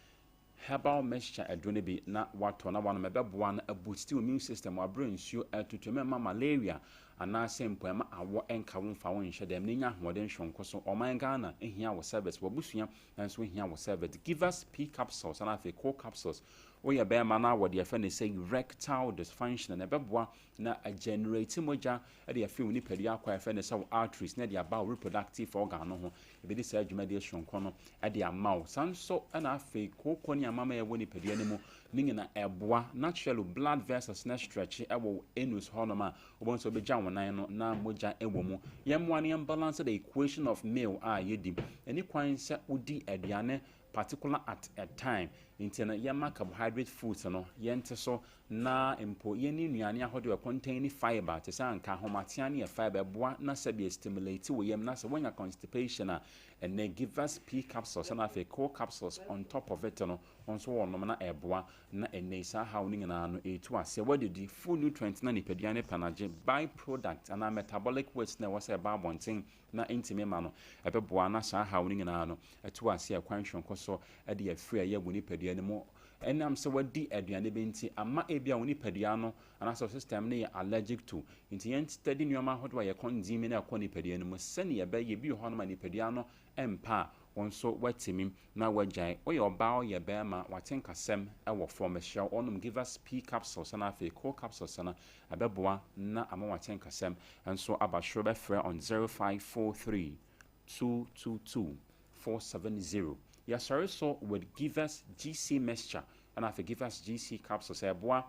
Herbal Mixture aduro no bi na watɔ na wanom, ɛbɛboa no aboost immune system wabrɛ nsuo atutu mɛma malaria anaasɛ mpo ɛma awɔ ɛnka wo mfa wo nhyɛ dɛm na nya ahoɔden soronko so. Ɔman Ghana hia wo service, wabusua nso hia wo service. Givers P capsules ana afei Co capsules, woyɛ bɛrima na wɔde yɛfrɛ no sɛ erectile dysfunction na ɛbɛboa na agenerate mogya de afiri wo nipadua akɔ a yɛfrɛ no sɛ wo arteries na de aba wo reproductive organ no ho, ebɛdi saa dwumadie soronko no de ama wo. Saa nso ɛna afei kooko ne amama a ɛwɔ nipadua no mu ne nyina ɛboa naturally blood vessels na stretch ɛwɔ wo anus hɔnom a wobɛhu sɛ wobɛgya wo nan no na mogya ɛwɔ mu. Yɛmmoa no yɛn balance the equation of meal a yɛdi. Ɛni kwan sɛ wodi aduane particular at a time, nti no yɛma carbohydrate foods no yɛnte so na mpo yɛne nnuane ahodoɔ a contain fiber te sɛ anka ahomatea ne yɛ fiber, ɛboa na sɛbi stimulate wo yam. Na sɛ woanya constipation a, ɛnɛ Givers P capsules na afei Co capsules on top of it no, wɔn nso wɔnom na ɛboa na ɛnɛ saa haw no nyinaa no ɛtu aseɛ. Wɔadidi full nutrient na nipadua ne panagye by product anaa metabolic waste na ɛwɔ sɛ ɛba abɔnten na ntumi ma no, ɛbɛboa na saa haw no nyinaa no ɛto aseɛ kwan soronko so ɛde afiri a ɛyɛ wɔ nipadua no mu. Ɛnam sɛ wadi aduane bi nti ama ebi a wo nipadua no anaasɛ system no yɛ allergic to, nti yɛn study nneɛma ahodoɔ a yɛ consume na ɛkɔ nipadua no mu sɛnea ɛbɛyɛ bi wɔ hɔnom a nipadua no mpa a, wɔn nso watumi na wagyae. Woyɛ ɔbaa, ɔyɛ bɛrima, wate nkasɛm ɛwɔ fam, ɛhyɛ ɔnom Givers P capsules na afei Co capsules no, ɛbɛboa na ama wate nkasɛm nso aba soro. Bɛfrɛ on 0543 222 470. Yɛsɔre so with Givers GC Mixture ɛna afei Givers GC capsules, ɛboa.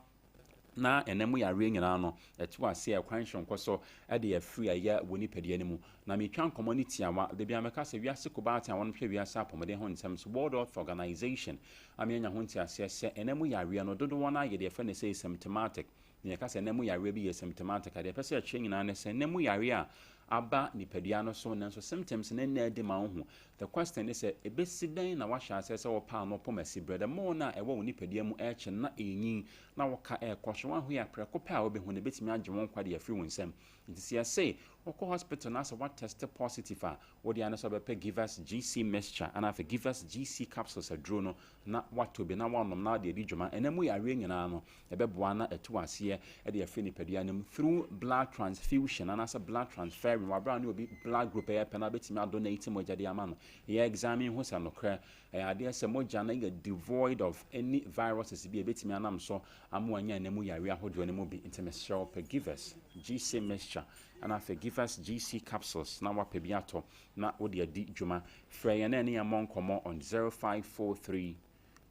Na ɛnam mu yareɛ nyinaa no, ɛto aseɛ ɛkwan soronko so de afiri ɛyɛ wɔ nipadua no mu. Na metwa nkɔmmɔ no tiawa, da biara meka sɛ wiase kubaatan a wɔhwɛ wiase apɔmuden ho nsɛm so, World Health Organization, ama yɛanya ho nteaseɛ sɛ ɛnam mu yareɛ no dodoɔ no ara yɛ deɛ yɛfrɛ no sɛ asymptomatic. Na yɛka sɛ ɛnam mu yareɛ bi yɛ asymptomatic a, deɛ yɛpɛ sɛ yɛkyerɛ nyinaa ne sɛ ɛnam mu yareɛ a aba nipadua no so nanso symptoms no nna adi ma wohu. The question ne sɛ, ɛbɛsi dɛn na woahyɛ aseɛ sɛ wopɛ ano pom asiberɛ? The more no a ɛwɔ wo nipadua mu ɛrekye no na ɛrenyin na wo ka ɛrekɔ so, woanhu yɛ a prɛko pɛ a wobɛhu no ɛbɛtumi agye wo nkwa de afiri wo nsam. Nti sɛ yɛse wokɔ hospital na sɛ woatɛste positive a, wo deɛ ara ne sɛ wobɛpɛ Givers GC mixture anaa afei Givers GC capsules aduro no na woatɔ bi na woanom na wode adi dwuma. Ɛnam mu yareɛ nyinaa no, ɛbɛboa na atu aseɛ de afiri nipadua no mu through blood transfusion anaasɛ blood transferring wɔ berɛ a ne obi blood group ɛyɛ pɛ na wobɛtumi adonate mogya de ama no. Yɛ examine ho sɛ nokorɛ ɛyɛ adeɛ sɛ mogya no yɛ devoid of any viruses bi a ɛbɛtumi anam so ama wanya ɛnam mu yareɛ ahodoɔ no mu bi. Nti mesrɛ wo pɛ Givers GC mixture ɛna afei Givers GC capsules na woapɛ bi atɔ na wode adi dwuma. Frɛ yɛn na ɛne yɛn mmɔ nkɔmmɔ on 0543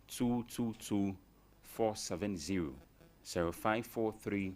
222 470, 0543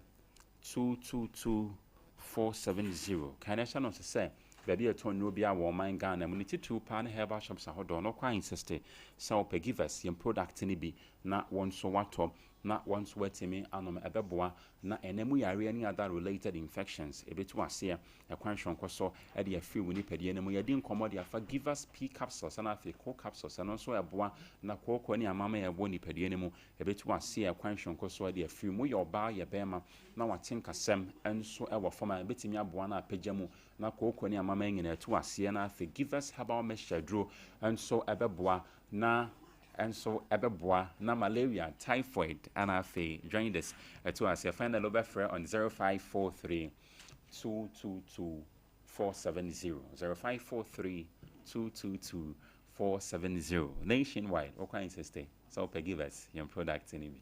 222 470. Kae na hyɛ no nso sɛ baabi a yɛtɔn nnuro biara wɔ ɔman Ghana mu, ne titiriw paa ne herbal shops ahodoɔ no, wokɔ a insiste sɛ wopɛ Givers, yɛn product no bi, na wo nso woatɔ na wo nso woatumi anom. Ɛbɛboa na ɛnɛ mu yareɛ ne other related infections ɛbɛtu aseɛ ɛkwan soronko so de afiri wo nipadua no mu. Yɛadi nkɔmmɔ de afa Givers P capsules ɛna afei Ko capsules, ɛno nso ɛboa na kooko ne amama a ɛwɔ nipadua no mu ɛbɛtu aseɛ ɛkwan soronko so de afiri mu. Woyɛ ɔbaa woyɛ barima na wate nkasɛm nso wɔ fam a, ɛbɛtumi aboa na apagya mu na kooko ne amama nyinaa atu aseɛ na afei Givers Herbal Mixture aduro nso ɛbɛboa na nso ɛbɛboa na malaria, typhoid ɛna afei jaundice ɛtu aseɛ. Finally wobɛfrɛ on 0543 222 470, 0543 222 470 nationwide. Wokɔ insiste sɛ wopɛ Givers yɛn product no bi.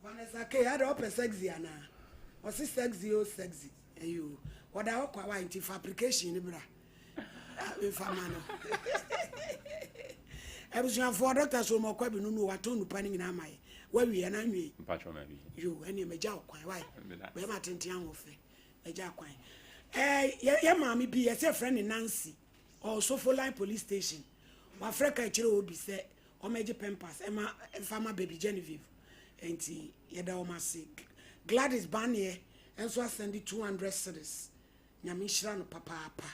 Vanessa K, ada ɔpɛ sexy anaa? Ɔse sexy o sexy. Ɛyi o. Ɔda hɔ kwa wa nti fa application no bra. Nfa ma no. Abusuafoɔ Dr. Solomon Kwabi no no watɔn nupa no nyinaa ma yɛ. Wawie anaa nwie? Mpatwɔ ma wie. Yo, ɛneɛ magya wo kwan. Wai. Bɛrima tenten ahoɔfɛ. Magya kwan. Ɛɛ yɛ yɛ maame bi yɛsɛ frɛ ne Nancy. Ɔwɔ Sofoline police station. Wafrɛ ka kyerɛ obi sɛ Wɔmɛgye pɛmpas ɛma ɛmfa ma baby Genevieve nti yɛda wɔn ase. Gladys Baneɛ nso asɛnde 200 cedis. Nyame nhyira no papaapa.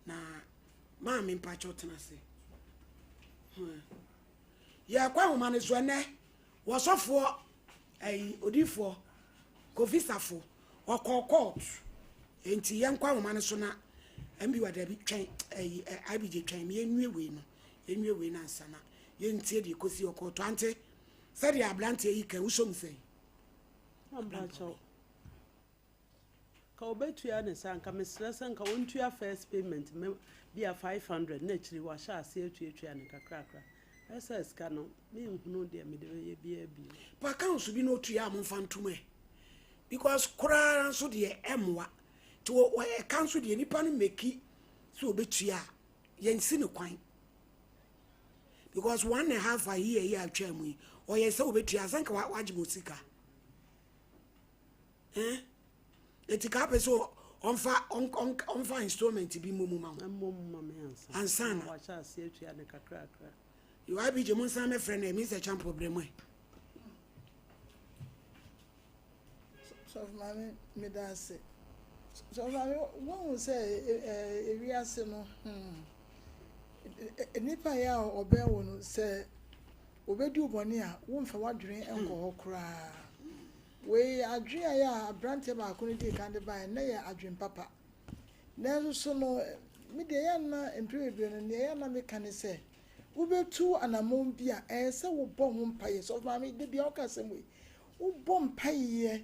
Na maame mpakyɛw tena ase. Hmm. Yɛkɔ ahoma no so ɛnɛ wɔsɔfoɔ ɛyi odifoɔ Kofi Safo ɔkɔɔ court nti yɛnkɔ ahoma no so na MB wa dabi twɛn ɛyi IBJ twɛn me yɛnwie wei no. Yɛnwie wei no ansa na yɛntie deɛ ɛkɔsi ɔkɔɔto. Ante sɛdeɛ aberanteɛ yi ka wosɔ mu sɛn? Mpakyɛw. Ka obetua ne saa nka mesrɛ sɛ nka ɔntua first payment me bia 500 na akyiri wahyɛ aseɛ atuatua no kakrakra. Ɛyɛ sɛ sika no menhunu deɛ mede bɛyɛ biara bio. Pa accounts bi na otua a momfa ntom ɛ because koraa nso deɛ ɛmmoa nti ɛka nso deɛ nipa no meki sɛ obetua a yɛnsi no kwan because one and a half a year yi a atwa mu yi ɔyɛ sɛ obetua asɛ nka wagye mo sika eh eti ka apɛ sɛ ɔmfa ɔmfa installment bi mmɔ mu ma wo ansa na wahyɛ aseɛ atua ne kakrakra yɛ abigye mo nsan mɛfrɛ no ɛmi sɛ champo brɛ mu ɛ. Sɔfo maame meda ase. Sɔfo maame wohu sɛ ewiase no hmm nnipa yɛ a ɔbɛn wo no sɛ obedi wo bɔne a womfa w'adwene nkɔ hɔ koraa. Wei adwene a yɛ a aberanteɛ baako no dii kan de baeɛ na yɛ adwene papa. Nanso so no me deɛ yɛ na mpere bebree no nea yɛ na meka ne sɛ wobɛtu anammɔn bi a ɛyɛ sɛ wobɔ ho mpaeɛ. Sɔfo maame da biara woka asɛm wei. Wobɔ mpaeɛ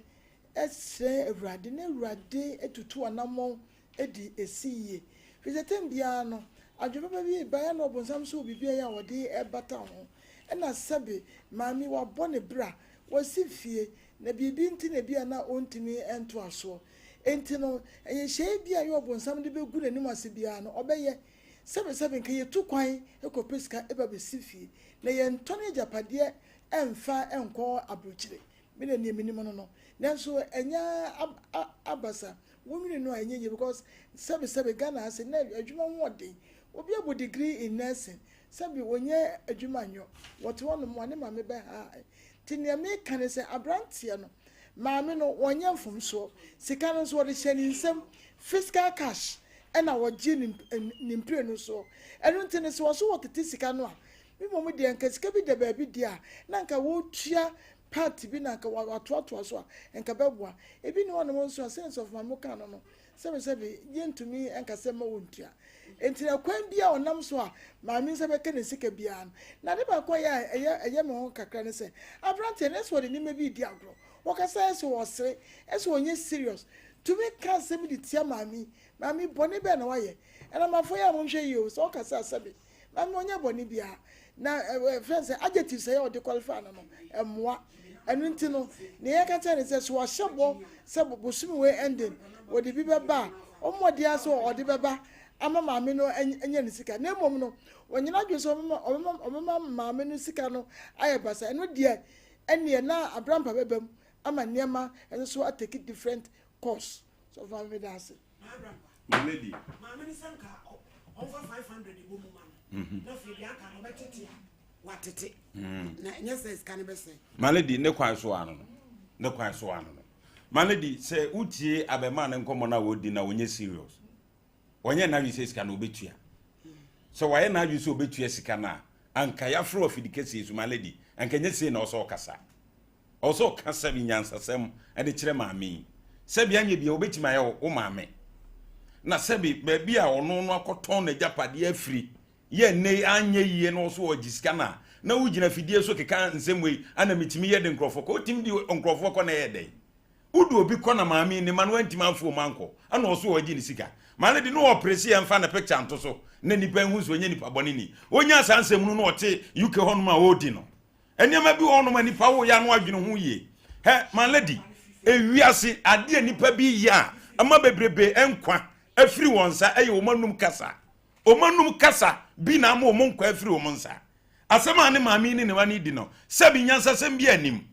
srɛ Awurade na Awurade tutu anammɔn de ɛsi yie. Firi sɛ tɛm biara no, adwene papa bi reba ɛna ɔbonsam nso wɔ biribi a ɛyɛ a ɔde bata ho. Ɛna sɛbe maame yi wabɔ ne bra, wasi fie, na biribi nti na ebia na ɔntumi ntoa soɔ. Enti no, nhyehyɛeɛ bi a ɛyɛ ɔbonsam de bɛgu n'anim ase biara no, ɔbɛyɛ. Sɛbe sɛbe nka yɛtu kwan kɔpɛ sika ba bɛsi fie, na yɛntɔn agyapadeɛ mfa nkɔ aburokyire. Me deɛ neɛ menim no no. Nanso ɛnyɛ abasa. Wonwene no a ɛnyɛ yie because sɛbe sɛbe Ghana ha sei na adwuma ho ɔden. Obi abɔ degree in nursing sɛbe ɔnyɛ adwuma nyɔ. Wɔte hɔ nom a ne maame bɛha. Nti neɛ meka ne sɛ abranteɛ no maame no wɔnyɛ mfomsoɔ. Sika no nso wɔde hyɛ ne nsam physical cash ɛna wɔgye ne mprenu soɔ. Ɛno nti no sɛ wɔso wɔtete sika no a me mmom deɛ nka sika bi da baabi deɛ a na nka wɔtua part bi na anka watoatoa so a, anka ɛbɛboa. Ebi nni hɔnom nso a, sɛnea Sɔfo Maame kaa no no, sɛbesɛbe yentumi nka sɛ mma wontua. Enti na kwan biara a ɔnam so a maame nsa bɛka ne sika biara no, na ade baako a ɛyɛ a ɛyɛ ɛyɛ me ho kakra ne sɛ, aberanteɛ no, ɛsɛ ɔde nneɛma bi redi agorɔ. Ɔkasa ɛsɛ ɔsere, ɛsɛ ɔnyɛ serious. Tumi ka asɛm de tia maame yi. Maame yi, bɔne bɛn na wayɛ? Ɛnamafo yɛ a monhwɛ yie o, sɛ ɔkasa a sɛbe Maame ɔnyɛ bɔne biara. Na ɛfrɛ no sɛ adjectives a ɛyɛ ɔde qualify no no, ɛmmoa. Ɛno nti no, nea yɛka kyerɛ ne sɛ, sɛ wahyɛ bɔ sɛ bosome wei ending wɔde bi bɛba a, ɔmmɔ mmɔden ara sɛ ɔde bɛba ama maame no anya ne sika. Na mmom no, ɔnyɛ n'adwene sɛ ɔbɛma ɔbɛma ɔbɛma maame no sika no ayɛ basa. Ɛno deɛ, ɛnneɛ na abrampa bɛba mu ama nneɛma nso atake different course. Sɔfo maame meda ase. My lady. Maame no sɛ nka ɔmfa 500 bɔ mu ma no. Mhm. Na afei deɛ aka no ɔbɛtete a watete. Mm. Na ɛnyɛ sɛ sika no bɛsɛ. My lady ne kwan so ano no. Ne kwan so ano no. My lady sɛ wotie abɛmaa ne nkɔmmɔ no a wɔdi na wɔnyɛ serious. Wɔnyɛ n'adwene sɛ sika no wɔbɛtua. Sɛ wɔayɛ n'adwene sɛ wɔbɛtua sika no a anka yɛafrɛ wɔ afidi kɛseɛ so my lady anka nyɛ sei na ɔsɛ ɔkasa. Ɔwɔ sɛ ɔka sɛbi nyansasɛm de kyerɛ maame yi. Sɛbi anyɛ bia obetumi ayɛ wo maame. Na sɛbi baabi a ɔno no akɔtɔn n'agyapadeɛ afiri yɛ nnɛ yi anyɛ yie na ɔso ɔgye sika no a, na wogyina fidie so keka nsɛm wei ana metumi yɛ de nkurɔfoɔ kɔ. Wotumi de nkurɔfoɔ kɔ na ɛyɛ dɛn? Wode obi kɔ na maame yi ne ma no antumi amfo mu ankɔ ana ɔso ɔgye ne sika. Maame de ne ɔpere se yɛmfa ne picture nto so na nnipa nhu sɛ ɔnyɛ nipa bɔne ni. Ɔnya saa nsɛm no na ɔte UK hɔnom a ɔredi no. Nneɛma bi wɔ hɔnom a nipa woyɛ ano adwene ho yie. Hɛ, my lady, ewiase adeɛ a nipa bi yɛ a ɛma bebrebe nkwa afiri wɔn nsa ɛyɛ wɔn anum kasa. Wɔn anum kasa bi na ama wɔn nkwa afiri wɔn nsa. Asɛm a ne maame yi ne ne ma no di no, sɛbi nyansasɛm bi anim.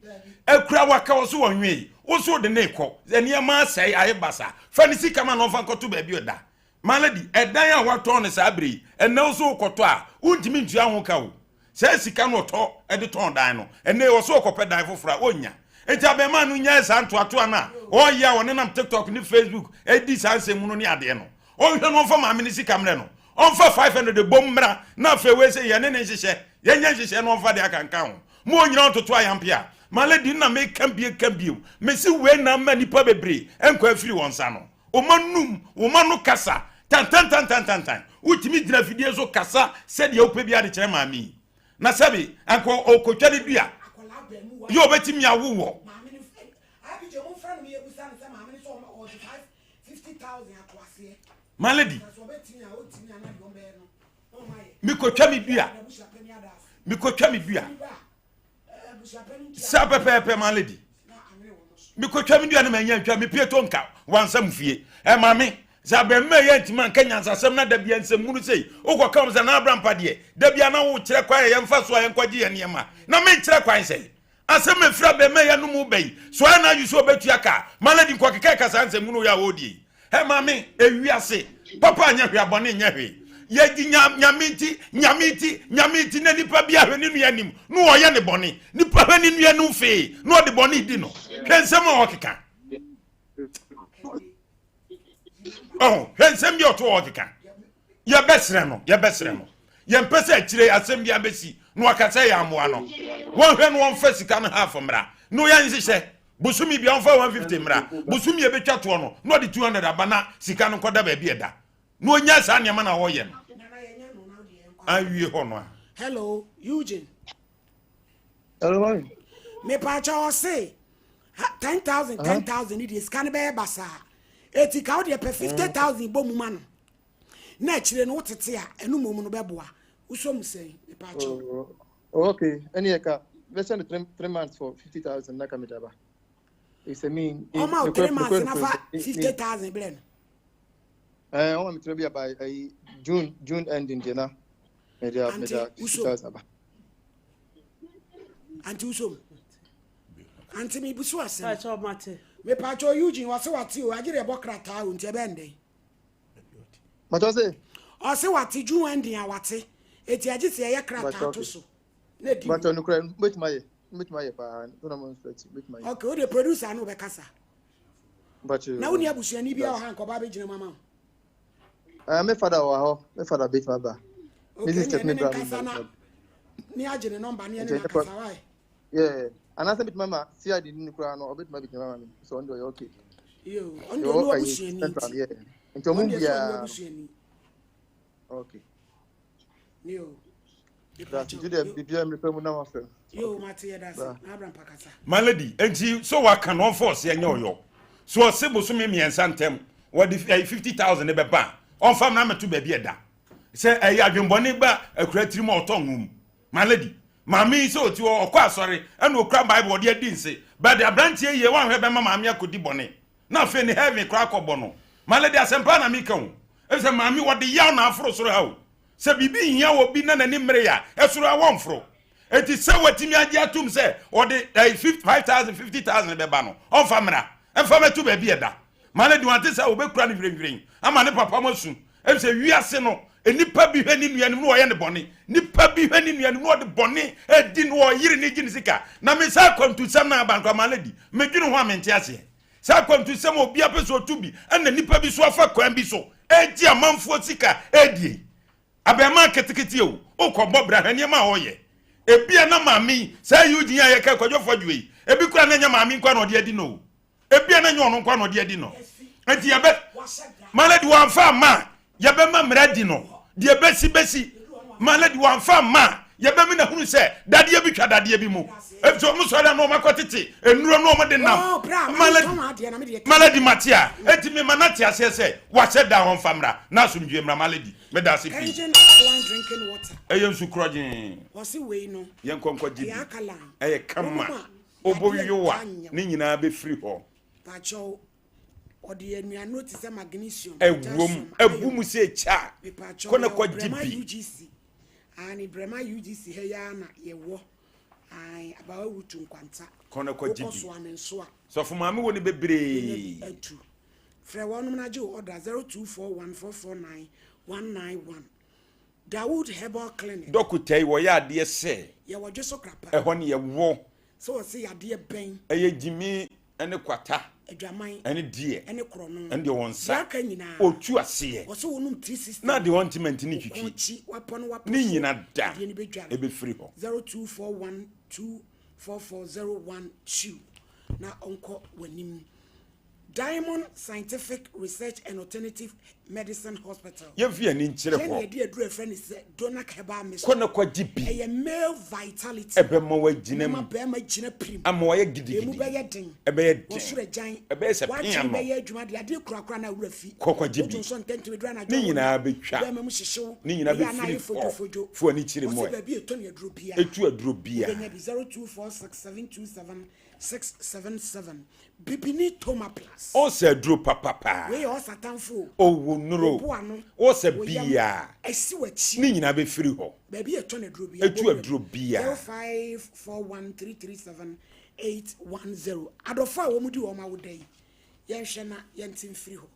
Akura waka wɔ so wɔn nwee, wo so de ne kɔ. Nneɛma asɛe ayɛ basa. Fa ne sika ma na ɔmfa nkɔto baabi ɔda. My lady, ɛdan a watɔn no saa bere yi, ɛnɛ wo so wokɔtɔ a, wontumi ntua ho ka o. Saa sika no ɔtɔ de tɔn dan no, ɛnnɛ yi ɔsɛ ɔkɔpɛ dan foforɔ a, ɔnnya. Enti abarimaa no nyae saa ntoatoa no a ɔreyɛ a ɔnenam TikTok ne Facebook di saa nsɛm no ne adeɛ no. Ɔnhwɛ no ɔmfa maame no sika mmerɛ no. Ɔmfa 500 bom mmra na afei wei sɛ yɛne ne nhyehyɛ, yɛnyɛ nhyehyɛ na ɔmfa deɛ aka nka ho. Ma ɔnyina ɔntoto ayampe a. My lady nna meka bio ka bio, mese wei na ama nnipa bebree nkwa afiri wɔn nsa no. Wɔn anum, wɔn ano kasa tantantantantantan. Wotumi gyina afidie so kasa sɛdeɛ wopɛ biara de kyerɛ maame yi. Na sɛbe anka ɔkɔtwa ne dua yɛ ɔbɛtumi awo wɔ. My lady, mekɔtwa me dua, mekɔtwa me dua. Saa pɛpɛɛpɛ my lady. Mekɔtwa me dua no manya ntwa mepie to nka wansa mu fie. Ɛma me sɛ abɛmma yɛ ntumi anka nyansasɛm na da bia nsɛmhunu sei wokɔka wɔm sɛ na abra mpa deɛ da bia na wokyerɛ kwan a yɛmfa so a yɛnkɔgye yɛ nneɛma na menkyerɛ kwan sɛ asɛm ɛfiri abɛmma yɛ no mu bɛyi so ayɛ na adwe sɛ ɔbɛtua ka ma lady nkɔkeka ka saa nsɛmhunu yɛ a wɔdie yi. Hɛ maame, ewiase papa nyɛ hwee abɔne nyɛ hwee. Yɛgye nya nyame nti, nyame nti, nyame nti na nipa bi ahwɛ ne nua anim na ɔyɛ ne bɔne. Nipa hwɛ ne nua anim fee na ɔde bɔne di no. Hwɛ nsɛm a ɔkeka. Ɔho, hwɛ nsɛm bi a ɔto ɔkeka. Yɛbɛsrɛ no, yɛbɛsrɛ no. Yɛmpɛ sɛ akyire asɛm bi abɛsi na waka sɛ yɛ amoa no. Wɔnhwɛ no wɔmfa sika no half mmra na ɔyɛ nhyehyɛ. Bosome bia ɔmfa 150 mmra. Bosome a ɛbɛtwa toɔ no na ɔde 200 aba na sika no nkɔda baabi ɛda. Na ɔnya saa nneɛma na ɔyɛ no. Awie hɔ no a. Hello, Eugene. Hello, mami. Mepaakyɛ ɔse 10,000 10,000 ne deɛ sika no bɛyɛ basaa. Eti ka wo deɛ pɛ 50,000 bɔ mu ma no. Na akyire no wotete a ɛno mmom no bɛboa. Wosɔ mu sɛn? Mepaakyɛ. Oh, oh, okay. Ɛne yɛ ka bɛsɛ no three months for 50,000 na ka mede aba. Ɛsɛ mi. Ɔma wo 3 months na fa 50,000 brɛ no. Eh, ɔma me tena bi aba ayi June June ending deɛ na mede mede 50,000 aba. Auntie Usom. Ante mebusu asɛm. Pakyɛ mate. Mepakyɛ Eugene wɔse wate o agye deɛ ɛbɔ krataa o nti ɛbɛn dɛn. Pakyɛ se. Ɔse wate June ending a wate eti agye sɛ yɛyɛ krataa to so na edi mu. Pakyɛ nukura mbɛtumi ayɛ mbɛtumi ayɛ paa no na mo nso akyi mbɛtumi ayɛ. Okay o de producer no bɛkasa. Pakyɛ. Na wo ni abusuani bi a ɔha nkɔba abɛgyina mu ama wo. Uh, me father wɔ hɔ me father bɛtumi aba. Okay, ne ne ne nkasa na ne agye ne nɔmba ne ɛne na kasa wae. Yeah, anaasɛ bɛtumi ama CID no koraa no ɔbɛtumi abɛgyina ama me sɛ ɔno deɛ ɔyɛ okay. Yo, ɔno deɛ ɔno abusuani nti. Yeah, nti ɔmo biara. Okay. Yo. Nti deɛ biribiara mmerɛ mu na wafrɛ. Yo, mate yɛ dase. Na abra mpakasa. My lady, nti so waka no ɔmfa ɔse ɛnyɛ ɔyɔ. So ɔse bosome mmiɛnsa ntɛm wɔde ɛyɛ 50,000 ne bɛba a ɔmfa mmra mmɛto baabi ɛda. Sɛ ɛyɛ adwembɔne ba akura tirim a ɔtɔ ngo mu. My lady, maame yi sɛ ɔti hɔ ɔkɔ asɔre ɛna okura Bible ɔde adi nse. But aberanteɛ yie wanhwɛ bɛma maame akɔdi bɔne. Na afei ne heaven koraa akɔbɔ no. My lady asɛmpa na meka o. Efisɛ maame wɔde yaw na aforo soro ha o. Sɛ biribi hia obi na n'ani mmere a, ɛsoro a wɔmforo. Enti sɛ watumi agye atom sɛ ɔde ɛyi 5000 50000 bɛba no, ɔmfa mmra. Ɛmfa mmɛto baabi a ɛda. Ma no de wɔn ate sɛ wɔbɛkura no hwirenhwiren ama ne papa mo asu. Efisɛ wiase no, nnipa bi hwɛ ne nua anim na wɔyɛ no bɔne. Nnipa bi hwɛ ne nua anim na wɔde bɔne redi no, wɔyere no gye ne sika. Na me saa akwantusɛm no aba no koraa, ma no di. Medwene ho a mente aseɛ. Saa akwantusɛm a obiara pɛ sɛ ɔtu bi, ɛna nnipa bi so afa kwan bi so regye amanfoɔ sika redie. Abarimaa ketekete o, wokɔbɔ bra hwɛ nneɛma a ɔreyɛ. Ebia na maame yi, saa Eugene a yɛka Kwadwo Fɔdwoe yi, ebi koraa na ɛnyɛ maame nko ara na ɔde adi no o. Ebia na ɛnyɛ ɔno nko ara na ɔde adi no. Enti yɛbɛ, my lady wɔamfa amma a, yɛbɛma mmara adi no. Deɛ bɛsi bɛsi. My lady wɔamfa amma a, yɛbɛma no ahunu sɛ dadeɛ bi twa dadeɛ bi mu. Efisɛ wɔn sɔre a na wɔn akɔtete nnuro na wɔn de nam. Oh, bra, My lady, ma adeɛ na me deɛ. my lady mate a, enti mema no ate aseɛ sɛ wahyɛ da a ɔmfa mmra na asomdwoeɛ mmra. My lady, meda ase pii. Engine alkaline drinking water. Ɛyɛ nsu korɔgyee. Wɔse wei no. Yɛnkɔ nkɔgye Ɛyɛ bi. alkaline. Ɛyɛ kama. Wɔnom a, Wobɔ yadeɛ yowa, ntaa nyɛ wo. ne nyinaa bɛfiri hɔ. Pakyɛw, ɔde nnuanuro te sɛ magnesium, Ɛwom, potassium, abu iron. mu sɛ kya. Mepakyɛw, Kɔ na yɛwɔ kɔgye Brɛma bi. UGC. Aane, Brɛma UGC ha yi ara na yɛwɔ. Aane, Abawa Rutu Nkwanta. Kɔ na kɔgye Wokɔ bi. Soame nso a. Sɔfo maame wɔ ne bebree. Wobɛnya bi atu. Frɛ wɔnom na gye wo order 0241 449 191. Dawood Herbal Clinic. Dɔkota yi wɔyɛ adeɛ sɛ. Yɛwɔ Dweso Krapa. Ɛhɔ ne yɛwɔ. Sɛ wɔse yadeɛ bɛn. Ɛyɛ gyimi ne kwata. Adwaman. Ɛne deɛ. Ɛne korɔno. Ɛne deɛ wɔn nsa. Deɛ aka nyinaa. Ɔtu aseɛ. Wɔse wɔnom 360. Na deɛ ɔnte mantini twitwi. Wɔkɔn kyi wapɔ no wapɔ so. Ne nyina da. Adeɛ no bɛdware. Ɛbɛfiri hɔ. 0241 244 012 na ɔnkɔ w'anim. Diamond Scientific Research and Alternative Medicine Hospital. Yɛmfa yɛn ani nkyerɛ Yɛn na hɔ. yɛde aduru a yɛfrɛ no sɛ Donac Herbal Mixture. Kɔ na kɔgye bi. Ɛyɛ male vitality. Ɛbɛma woagyina mu. Ɛbɛma barima gyina pirim. Ama wayɛ gidigidi. Emu bɛyɛ den. Ɛbɛyɛ den. Wɔsoro agyan. Ɛbɛyɛ sɛ pea W'adwene no. bɛyɛ adwuma de adeɛ kurakura na awura fi. Kɔ kɔgye bi. Wodwo nsɔ ntɛntɛm aduru anadwo Ne a nyinaa wonna. bɛtwa. Barima mu hyehye wo. Ne nyinaa Ɛyɛ a na bɛfiri ayɛ hɔ. fodwofodwo. Fa w'ani kyerɛ mu Wɔse ɛ. baabi a ɛtɔ ne aduro biara. Ɛtu aduro biara. Wobɛnya bi 0246 727 677 Bibini Toma Plus. Ɔsɛ aduro papa paa. Wei yɛ ɔsa tamfo o. Owo nuro. Obo ano. Ɔsɛ Wo yam. biaa. Ɛsi w'akyi. Ne nyinaa bɛfiri hɔ. Baabi a ɛtɔ no aduro biaa. Ɛtu aduro biaa. 0541337810 Adɔfo a wɔn di wɔn awoda yi, yɛnhwɛ na yɛnte mfiri hɔ.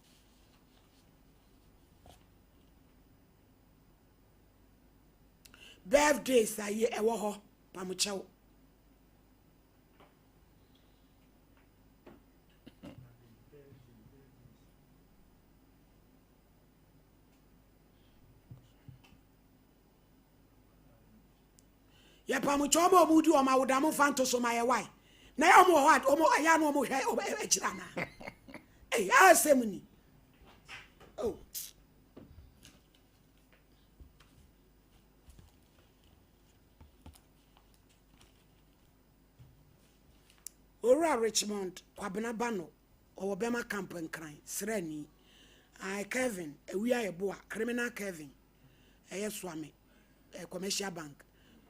Birthdays a yɛ ɛwɔ hɔ, pamokyɛw. Yɛpamokyɛ ɔmo a ɔmo di ɔmo awoda mo nfa nto so ma yɛ wae na yɛ ɔmo wɔ hɔ a ɔmo ɛyɛ ano ɔmo hwɛ ɔmo akyiri anaa ɛyɛ asɛm ni oh. Owura Richmond Kwabena Bano, ɔwɔ Burma Camp Nkran, sraani. Ae, Kevin, Awia Yeboah, Criminal Kevin, ɛyɛ Suame, eh, Commercial Bank.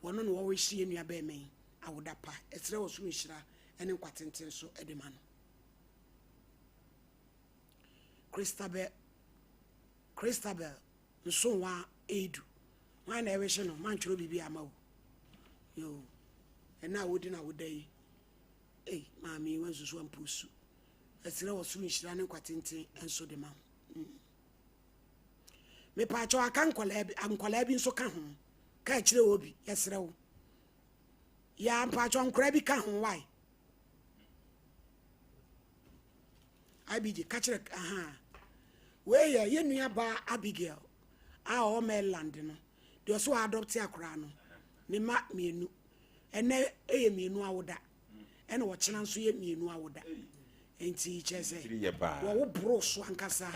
Wɔno na wɔrehye yɛn nua bɛrima yi awoda pa. Ɛsrɛ wɔ soro nhyira ne nkwa tenten so de ma no. Christabel, Christabel Nsonwa Eidu. Hwan na ɛrehye no? Mantwerɛ biribi ama wo. Yoo. Ɛna a wodi na woda yi. Ei, maame yi wansusu ampusu. Ɛsrɛ wɔ soro nhyira ne nkwa tenten nso de ma wo. Mm. Mepaakyɛw aka nkɔlaa bi, nkɔlaa bi nso ka ho. Ka akyerɛ wɔ bi, yɛsrɛ wo. Ya mpaakyɛw nkɔlaa bi ka ho, why? IBJ, ka kyerɛ, aha. Wei yɛ yɛn nua baa Abigail a ɔwɔ Maryland no. Deɛ ɔso adɔpte akɔlaa no, ne mma mmienu. Ɛnɛ yɛ mmienu awoda ɛna ɔkyena nso yɛ mmienu awoda nti kyerɛ sɛ wɔwo boro so ankasa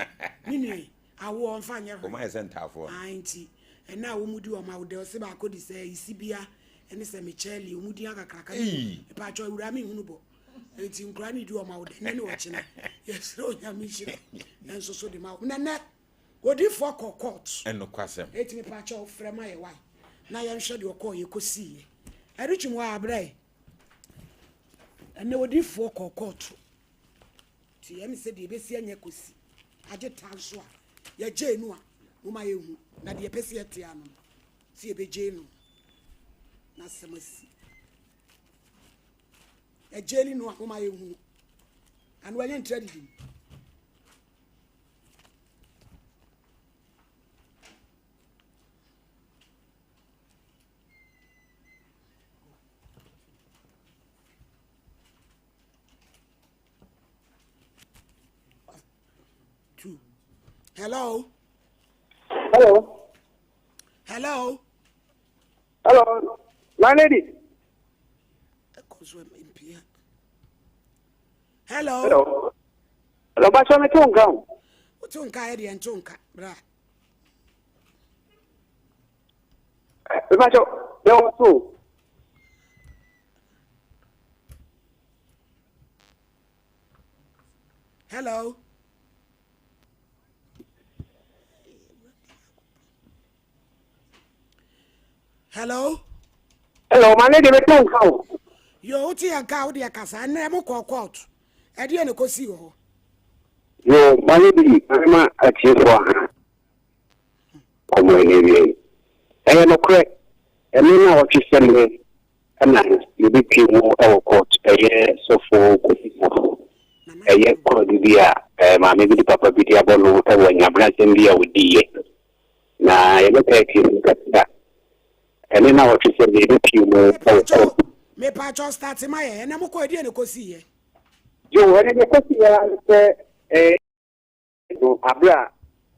me nua yi awoɔ ɔmfa nyɛ hwee wɔn ayɛ sɛ ntaafoɔ ah nti ɛnɛ a wɔn di wɔn awoda ɔsɛ baako de sɛ isibia ɛne sɛ mekyɛli wɔn di akakraka mepatwɔ awura mi hunu bɔ nti nkura ne di wɔn awoda ɛnɛ ne ɔkyena yɛsrɛ onyame nhyira nso so de ma wɔn nɛnɛ Odifoɔ kɔ court. Ɛnokwasɛm. Eti mepakyɛw frɛ ma yɛ wai na yɛnhwɛ deɛ ɔkɔɔ yɛ kɔsii yɛ. Ɛretwim hɔ a brɛ. Ɛnɛ odifoɔ kɔ court. Ti yɛ me sɛ deɛ ebesi ɛnyɛ kɔsi. Agye taa nso a yɛgyee no a moma yɛhu na deɛ ɛpɛ sɛ yɛte ano no sɛ yɛbɛgyee no na asɛm asi. Yɛgyee no a moma yɛhu ano ɛnyɛ ntra didi mu. Two. Hello. Hello. Hello. Hello. My lady. Hello. Hello. Hello, Basha me to nka o. Woto nka yɛ deɛ nto nka bra. Basha, yɛ wɔ so. Hello. Hello. Hello, my lady, me to nka o. Yo, wote yɛn ka wo deɛ kasa ɛnɛ mo kɔɔ court. Ɛdeɛn na ɛkɔsii wɔ hɔ? Yoo, mayɛ bi ma atiefoɔ ha nkɔmmɔ yi n'awiei. Ɛyɛ nokorɛ, ɛno nnawɔtwe sɛnnɛ na yɛbɛpie mu wɔ court, ɛyɛ sɔfo Kofi Safo, ɛyɛ kwaadu bi a maame bi de papa bi de abɔ no wɔ anyabrasɛm bi a ɔdiiɛ. Na yɛbɛka atiefo kakra. Ɛne nnawɔtwe sɛnnɛ yɛbɛpie mu wɔ court. Mepaakyɛw starte ma yɛ, ɛnɛ mokɔ ɛdeɛn na ɛkɔsii yɛ? Joe, ɛnde deɛ ɛkɔ so yi ara ne sɛ, eh, no, bere a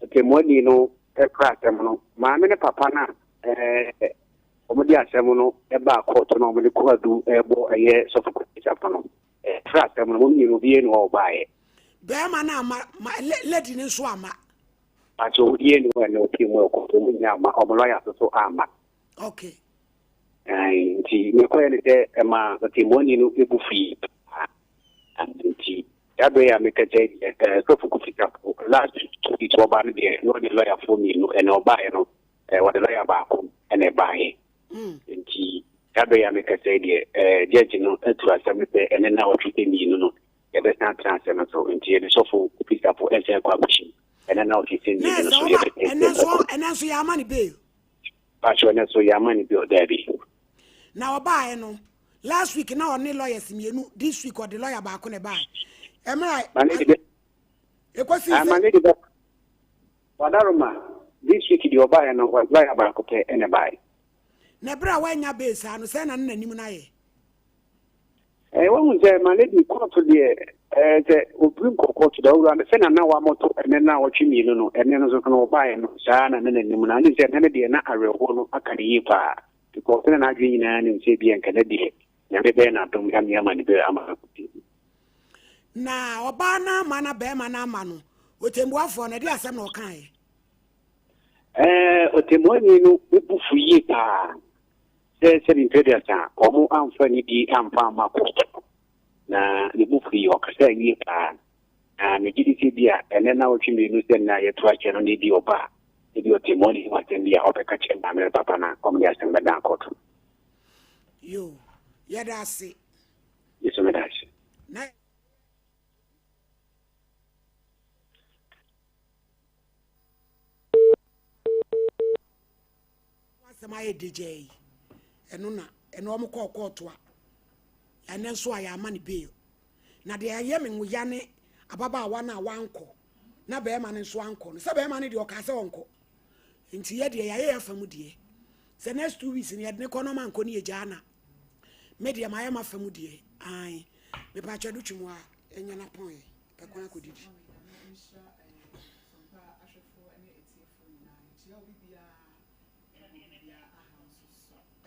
ɔtɛmmuani no rekra asɛm no, maame ne papa no a eh, wɔde asɛm no baa kɔɔto no a wɔde kwaadu rebɔ ɛyɛ sɔfo Kwesi no, ɛfra asɛm no, wɔn mmienu obiara ni hɔ a ɔbaeɛ. Bɛrima no amma, ma, lady no nso amma. Pakyɛ obiara ni hɔ a ɛnɛ ɔpie mu ɛkɔɔto, wɔn nyinaa amma, wɔn lɔya nso so amma. Okay. Ae, nti nea ɛkɔeɛ ne sɛ ɛmaa ɔtɛmmuani no bo fuii paa. Nti saa berɛ yi a mekasa yi deɛ, eh, Sɔfo Kofi Sarfo, last week ɔbaa no deɛ, na ɔde lɔyafoɔ mmienu, ɛnna ɔbaeɛ no, eh, ɔde lɔya baako na ɛbaeɛ. Nti saa berɛ yi a mekasa yi deɛ, eh, judge no atu asɛm no sɛ ɛne nnawɔtwe mmienu no, yɛbɛsan atena asɛm no so. Nti yɛde Sɔfo Kofi Sarfo ɛsan kɔ akɔhyɛ mu. Ɛnɛ nnawɔtwe sɛ mmienu no so, yɛbɛsan akɔ. Ɛnɛ nso yɛama no bail. Pakyɛw ɛnɛ so yɛama no bill daabi. Na ɔbaeɛ no last week na ɔne lawyers mmienu this week ɔde lawyer baako na ɛbaeɛ ɛmira ɛkɔsi sɛ. Ama ne de bɛ wadaroma this week deɛ ɔbaeɛ no lawyer baako pɛ ɛna ɛbaeɛ. Na ɛberɛ a wanya bail saa no sɛn na ne n'anim no ayɛ. Eh, wahu sɛ ma lady kɔɔto deɛ eh, sɛ obi nkɔ kɔɔto da owura no sɛnea na wamɔto ɛnɛ na ɔtwe mmienu no ɛnɛ no nso no ɔbaeɛ no saa na ne n'anim no ane sɛ ɛnɛ no deɛ na awerɛhoɔ no aka ne yie paa because na n'adwene nyinaa nim sɛ bi nka ne deɛ nyame bɛyɛ n'adom ame ama ne bɛ ama no kɔdi. Na ɔbaa no ama na bɛrima no ama no ɔtɛmbuafoɔ no ɛde asɛm na ɔkaeɛ. Ɛɛ ɔtɛmbuani no bu fu yie paa Sɛ sɛbi mfe aduasa a wɔn amfa nidi amfa amma kɔɔto no, na ne bo fuui, ɔkasaa yie paa. Na megye di sɛ ebia ɛnnɛ nnawɔtwe mmienu sɛ nnɛ a yɛto akyɛ no na ebia ɔba a, ebia ɔtɛmmuani ho asɛm bi a ɔbɛka kyerɛ maame ne papa na wɔde asɛm bɛdan kɔɔto no. Yoo, yɛda ase. Me nso meda ase. Na. Asɛm ayɛ degyaa yi, ɛno na ɛno wɔn kɔɔ kɔɔto a Ɛnnɛ nso a yɛama no bail. Na deɛ ɛyɛ me nwoya ne ababaawa no a wankɔ na barima no nso ankɔ no. Sɛ barima no deɛ ɔkaa sɛ ɔnkɔ. Nti yɛ deɛ yɛayɛ yɛn afa mu deɛ. Sɛ next 2 weeks no yɛde ne kɔ na ɔma ankɔ ne yɛgyaa na. Me deɛ mayɛ m'afa mu deɛ. Ae. Mepaakyɛ do twem a ɛnyɛ n'apɔn yɛ. Pɛ kwan akɔdidi.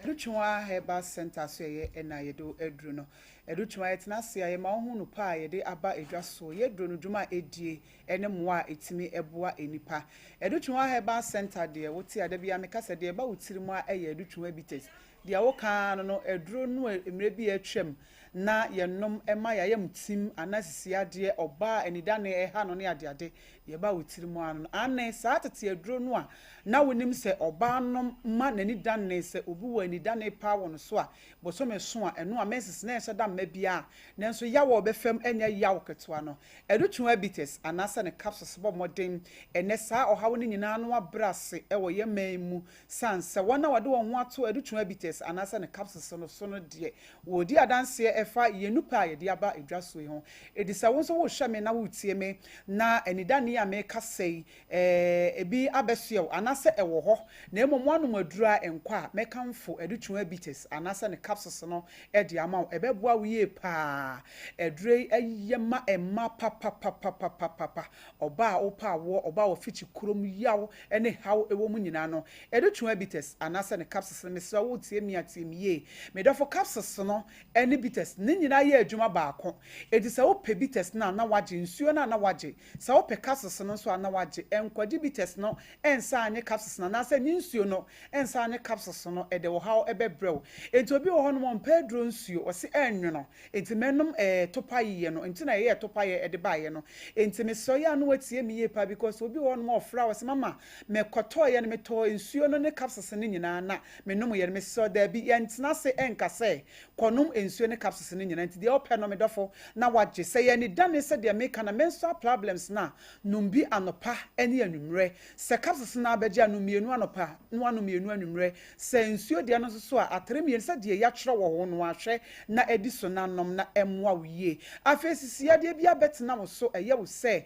Adutwuma Herbal Centre so ɛyɛ ɛna yɛde aduro no. Adutwuma yɛtena ase a yɛma wohu no pa a yɛde aba edwa so. Yɛ duro no dwuma a ɛdie ɛne mmoa a ɛtumi ɛboa nipa. Adutwuma Herbal Centre deɛ wote a da bi a meka sɛ deɛ ɛba wo tiri mu a ɛyɛ Adutwuma bitters. Deɛ woka no no aduro no mmerɛ bi a atwam na yɛnom ɛma yɛayam tim anaa sisi adeɛ ɔbaa anidane ɛha no ne adeade deɛ ɛba wo tiri mu ano no. Ane saa tete aduro no a na wonim sɛ ɔbaa nom ma n'ani dane, sɛ obi wɔ anidane paa wɔ no so a, bosome so a ɛno a menses na ɛnhyɛ da mma biara, nanso yaw a ɔbɛfam ɛnyɛ yaw ketewa no. Adutwuma bitters anaasɛ ne capsules bɔ mmɔden ɛnɛ saa ɔhaw no nyinaa no abrɛ ase ɛwɔ yɛn man mu, san sɛ wɔn a wɔde wɔn ho ato adutwuma bitters anaasɛ ne capsules no so no deɛ, wɔdi adanseɛ ɛfa yɛn nupa a yɛde aba edwa so yi ho. Edi sɛ wo nso wohwɛ me na wotie me na anidane a meka sɛ ebi abɛsoɛ wo anaasɛ ɛwɔ hɔ na mmom woanom aduro a nkɔ a, mɛkamfo adutwuma bitters anaasɛ ne capsules no de ama wo. Ɛbɛboa wo yie paa. Aduro yi ɛyɛ ma ɛma papapapapapapa. Ɔbaa a wopɛ awoɔ, ɔbaa a wɔfikyi kurom yaw ne haw ɛwɔ mu nyinaa no, adutwuma bitters anaasɛ ne capsules no, mesrɛ wo tie mi a, tie mi yie. Medɔfo, capsules no ne bitters ne nyinaa yɛ adwuma baako. Enti sɛ wopɛ bitters no a na wagye, nsuo no a na wagye, sɛ wopɛ capsules no nso a na wagye. Ɛnkɔgye bitters no ɛnsa anye capsules no anaasɛ nye nsuo no ɛnsa anye capsules no, ɛde ɔhaw ɛbɛbrɛ wo. Enti obi wɔ hɔnom ɔmpɛ aduro nsuo, ɔse ɛnwono, enti mɛnom topa yie no, nti na yɛyɛ topa yɛ ɛde baeɛ no. Enti mesrɛ yɛ a na watie me yie paa, because obi wɔ hɔnom ɔfrɛ a ɔse, "Mama, mekɔtɔɔyɛ no, metɔɔ nsuo no ne capsules no nyinaa na menom yɛ no." Mesrɛ, daabi, yɛntena ase ɛnka sɛ kɔnom nsuo ne capsules no nyinaa. Nti deɛ ɔpɛ no, medɔfo, na wagye. Sɛ yɛ anidane sɛ deɛ meka na menstrual problems no a, nom bi anɔpa ne anwummerɛ. Sɛ capsules no abɛgye a, nom 2 anɔpa na wanom 2 anwummerɛ. Sɛ nsuo deɛ no nso so a, atere 2 sɛ deɛ yɛatwerɛ wɔ ho no ahwɛ na adi so na nom na ɛmmoa wo yie. Afei sisi adeɛ bi abɛtena wo so, ɛyɛ wo sɛ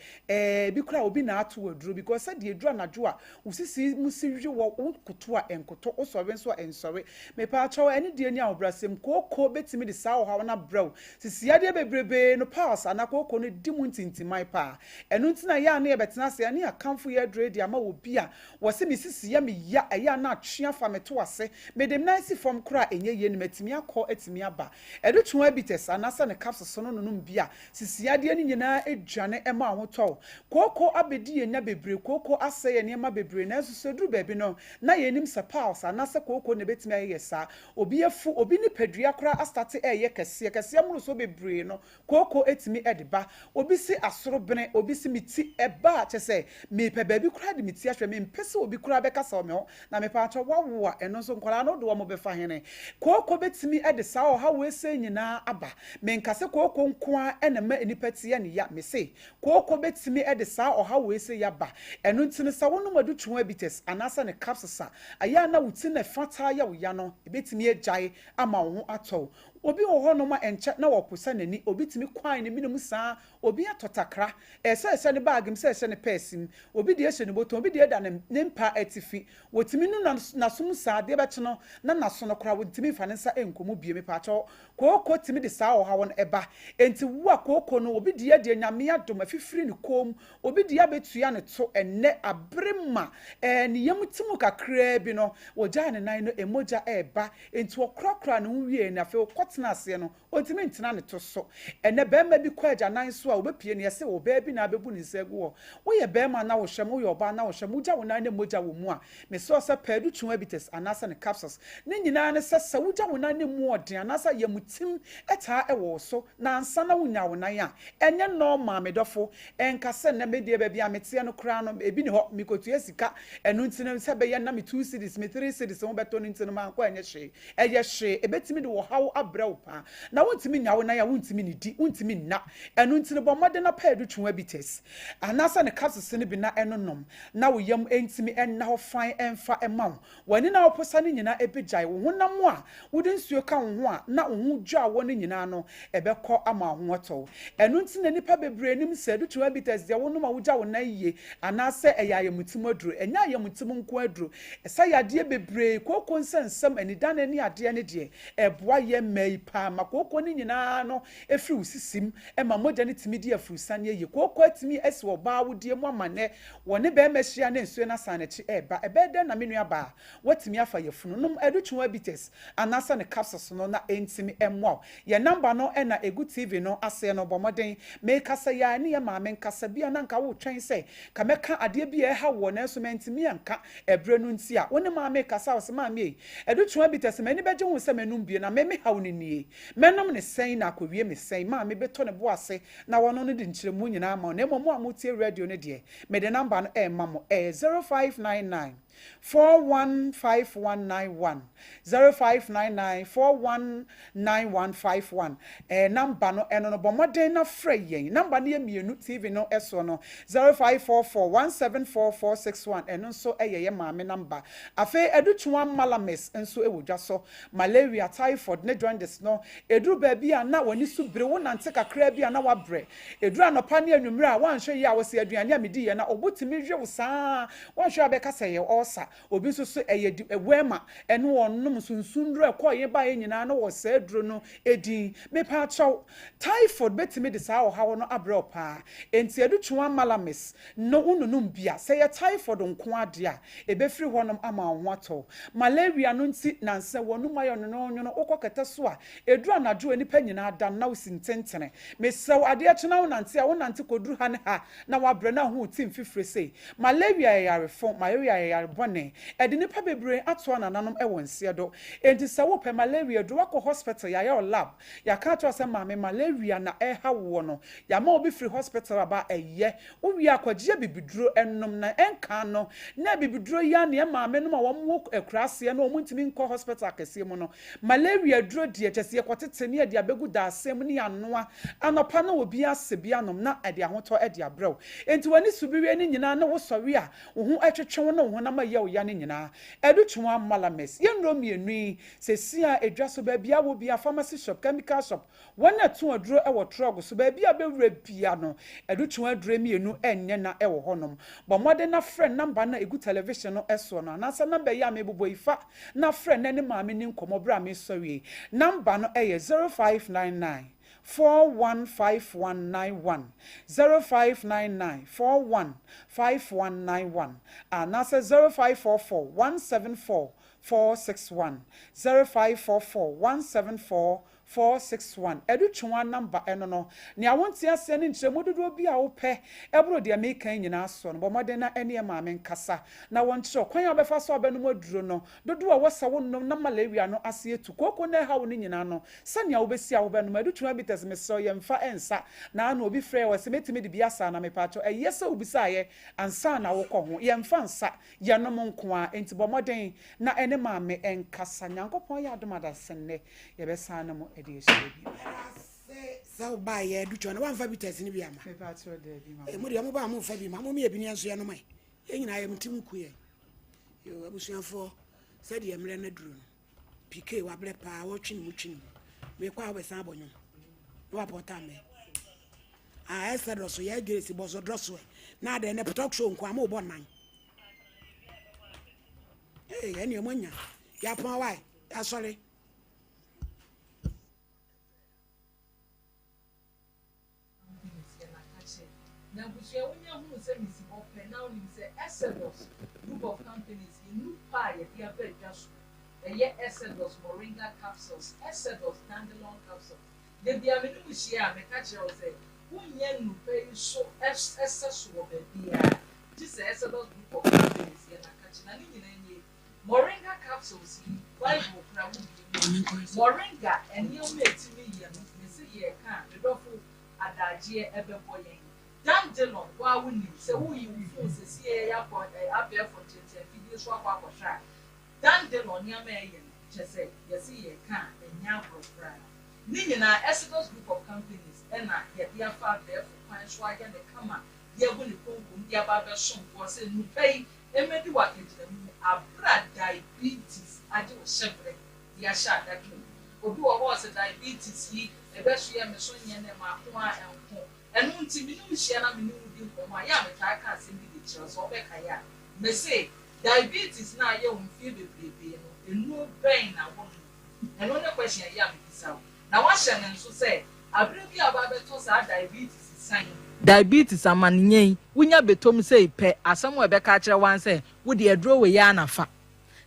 bi koraa obi na ato aduro, because sɛdeɛ ɛduru anadwo a wo sisi mu si hwe wɔ wo koto a ɛnkoto, wo sɔre nso a ɛnsɔre. Mepaakyɛw, ɛne deɛ ni ahobrɛasɛm, kooko bɛtumi de saa ɔhaw no abrɛ wo. Sisi adeɛ bebrebee no, piles anaa kooko no di mu ntintiman paa. Ɛno nti na yɛ a na yɛbɛtena ase ne akamfo yɛ aduro de ama wɔ bi a wɔse me sisi yɛ me ya, ɛyɛ a na atwe afa me to ase, mede me nan si fam koraa ɛnyɛ yie no, matumi akɔ atumi aba. Ɛde bitters anaasɛ ne capsules no nonom bi a, sisi adeɛ no nyinaa adwane ɛma ahotɔ. Kooko abɛdi yɛn nya bebree, kooko asɛe yɛ nneɛma bebree, nanso sɛ duru baabi no na yɛnim sɛ piles anaasɛ kooko na ɛbɛtumi ayɛ yɛ saa. Obi afu, obi nipadua koraa astate ɛyɛ kɛseɛ kɛseɛ mmorosoɔ bebree no, kooko etumi ɛde ba. Obi si asoro bene, obi si me ti ɛba a kyɛ sɛ mepɛ baabi koraa de me ti ahwɛ, mempɛ sɛ obi koraa bɛkasa wɔ me ho. Na mepɛ wawo a, ɛno nso nkwadaa no de wɔn bɛfa hene. Kooko bɛtumi ɛde saa ɔhaw ese nyinaa aba. Menka sɛ kooko nko ara ɛna ma nipa ti yɛ ne ya. Mese kooko bɛtumi ɛde saa ɔhaw ese yaba. Ɛno nti no, sɛ wonom adutwuma bitters anaasɛ ne capsules a, ɛyɛ a na wo ti na ɛfa taa yɛ wo ya no, ebɛtumi agyae ama wo ho atɔ. Obi wɔ hɔnom a ɛnkyɛ na wɔposa n'ani, obi tumi kwan ne minum saa, obi atɔ takra, ɛsɛ ɛhyɛ ne bag mu, sɛ ɛhyɛ ne purse mu, obi deɛ ɛhyɛ ne bɔtɔ, obi deɛ ɛda ne mpa atifi, wɔtumi nu n'asom saa, adeɛ bɛkye no na n'aso no koraa wɔntumi nfa ne nsa nkɔ mu bie. Mepaakyɛw, kooko tumi de saa ɔhaw no ɛba. Enti wo a kooko no, obi deɛ deɛ Nyame adom afifiri ne kɔn mu, obi deɛ abɛtua ne to ɛnɛ abere ma ne yam ti mu kakraa bi no, wɔgyaa ne nan no, emogya ɛɛba. Enti ɔkorakora ne ho wie na afei ɔkɔtena aseɛ no, ɔntumi ntena ne to so. Ɛnɛ bɛrima bi kɔ agyanan so a wɔbɛpie no, yɛsɛ ɔbaa bi na abɛbu ne nsa agu hɔ. Woyɛ bɛrima na wohwɛ mu, woyɛ ɔbaa na wohwɛ mu, wogya wo nan ne mogya wɔ mu a, mesrɛ sɛ pɛ adutwuma bitters anaasɛ ne capsules. Ne nyinaa ne sɛ wogya wo nan ne mu ɔden anaasɛ yɛmutim ɛtaa ɛwɔ wo so na ansa na wonya wo nan a, ɛnyɛ normal, me dɔfo. Ɛnka sɛ nnɛ me deɛ baabi a meteɛ no koraa no ebi ni hɔ, mekɔtua sika, ɛno nti no sɛ bɛyɛ na me 2 cedis, me 3 cedis ho bɛtɔ no nti no mankɔ, ɛnyɛ hwee. Ɛyɛ hwee, ebɛtumi de ɔhaw abrɛ. abrɛ wo paa. Na wontumi nnya wo nan a, wontumi nnidi, wontumi nna. Ɛno nti no, bɔ mmɔden na pɛ adutwuwa bitters anaasɛ ne capsules no bi na ɛnonom na wo yam ntumi nna hɔ fann mfa mma wo. W'ani na woposa no nyinaa ɛbɛgyae. Wo honam a wode nsuo ka wo ho a na wo ho dwa woɔ no nyinaa no, ɛbɛkɔ ama wo ho atɔ wo. Ɛno nti na nnipa bebree nim sɛ adutwuwa bitters deɛ wonom a wogya wo nan yie anaasɛ ɛyɛ ayamtim aduro. Ɛnyɛ ayamtim nko aduro. Ɛsa yadeɛ bebree, kooko nsɛnsɛm, anidane ne adeɛ no deɛ, ɛboa yɛn mmaa yi paa ma kooko no nyinaa no firi wo sisim ma mogya no tumi di afurusaneɛ yie. Kooko atumi asi ɔbaa awodeɛ mu ama nnɛ wɔne barima hyia na nsuo no asan n'akyi reba. Ɛbɛyɛ dɛn na me nuabaa woatumi afa yafunu? Nom Adutwuma Bitters anaasɛ ne capsules no na ɛntumi mmoa wo. Yɛn number no na ɛgu TV no aseɛ no, bɔ mmɔden. Merekasa yi ara ne yɛn maame nkasa bi a na anka woretwɛn sɛ ka mɛka adeɛ bi a ɛreha woɔ nanso mantumi anka ɛberɛ no nti a wo ne maame rekasa a ɔse maame ei Adutwuma Bitters m'ani bɛgye ho sɛ mɛnom bie na me me haw no nie. Mɛnom no sɛn na akɔwie me sɛn? Maame bɛtɔ ne bo ase na wɔno no de nkyerɛmu nyinaa ama wo. Na mmom mo a motie radio no deɛ, mede number no rema mo. Ɛyɛ 0599 415191, 0599 419151. Ɛɛ number no ɛno no, bɔ mmɔden na frɛ yɛn. Number no yɛ mmienu, TV no soɔ no, 0544 174461, ɛno nso yɛ yɛn maame number. Afei Adutwuma Malamis nso wɔ dwa so. Malaria, typhoid, ne jaundice no, ɛduru baabi a na w'ani so biri, wonante kakraa bi a na woabrɛ. Ɛduru anɔpa ne anwummerɛ a, woanhwɛ yie a, wose aduane a mediiɛ na obo tumi we wo saa ara, woanhwɛ a wobɛka sɛ ɛyɛ ulcer. Obi nso so ɛyɛ di wormer, ɛno ɔnom nsunsunduro a ɛkɔeɛ baeɛ nyinaa na wɔsɛe aduro no din. Mepaakyɛw, typhoid bɛtumi de saa ɔhaw no abrɛ wo paa. Enti adutwua malamis no wononom bi a, sɛ ɛyɛ typhoid nko ara deɛ a, Ɛbɛfiri hɔnom ama wo ho atɔ wo. Malaria no nti, nansa w'anom ayɛ nwononwono, wokɔ kɛtɛ so a, ɛduru anadwo a nnipa nyinaa da no na wosi ntentene. Mesrɛ wo, adeɛ kye na wonante a, wonante kɔduru ha ne ha na woabrɛ na ho rete mfifire sei. Malaria yɛ yarefo, malaria yɛ yare bɔne. Ɛde nnipa bebree atoa nananom wɔ nseɛ do. Enti sɛ wopɛ malaria aduro, woakɔ hospital, yɛayɛ wo lab, yɛaka akyerɛ wo sɛ maame malaria na ɛreha woɔ no, yɛama obi firi hospital aba a, ɛyɛ. Wowie a, kɔgye abibiduro nom na ɛnka no na abibiduro yi ara na yɛn maame nom a wɔn wɔ akuraaseɛ na wɔn ntumi nkɔ hospital akɛseɛ mu no. Malaria aduro deɛ kyɛ sɛ yɛkɔtete ne yɛde abɛgu daasɛn mu ne yɛanoa anɔpa na obi ase bi anom na ɛde ahotɔ de abrɛ wo. Enti w'ani so bewie no nyinaa na wosɔre a wo ho twetwe wo ne wo honam ɛyɛ wo ya no nyinaa. Adutwuma Malamis. Yɛn nnuro mmienu yi seesei a ɛdwa so baabiara wɔ biara, pharmacy shop, chemical shop, Wɔn a ɛtõ aduro wɔ trɔg so, baabi a wobɛwura biara no, adutõ aduro mmienu nyɛ na wɔ hɔnom. Bɔ mmɔden na frɛ nɔmba no a ɛgu television no soɔ no, anaasɛ nɔmba yi a merebobɔ yi, fa na frɛ na ne maame nni nkɔmmɔ berɛ a meresɔre yi. Nɔmba no yɛ 0599 415191, 0599 415191, anaasɛ 0544 174 461, 0544 174 461, Ɛde twe wo anamba ɛno no, nea wonte aseɛ ne nkyerɛmu dodoɔ bi a wopɛ ɛboro deɛ mereka yi nyinaa soɔ no, bɔ mmɔden na ɛne yɛn maame nkasa na wɔnkyerɛ wo kwan a wobɛfa so abɛnom aduro no, dodoɔ a ɛwɔ sɛ wonom na malaria no ase atu, kooko no a ɛha wo no nyinaa no, sɛnea wobɛsi a wobɛnom. Ɛde twe bitters, mesrɛ wo yɛmfa nsa. Naano obi frɛɛ ɔse mɛtumi de bi asa anaa mepaakyɛw, ɛyɛ sɛ wobisaeɛ ansa na wokɔ ho, yɛmfa nsa, yɛnom nko ara, enti bɔ mmɔden na ɛne maame nkasa. Nyankopɔn yɛ adom adase nnɛ. Yɛbɛsan ne mo de ahyia bio. Medase sɛ wo baa yɛ adutwa no wamfa bitters no bi ama. Mepa kyɛw daabi ma. Eh, mo deɛ mo baa mo nfa bi ma mo meyɛ bi ne yɛn nso yɛnom ɛ. Yɛn nyinaa yɛn ti mu ku yɛn. Yo abusuafoɔ sɛdeɛ mmerɛ no aduru no PK wabrɛ paa wɔtwe ne mu twe ne mu. Mekɔ a wobɛsan abɔ nwom na wapɔta mɛ. Ah, ɛsɛ dɔ so yɛ grace bɔ so drɔ so ɛ. Na adɛn ne talk show nko a mo bɔ nan. Ee, ɛne mo anya. Yɛapɔn wae, yɛasɔre. Na abusua wonya hunu sɛ mesi hɔ pɛ na wonim sɛ Exodus group of companies yɛ nupa a yɛde aba dwa so ɛyɛ Exodus moringa capsules, Exodus dandelion capsules. Da biara me ne mo hyia a meka kyerɛ wo sɛ wonnya nnupa yi so sɛso wɔ baabiara gye sɛ Exodus group of companies yɛ n'akakye na ne nyinaa nie. Moringa capsules yi, Bible kora wo bie mu a, moringa nneɛma a ɛtumi yɛ no, mese yɛreka a, me dɔfo, adagyeɛ ɛbɛbɔ yɛn. Dandelion, wo ara wonim, sɛ woreyi wo phone seesei yi akɔ abɛɛfo ntentan afidie so akɔ akɔhwɛ a, dandelion nneɛma a ɛyɛ no, kyerɛ sɛ, yɛse yɛreka a, ɛnyɛ agorɔ koraa. Ne nyinaa Exodus Group of Companies na yɛde afa abɛɛfo kwan so ayɛ no kama de agu ne konkom de aba abɛsom boɔ sɛ nnupa yi mmɛdi wo akagyinamu aberɛ a diabetes agye wo hyɛberɛ de ahyɛ adaka mu. Obi wɔ hɔ a ɔsɛ diabetes yi ɛbɛsoɛ me so nyɛ nnɛ mako a ɛnko. Ɛno nti me ne wo hyia na me ne wo di nkɔmmɔ a, yɛ a metaa ka asɛm bi de kyerɛ wo sɛ wobɛkae a, mese diabetes no a ayɛ wo mfeɛ bebrebee no, nnuro bɛn na wonom? Ɛno ne question a ɛyɛ a mebisa wo. Na woahyɛ no nso sɛ aberɛ bi a woba abɛtɔ saa diabetes san yi, Diabetes amanneɛ yi, wonya bɛtɔ mu sei pɛ, asɛm a ɛbɛka akyerɛ wo ara ne sɛ, wo deɛ aduro wei ara na fa.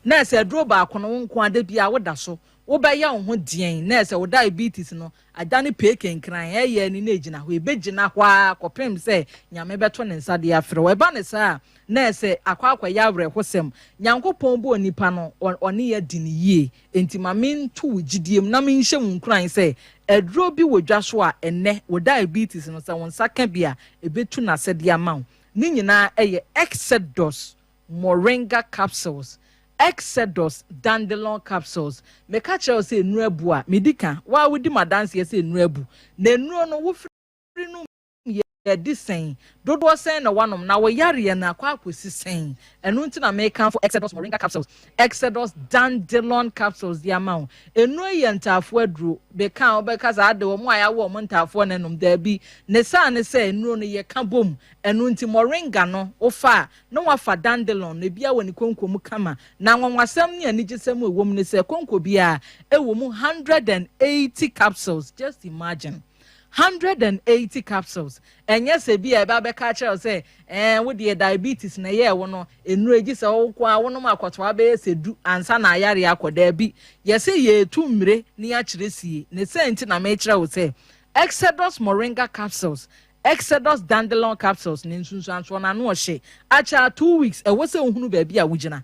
Na ɛsɛ aduro baako no, wo nko ara da biara woda so. Wobɛyɛ wo ho deɛn na ɛsɛ wo diabetes no adane pee kenkran, ɛyɛ ani na ɛgyina hɔ. Ɛbɛgyina hɔ ara kɔpem sɛ Nyame bɛto ne nsa de afrɛ wo. Ɛba no saa a, na ɛsɛ akɔ akɔyɛ awerɛhosɛm. Nyankopɔn bɔɔ nipa no, ɔne yɛ adi no yie. Enti ma mento wo gyidie mu na menhyɛ wo nkuran sɛ, aduro bi wɔ dwa so a ɛnnɛ wo diabetes no sɛ wo nsa ka bi a, ɛbɛtu n'asɛdeɛ ama wo. Ne nyinaa ɛyɛ Exodus Moringa capsules, Exodus Dandelion capsules. Meka kyerɛ wo sɛ nnuro abu a, medi ka. Wo ara wodi m'adanseɛ sɛ nnuro abu. Na nnuro no, wofiri nom yɛ adi sɛn? Dodoɔ sɛn na woanom? Na wo yareɛ no akɔ akɔsi sɛn? Ɛno nti na mekamfo Exodus Moringa capsules, Exodus Dandelion capsules de ama wo. Nnuro yi yɛ ntaafoɔ aduro. Meka a wobɛka sɛ ade wɔn a yɛawo wɔn ntaafoɔ na ɛnom. Daabi. Ne saa ne sɛ nnuro no yɛka bom. Ɛno nti Moringa no wofa a, na wafa dandelion no, ebiara wɔ ne konko mu kama. Na anwanwasɛm ne anigyesɛm a ɛwɔ mu ne sɛ, konko biara wɔ mu 180 capsules. Just imagine. 180 capsules. Ɛnyɛ sɛ bi a ɛbɛ abɛka akyerɛ wo sɛ, ɛɛ, wo deɛ diabetes na ɛyɛɛ wo no, nnuro egye sɛ wo nko ara wonom akɔtoa bɛyɛ sɛ du ansa na ayare akɔ. Daabi. Yɛse yɛretu mmire na yɛakyerɛ sie. Ne sɛ nti na mekyerɛ wo sɛ, Exodus Moringa capsules Exodus Dandelion capsules ne nsunsuansoɔ no ano ɔhye akyɛ a 2 weeks ɛwɔ sɛ wohunu baabi a wogyina.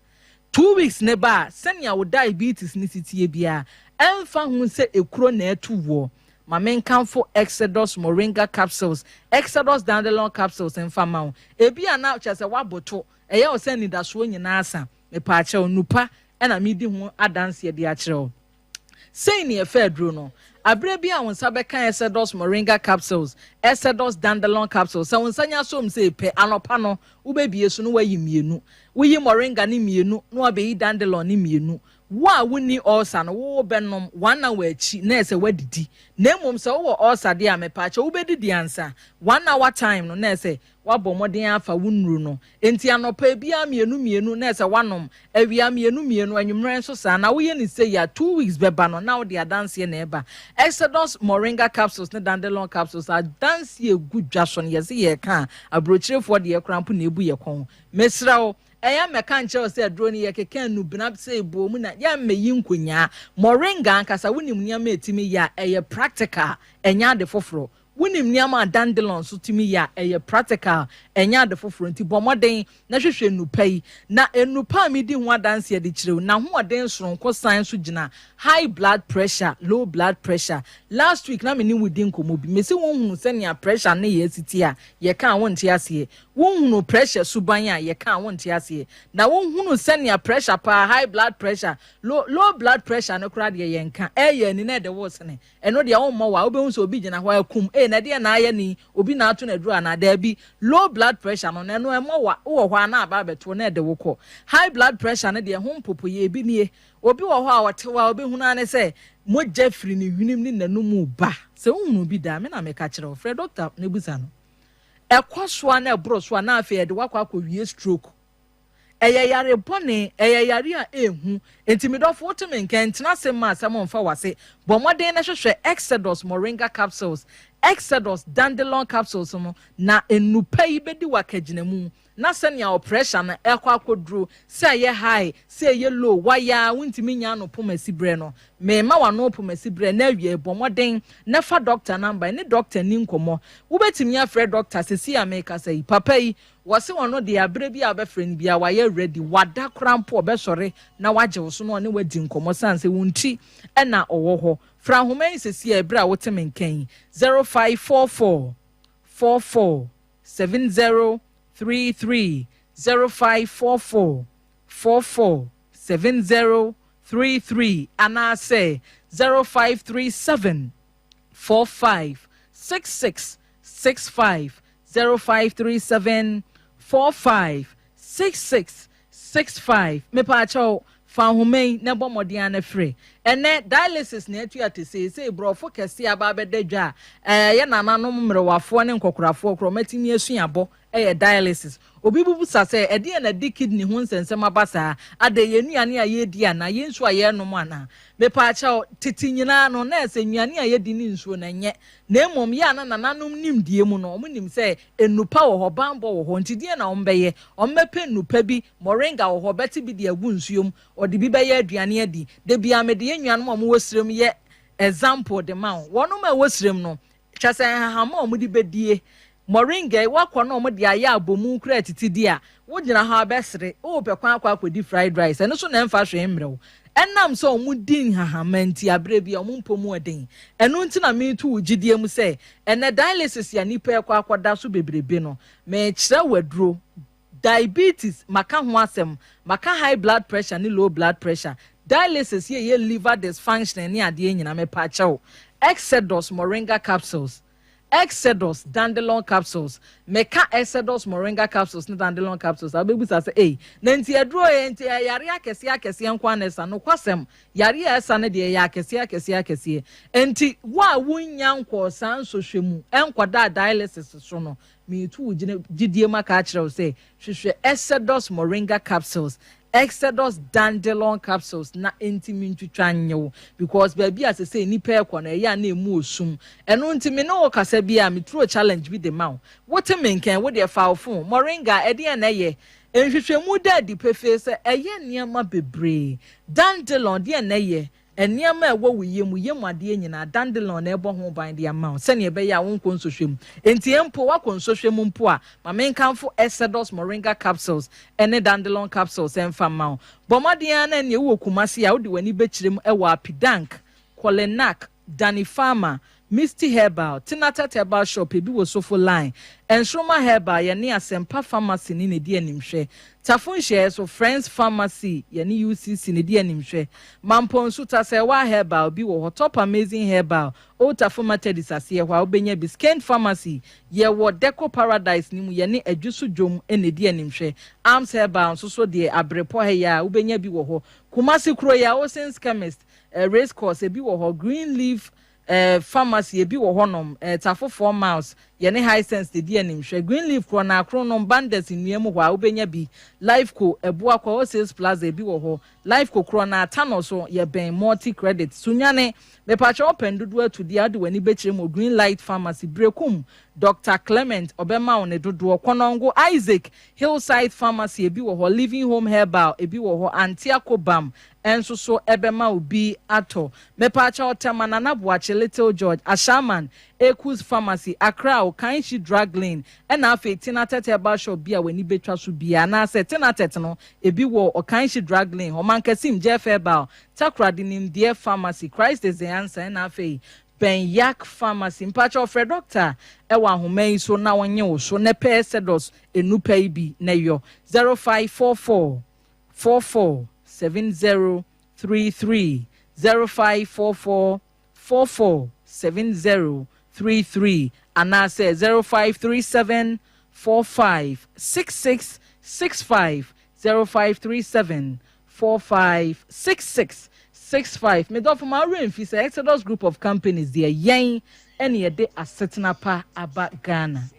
2 weeks ne ba a, sɛnea wo diabetes ne si tie biara, ɛmfa ho sɛ ekuro na ɛto woɔ. Ma menkamfo Exodus Moringa capsules, Exodus Dandelion capsules mfa ma wo. Ebi a na kyerɛ sɛ woaboto, ɛyɛ wo sɛ anidasoɔ nyinaa asa. Mepaakyɛw, nupa ɛna medi ho adanseɛ de akyerɛ wo. Sei ne ɛfɛ aduro no. Aberɛ bi a wo nsa bɛka Exodus Moringa capsules, Exodus Dandelion capsules, sɛ wo nsa nya som sei pɛ, anɔpa no, wobɛbie so na woayi mmienu. Woyi Moringa no mmienu na woabɛyi Dandelion no mmienu. Wo a wonni ulcer no, wo wobɛnom one hour akyi na ɛsɛ woadidi. Na mmom sɛ wowɔ ulcer deɛ a, mepaakyɛw wobɛdidi ansa. One hour time no na ɛsɛ Woabɔ mmɔden afa wo nnuru no. Enti anɔpa biara mmienu mmienu na ɛsɛ woanom, awia mmienu mmienu, anwummerɛ nso saa. Na woyɛ no sei a, 2 weeks bɛba no na wode adanseɛ na ɛreba. Exodus Moringa capsules ne Dandelion capsules, adanseɛ ɛgu dwa so no, yɛse yɛreka a, aburokyirefoɔ deɛ koraa mpo na ɛbu yɛ kɔn. Mesrɛ wo, ɛyɛ mmɛka nkyerɛ wo sɛ aduro no yɛkeka nnubena sei bɔ mu na yɛmmɛyi nkonyaa. Moringa ankasa, wonim nneɛma a ɛtumi yɛ a, ɛyɛ practical, ɛnyɛ ade foforɔ. Wonim nneɛma a dandelion nso tumi yɛ a, ɛyɛ practical, ɛnyɛ ade foforɔ. Nti bɔ mmɔden na hwehwɛ nnupa yi. Na nnupa a medi ho adanseɛ de kyerɛ wo, n'ahoɔden soronko san nso gyina high blood pressure, low blood pressure. Last week na me ne wo di nkɔmmɔ bi, mese wonhunu sɛnea pressure ne yɛ asi te a, yɛka a wonte aseɛ. Wonhunu pressure suban a, yɛka a wonte aseɛ. Na wonhunu sɛnea pressure paa, high blood pressure, low, low blood pressure no koraa deɛ yɛnka, ɛyɛ ani na ɛde wo sene. Ɛno deɛ wommɔ wa, wobɛhu sɛ obi gyina hɔ akum, ee na ɛdeɛn na ayɛ no yi, obi na ato no aduro anaa? Daabi, low blood pressure no, na ɛno ɛmmɔ wa, wowɔ hɔ a na aba abɛto na ɛde wo kɔ. High blood pressure no deɛ, ɛho mpopoeɛ ebi nie, obi wɔ hɔ a ɔte hɔ a wobɛhunu ara ne sɛ mogya firi ne hwenem ne n'anum reba. Sɛ wohunu bi da a, me na meka kyerɛ wo, frɛ dɔkta na bisa no. Ɛkɔ so a na ɛboro so a na afei ɛde wo akɔ akɔwie stroke. Ɛyɛ yare bɔne, ɛyɛ yare a ɛyɛ hu. Enti me dɔfo, wote me nka, ntena ase mma asɛm mfa w'ase. Bɔ mmɔden na hwehwɛ Exodus Moringa Capsules, Exodus Dandelion Capsules no, na nnupa yi bɛdi wo akagyinamu. Na sɛnea wo pressure no ɛkɔ akɔduru, sɛ ɛyɛ high, sɛ ɛyɛ low, wayɛ a wontumi nya ano poma siberɛ no. Merema w'ano poma siberɛ na awiei bɔ mmɔden na fa dɔkta number, ne dɔkta nni nkɔmmɔ. Wobɛtumi afrɛ dɔkta seesei a merekasa yi. Papa yi, Wɔse ɔno deɛ aberɛ bi a wobɛfrɛ no biara wayɛ ready, wada koraa mpo ɔbɛsɔre na wagye wo so na ɔne wo adi nkɔmmɔ sane sɛ wo nti na ɔwɔ hɔ. Frɛ ahoma yi sesie ɛberɛ a wote me nka yi, 0544 44 70 33, 0544 44 70 33 anaasɛ 0537. 45 66 65, 0537 45 66 65. Mepaakyɛw, fa nhoma yi na bɔ mmɔden ara na frɛ. Ɛnnɛ, dialysis na atu ate seesei, borɔfo kɛse aba abɛda dwa a ɛyɛ nananom mmerewafoɔ ne nkɔkorafoɔ koraa wɔatumi asua bɔ yɛ dialysis. Obi bebisa sɛ, ɛdeɛn na ɛde kidney ho nsɛnsɛm aba saa? Adɛn, yɛn nnuane a yɛredi anaa? Yɛn nsuo a yɛrenom anaa? Mepaakyɛw, tete nyinaa no, na ɛsɛ nnuane a yɛdi ne nsuo no, ɛnyɛ. Na mmom, yɛ a na nananom nimdeɛ mu no, wɔnim sɛ nnupa wɔ hɔ, banbɔ wɔ hɔ, nti deɛn na wɔbɛyɛ? Wɔbɛpɛ nnupa bi, moringa wɔ hɔ, wɔbɛte bi de agu nsuo mu, wɔde bi bɛyɛ aduane adi. Da biara mede yɛn nuanom a wɔwɔ serem yɛ example de ma wo. Wɔnom a ɛwɔ serem no, kyerɛ sɛ nhahamma a wɔde bɛdie, moringa yi, woakɔ na wɔde ayɛ abomu koraa atiti di a, wogyina hɔ ara bɛsere, worepɛ kwan akɔ akɔdi fried rice, ɛno nso na ɛmfa hwee mmerɛ wo. Ɛnam sɛ wɔdi nhahamma nti, aberɛ biara wɔn mpɔ mu den. Ɛno nti na mereto wo gyidie mu sɛ, ɛnnɛ dialysis a nnipa rekɔ akɔda so bebrebe no, merekyerɛ wo aduro. Diabetes, maka ho asɛm, maka high blood pressure ne low blood pressure, dialysis yɛ yɛ liver dysfunctioning ne adeɛ nyinaa, mepakyɛw. Exodus Moringa capsules. Exodus Dandelion Capsules, Meka Exodus Moringa Capsules ne Dandelion Capsules a, wobɛbisa sɛ, Ei, na nti aduro yi, nti ɛyɛ yareɛ akɛseɛ akɛseɛ nko ara na ɛsa? Nokwasɛm, yareɛ a ɛsa no deɛ, ɛyɛ akɛseɛ akɛseɛ akɛseɛ. Enti wo a wonnya nkɔɔ saa nsɔhwɛ mu nkɔdaa dialysis so no, meretu wo gyidie mu aka akyerɛ wo sɛ, hwehwɛ Exodus Moringa Capsules Exodus dandelion capsules na ɛntumi ntwitwa nnye wo because baabi a sesei nnipa ɛkɔ no ɛyɛ a na ɛmu osum ɛno nti me ne wo kasa bi a me throw challenge bi de ma wo wote me nkɛn wo deɛ fa wo phone moringa ɛdeɛn na ɛyɛ nhwehwɛmu da adi pefee sɛ ɛyɛ nneɛma bebree dandelion deɛn na ɛyɛ Nneɛma a ɛwɔ wo yam, wo yam adeɛ nyinaa, dandelion na ɛbɔ ho ban de ama wo sɛnea ɛbɛyɛ a wonkɔ nsɔhwɛ mu. Enti mpo woakɔ nsɔhwɛ mu mpo a, ma menkamfo Exodus Moringa Capsules ne Dandelion Capsules mfa mma wo. Bɔ mmɔden ara na ɛnneɛ wowɔ Kumasi a, wode w'ani bɛkyerɛ mu wɔ Apidank, Kolenak, Danny Pharma, Misty Herbal, Tinatet Herbal Shop, ebi wɔ Sofo Line, Nsoromma Herbal, yɛne Asɛmpa Pharmacy ne na edi animhwɛ. Tafo nhyiaeɛ so, Friends Pharmacy, yɛne UCC na edi animhwɛ. Mampɔnsu, Tasɛɛwaa Herbal, bi wɔ hɔ, Top Amazing Herbal, Old Tafo Methodist aseɛ hɔ a, wobɛnya bi. Skent Pharmacy, yɛwɔ Deco Paradise no mu, yɛne Adwoso Dwom na edi animhwɛ. Arms Herbal nso so deɛ, Abrepɔ ha yi ara, wobɛnya bi wɔ hɔ. Kumasi kuro yi ara, Olson's Chemist, Race Course, ebi wɔ hɔ. Green Leaf Eh, pharmacy ebi wɔ hɔ nom, eh, Tafo 4 miles, yɛne Hisense de di animhwɛ. Green Leaf korɔ na akron nom, Banders nnua mu hɔ a, wobɛnya bi. Lifeco, Abuakwa, Wholesales Plaza ebi wɔ hɔ. Lifeco korɔ na Atano so, yɛbɛn Multi Credit. Sunyane, mepakyɛ wopɛ ndodoɔ atu deɛ a, wode w'ani bɛkyerɛ mu wɔ Green Light Pharmacy. Berekum, Doctor Clement, ɔbɛma wo ne dodoɔ. Kɔnɔngo, Isaac, Hillside Pharmacy ebi wɔ hɔ. Living Home Herbal ebi wɔ hɔ. Antiako Bam, nso so ɛbɛma obi atɔ. Mepaakyɛw Tema Nana Boakye, Little George, Ashaiman, Ekus Pharmacy, Accra Okainshi Drug Lane, ɛna afei Tinatet Herbal Shop bi a w'ani betwa so biara anaasɛ Tinatet no ebi wɔ Okainshi Drug Lane hɔ, Mankasim, Jeff Herbal, Takoradi Nimdeɛ Pharmacy, Christ is the Answer ɛna afei Ben Yak Pharmacy. Mpaakyɛw frɛ dɔkta ɛwɔ ahoma yi so na ɔnye wo so na pɛ Exodus enupa yi bi na yɔ 0544 44 70 33 0544 44 70 33 anaasɛ 0537 45 66 65 0537 45 66 65. Me dɔfo ma wo werɛ mfi sɛ Exodus Group of Companies deɛ yɛn ɛne yɛde asetena pa aba Ghana.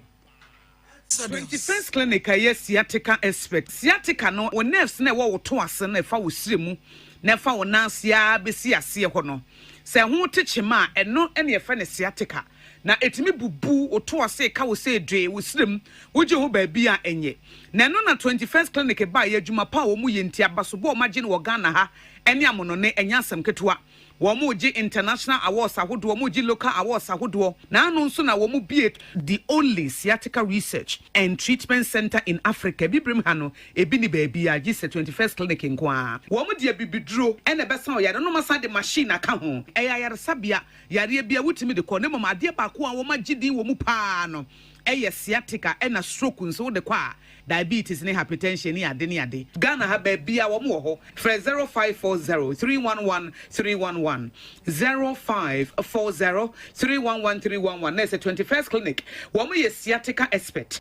21st Clinic a ɛyɛ sciatica expert. Sciatica no, wo nerves no a ɛwɔ wo to ase no a ɛfa wo srɛ mu na ɛfa wo nan ase ara bɛsi aseɛ hɔ no, sɛ ɛho te kyema a, ɛno na yɛfrɛ no sciatica. Na ɛtumi bubu wo to ase, ɛka wo sɛ dwee, wo srɛ mu, wogye ho baabi a ɛnyɛ. Na ɛno na 21st Clinic baeɛ, adwuma pa a wɔyɛ nti, abasobɔ a wɔagye no wɔ Ghana ha ne amonɔne, ɛnyɛ asɛm ketewa. Wɔregye international awards ahodoɔ, wɔregye local awards ahodoɔ. N'ano nso na wɔbue the only sciatica research and treatment centre in Africa. Abibirem ha no, ebi nni baabiara gye sɛ 21st Clinic nko ara. Wɔde abibiduro na ɛbɛsa ɔyare no na wɔasan de machine aka ho. Ɛyɛ ayaresabea, yareɛ biara wotumi de kɔ na mmom adeɛ baako a wɔagye din wɔ mu pa ara no. Ɛyɛ sciatica ɛna stroke nso wode kɔ a diabetes ne hypertension ne ade ne ade. Ghana ha baabiaa wɔn wɔ hɔ. Frɛ 0540 311 311, 0540 311 311 na ɛsɛ 21st Clinic wɔn yɛ sciatica expert.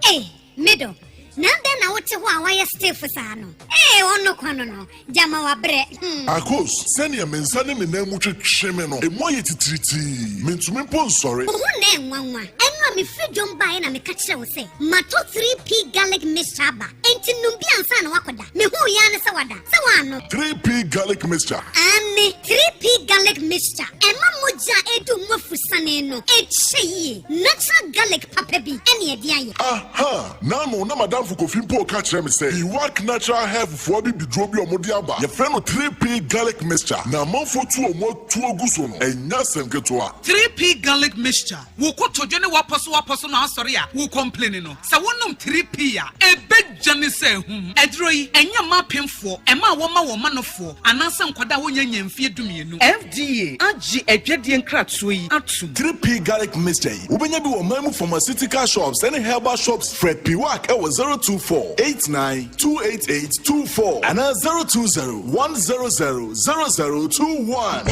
Ei, me dɔ, na adɛn na wote hɔ a woayɛ stiff saa no? Ei, ɔno kwa no no, gyama wabrɛ, hmm. Akos, sɛnea me nsa ne me nan mu twetwe me no, emu ayɛ titiritii. Mintumi mpo nsɔre. Wo ho na ɛnwanwa. Ɛno a mefiri dwom baeɛ na meka kyerɛɛ wo sɛ matɔ 3P garlic mixture aba, enti nom bi ansa na woakɔda. Mehuu yi ara ne sɛ wada. Sɛ woannom. 3P garlic mixture. Aane, 3P garlic mixture. Ɛma mogya a ɛdu mu afusane no kyɛ yie. Natural garlic papa bi ɛne ɛde ayɛ. Aha! N'ano na m'adamfo Kofi mpo reka kyerɛ me sɛ Iwak Natural Health foɔ abibiduro bi a wɔde aba, yɛfrɛ no 3P Garlic Mixture, na amanfoɔ tu wɔn atuo gu so no, ɛnyɛ asɛm ketewa. 3P Garlic Mixture, Wo kotodwe ne w'apɔsowapɔso no asɔre a wo complaini no, sɛ wonom 3P a, ɛbɛdwane sɛ ahum. Aduro yi, ɛnyɛ mma apemfoɔ, mmaa a wɔma wɔn mma nofoɔ, anaasɛ nkwadaa a wɔnnya nnya mfeɛ dumienu. FDA agye adwadie nkratoɔ yi atom. 3P Garlic Mixture yi, wobɛnya bi wɔ ɔman mu pharmaceutical shops ne herbal shops. Frɛ Piwak wɔ 024 89 288 24 anaa 020 100 0021.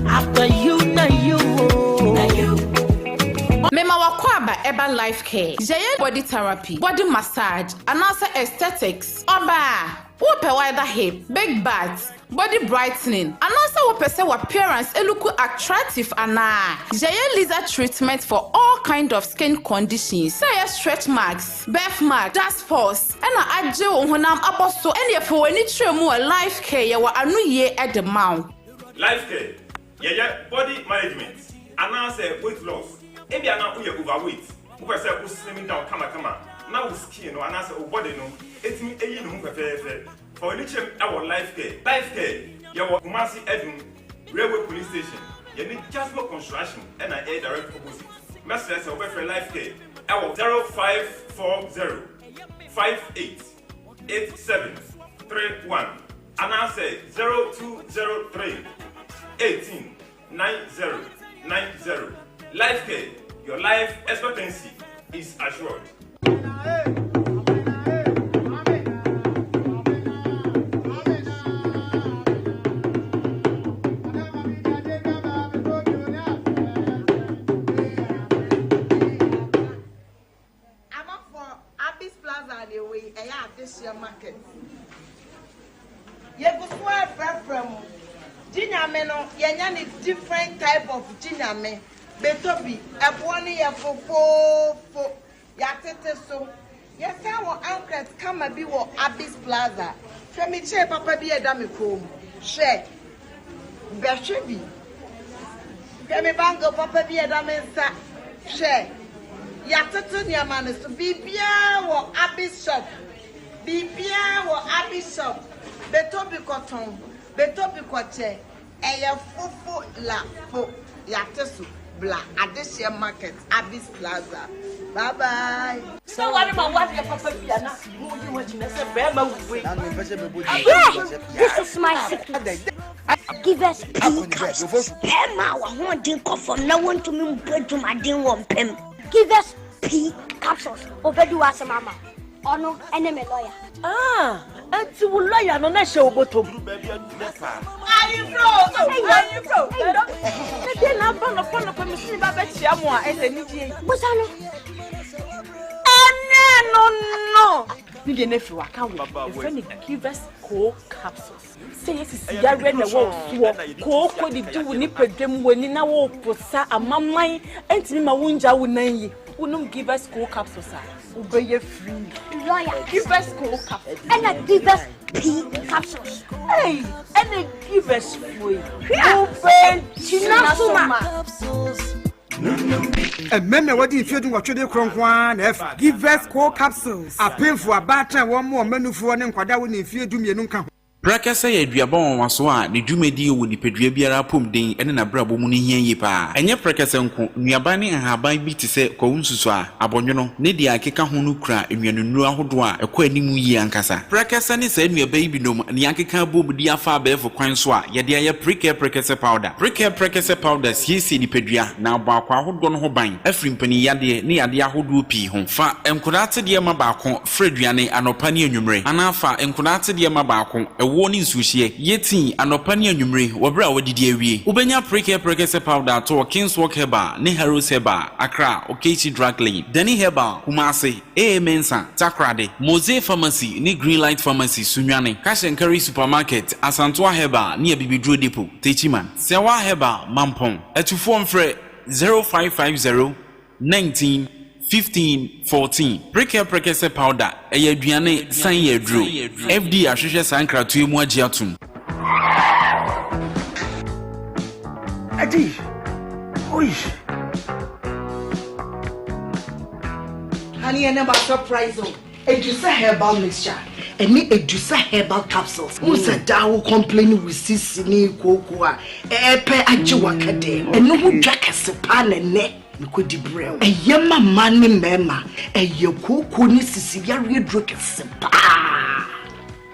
After you, na you, oh. Na you. Mema w'akwaaba ɛba life care, yɛyɛ body therapy, body massage anaasɛ aesthetics. Ɔbaa, wopɛ wider hip, big butt, Body brightening, anaasɛ wopɛ sɛ w'appearance looku attractive anaa? Yɛyɛ laser treatment for all kind of skin conditions, sɛ ɛyɛ stretch marks, birth mark, dark spots, ɛna agye wo honam abɔ so ɛneɛ fa w'ani kyerɛ mu wɔ Life Care yɛwɔ ano yie de ma wo. Life Care, yɛyɛ body management anaasɛ weight loss, ebia na woyɛ overweight, wopɛ sɛ wo slim down kamakama na wo skin no anaasɛ wo body no tumi yi ne ho fɛfɛɛfɛ. Fa w'ani kyerɛ mu wɔ Life Care. Life Care, yɛwɔ Kumasi Adum, Railway Police Station, yɛne Jasmo Construction na ɛyɛ direct opposite. Mɛsrɛ sɛ wobɛfrɛ Life Care wɔ 0540 58 87 31 anaasɛ 0203 18 90 90. Life Care, your life expectancy is assured. Amanfoɔ, Abis Plaza na ɛwɔ yi, ɛyɛ adehyeɛ market. Yɛgu so ara frɛfrɛ mo. Gye Nyame no, yɛanya no different type of Gye Nyame. Bɛtɔ bi, ɛboɔ no yɛ fofoofo. Yɛatete so. Yɛsan wɔ ankret kama bi wɔ Abis Plaza. Hwɛ me chain papa bi a ɛda me kɔn mu. Hwɛ. Bɛhwɛ bi. Hwɛ me bangle papa bi a ɛda me nsa. Hwɛ. Yɛatoto nneɛma no so. Biribiara wɔ Abis shop. Biribiara wɔ Abi shop, bɛtɔ bi kɔtɔn, bɛtɔ bi kɔkyɛ, ɛyɛ fofo la fo, yɛate so, bla adehyeɛ market, Abis plaza, bye bye. Sɛ ware ma wadeɛ papa bi a na mo yi ho akyinɛ sɛ bɛrima wei. Yeah, this is my secret. Give us pii capsules. Bɛrima a wahoɔden kɔ fam na wɔntumi mbɔ adwumaden wɔ mpam. Give us pii capsules. Obedi w'asɛm ama. Ɔno ɛne me lɔya. Ah, ɛnti wo lɔya no na ɛhyɛ wo bɔtɔ mu. Ayefro, ayefro. Ɛdeɛ na aba nɔpa nɔpa mi sini ba bɛkyia mo a ɛsɛ anigye yi. Busa no. Ɛnɛ no no. Ne deɛ no afiri waka wo. Yɛfrɛ no Givers Co capsules. Sɛ yɛ sisi yareɛ na ɛwɔ wo soɔ, kooko didi wo nipadua mu, w'ani na woreposa, amaman ntumi ma wongya wo nan yi. Wonom Givers Cold Capsules a, wobɛyɛ free. Lawyer. Givers Cold Capsules. Ɛna Givers P Capsules. Hey, ɛna Givers foɔ yi. Wobɛgyina so ma. Mmarima a wɔadi mfeɛ dunwɔtwe de korɔ nko ara na ɛfa Givers Cold Capsules. Apemfoɔ, abaatan a wɔn mma nufoɔ ne nkwadaa a wɔnni mfeɛ dumienu nka ho. Prɛkɛsɛ yɛ aduaba nwanwaso a ne dwumadie wɔ nipadua biara apɔmuden ne n'abrabɔ mu no hia yie pa ara. Ɛnyɛ prɛkɛsɛ nko, nnuaba ne nhaban bi te sɛ kwawu nsusuaa, abɔnwono, ne deɛ ɛkeka ho no kura nnuanennuro ahodoɔ a ɛkɔ anim yie ankasa. Prɛkɛsɛ ne saa nnuaba yi binom na yɛakeka abom de afa abɛɛfo kwan so a yɛde ayɛ Prekɛ Prɛkɛsɛ Powder. Prekɛ Prɛkɛsɛ Powder siesie nipadua na abɔ akwaa ahodoɔ no ho ban afiri mpaninyadeɛ ne yadeɛ ahodoɔ pii ho. Fa nkwadaa atedeɛ ma baako Fra aduane anɔpa ne anwummere, anaa fa nkwadaa atedeɛ ma baako, ɛwoɔ ne nsuohyeɛ. Yɛ tii anɔpa ne anwummere wɔ berɛ a woadidi awie. Wobɛnya Prekɛ Prɛkɛsɛ Powder atɔ wɔ Kingswalk Herbal ne Harrows Herbal, Accra, Okaishie Drug Lane, Dani Herbal, Kumasi, AA Mensah, Takoradi, Mose Pharmacy ne Greenlight Pharmacy, Sunyani, Cash and Carry Supermarket, Asantoa Herbal ne Abibiduro Depot, Techiman. Sɛwa Herbal, Mampong. Atufoɔ mfrɛ 0550 19, 15, 14. Prekɛ Prekɛsɛ powder, ɛyɛ aduane, san yɛ aduro. FDA ahwehwɛ saa nkratoɔ yi mu agye atom. Adi! Oi! Honey, ɛnɛ ma surprise o. Edusa herbal mixture ɛne Edusa herbal capsules. Wohu sɛ daa wo complain wo sisi ne kooko a ɛɛpɛ agye waka dɛ. Ɛno ho dwa kɛse paa na ɛnɛ mekɔdi brɛ wo. Ɛyɛ ma mmaa ne mmarima. Ɛyɛ kooko ne sisi yareɛ duro kɛse paa.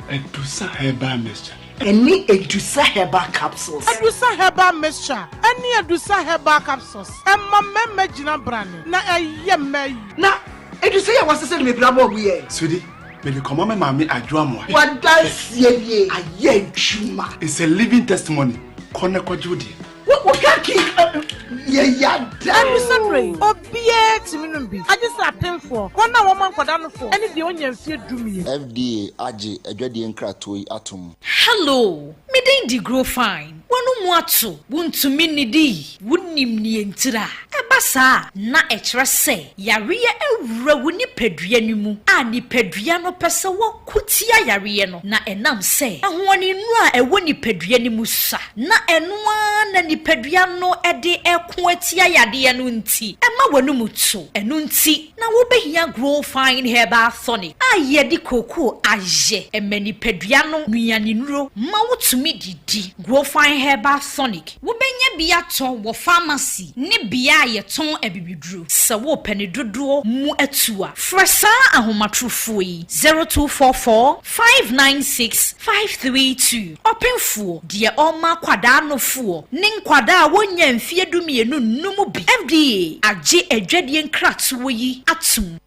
Edusa herbal mixture. Ɛne Edusa herbal capsules. Edusa herbal mixture ɛne Edusa herbal capsules ɛma mmarima gyina brane na ɛyɛ mmaa yie. Na Edusa yi a wasesa no mebra bɔɔ mu yɛ. Sweetie, mede kɔma me maame Adwo Amoah. Wadanseɛ nie, ayɛ adwuma. It's a living testimony, kɔ na kɔgye wo deɛ. Wo ka ki yɛ yada. Ɛno sɛ berɛ yi, obiara tumi nom bi, agye sɛ apemfoɔ, wɔn a wɔma nkwadaa nofoɔ, ne deɛ ɔnnya mfeɛ dumien. FDA agye adwadie nkratoɔ yi atom. Hello, me din de Grofine. W'ano mu ato, wuntumi nnidi, wunnim nea ntira. Ɛba saa a, na ɛkyerɛ sɛ yareɛ awura wo nipadua no mu a nipadua no pɛ sɛ wɔko tia yareɛ no, na ɛnam sɛ ahoɔdennuro a ɛwɔ nipadua no mu sua na ɛno ara na nipadua no de reko atia yadeɛ no nti, ɛma w'anum to. Ɛno nti na wobɛhia Grow Fine Herbal Tonic a yɛde kookoo ayɛ. Ɛma nipadua no nnuanennuro ma wotumi didi. Grow Fine Herbal Tonic. Wobɛnya bi atɔ wɔ famasi ne bea a yɛtɔn abibiduro. Sɛ worepɛ ne dodoɔ mu atu a, frɛ saa ahomatorofoɔ yi, 0244 596 532. Ɔpemfoɔ, deɛ ɔrema akwadaa nofoɔ ne nkwadaa a wɔnnya mfeɛ dumienu nnom bi. FDA agye adwadie nkratoɔ yi atom.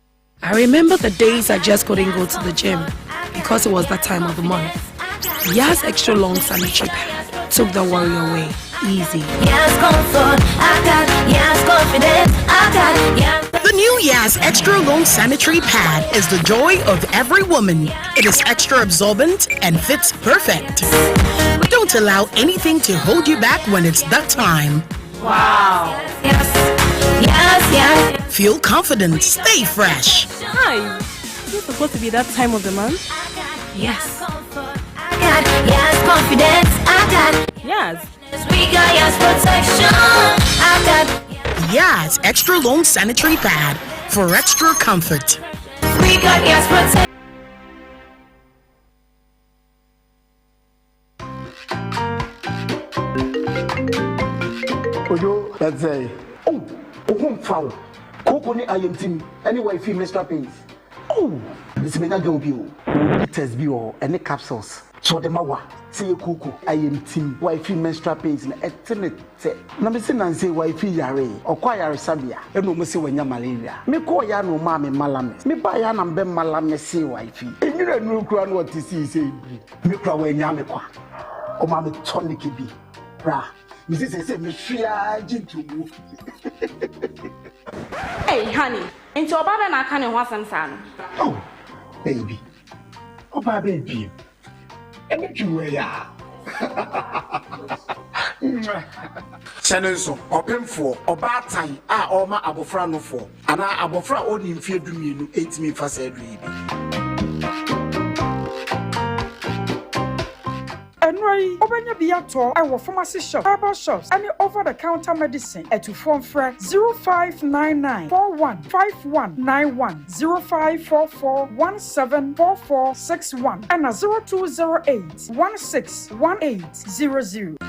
I remember the days I just couldn't go to the gym because it was that time of the month. Yas Extra Long Sanitary Pad took the worry away. Easy. Yas comfort, I got Yas confidence, I got Yas. The new Yas Extra Long Sanitary Pad is the joy of every woman. It is extra absorbent and fits perfect. Don't allow anything to hold you back when it's that time. Wow. Yes, yes, yes. Feel confident, stay fresh. Hi. Is it supposed to be that time of the month? Yes. I got yes confidence. I got yes. We got yes protection. I got Yes, extra long sanitary pad for extra comfort. We got yes protection. Ojo, ɛsɛ. Oh, wo ho mfa wo. Kooko ne ayamtim ɛne wifi menstrual pains. Oh, mesi menya girl bi o. Ɔwɔ bitters bi wɔ hɔ ɛne capsules. Sɛ ɔde ma wa, sɛ yɛ kooko, ayamtim, wifi menstrual pains no ɛte ne tɛ. Na mese nansa yi wifi yaree, ɔkɔ ayaresabea ɛna ɔmo se wanya malaria. Me kɔɔ yɛ a na ɔmaa me malamis. Me baa yɛ a na mebɛ malamesee wifi. Nwura nnuro koraa na ɔte sii sɛ ebiri. Me kura wannya me kwa. Ɔma me tonic bi. Bra. Me se sese me hwe ara gye ntomu. Hey honey, nti ɔbaa bɛn na aka ne ho asɛm saa no? Oh baby, ɔbaa bɛn bio? Ɛne dwuma yi a. Hyɛ no nso, ɔpemfoɔ, ɔbaatan a ɔrema abɔfra nofoɔ, anaa abɔfra a ɔnnii mfeɛ dumienu ntumi mfa saa aduro yi bi. Ɛnora Aduro yi, wobɛnya bi atɔ wɔ pharmacy shop, herbal shops ne over the counter medicine. Atufoɔ mfrɛ 0599 41 5191, 0544 174461 ɛna 0208 161800.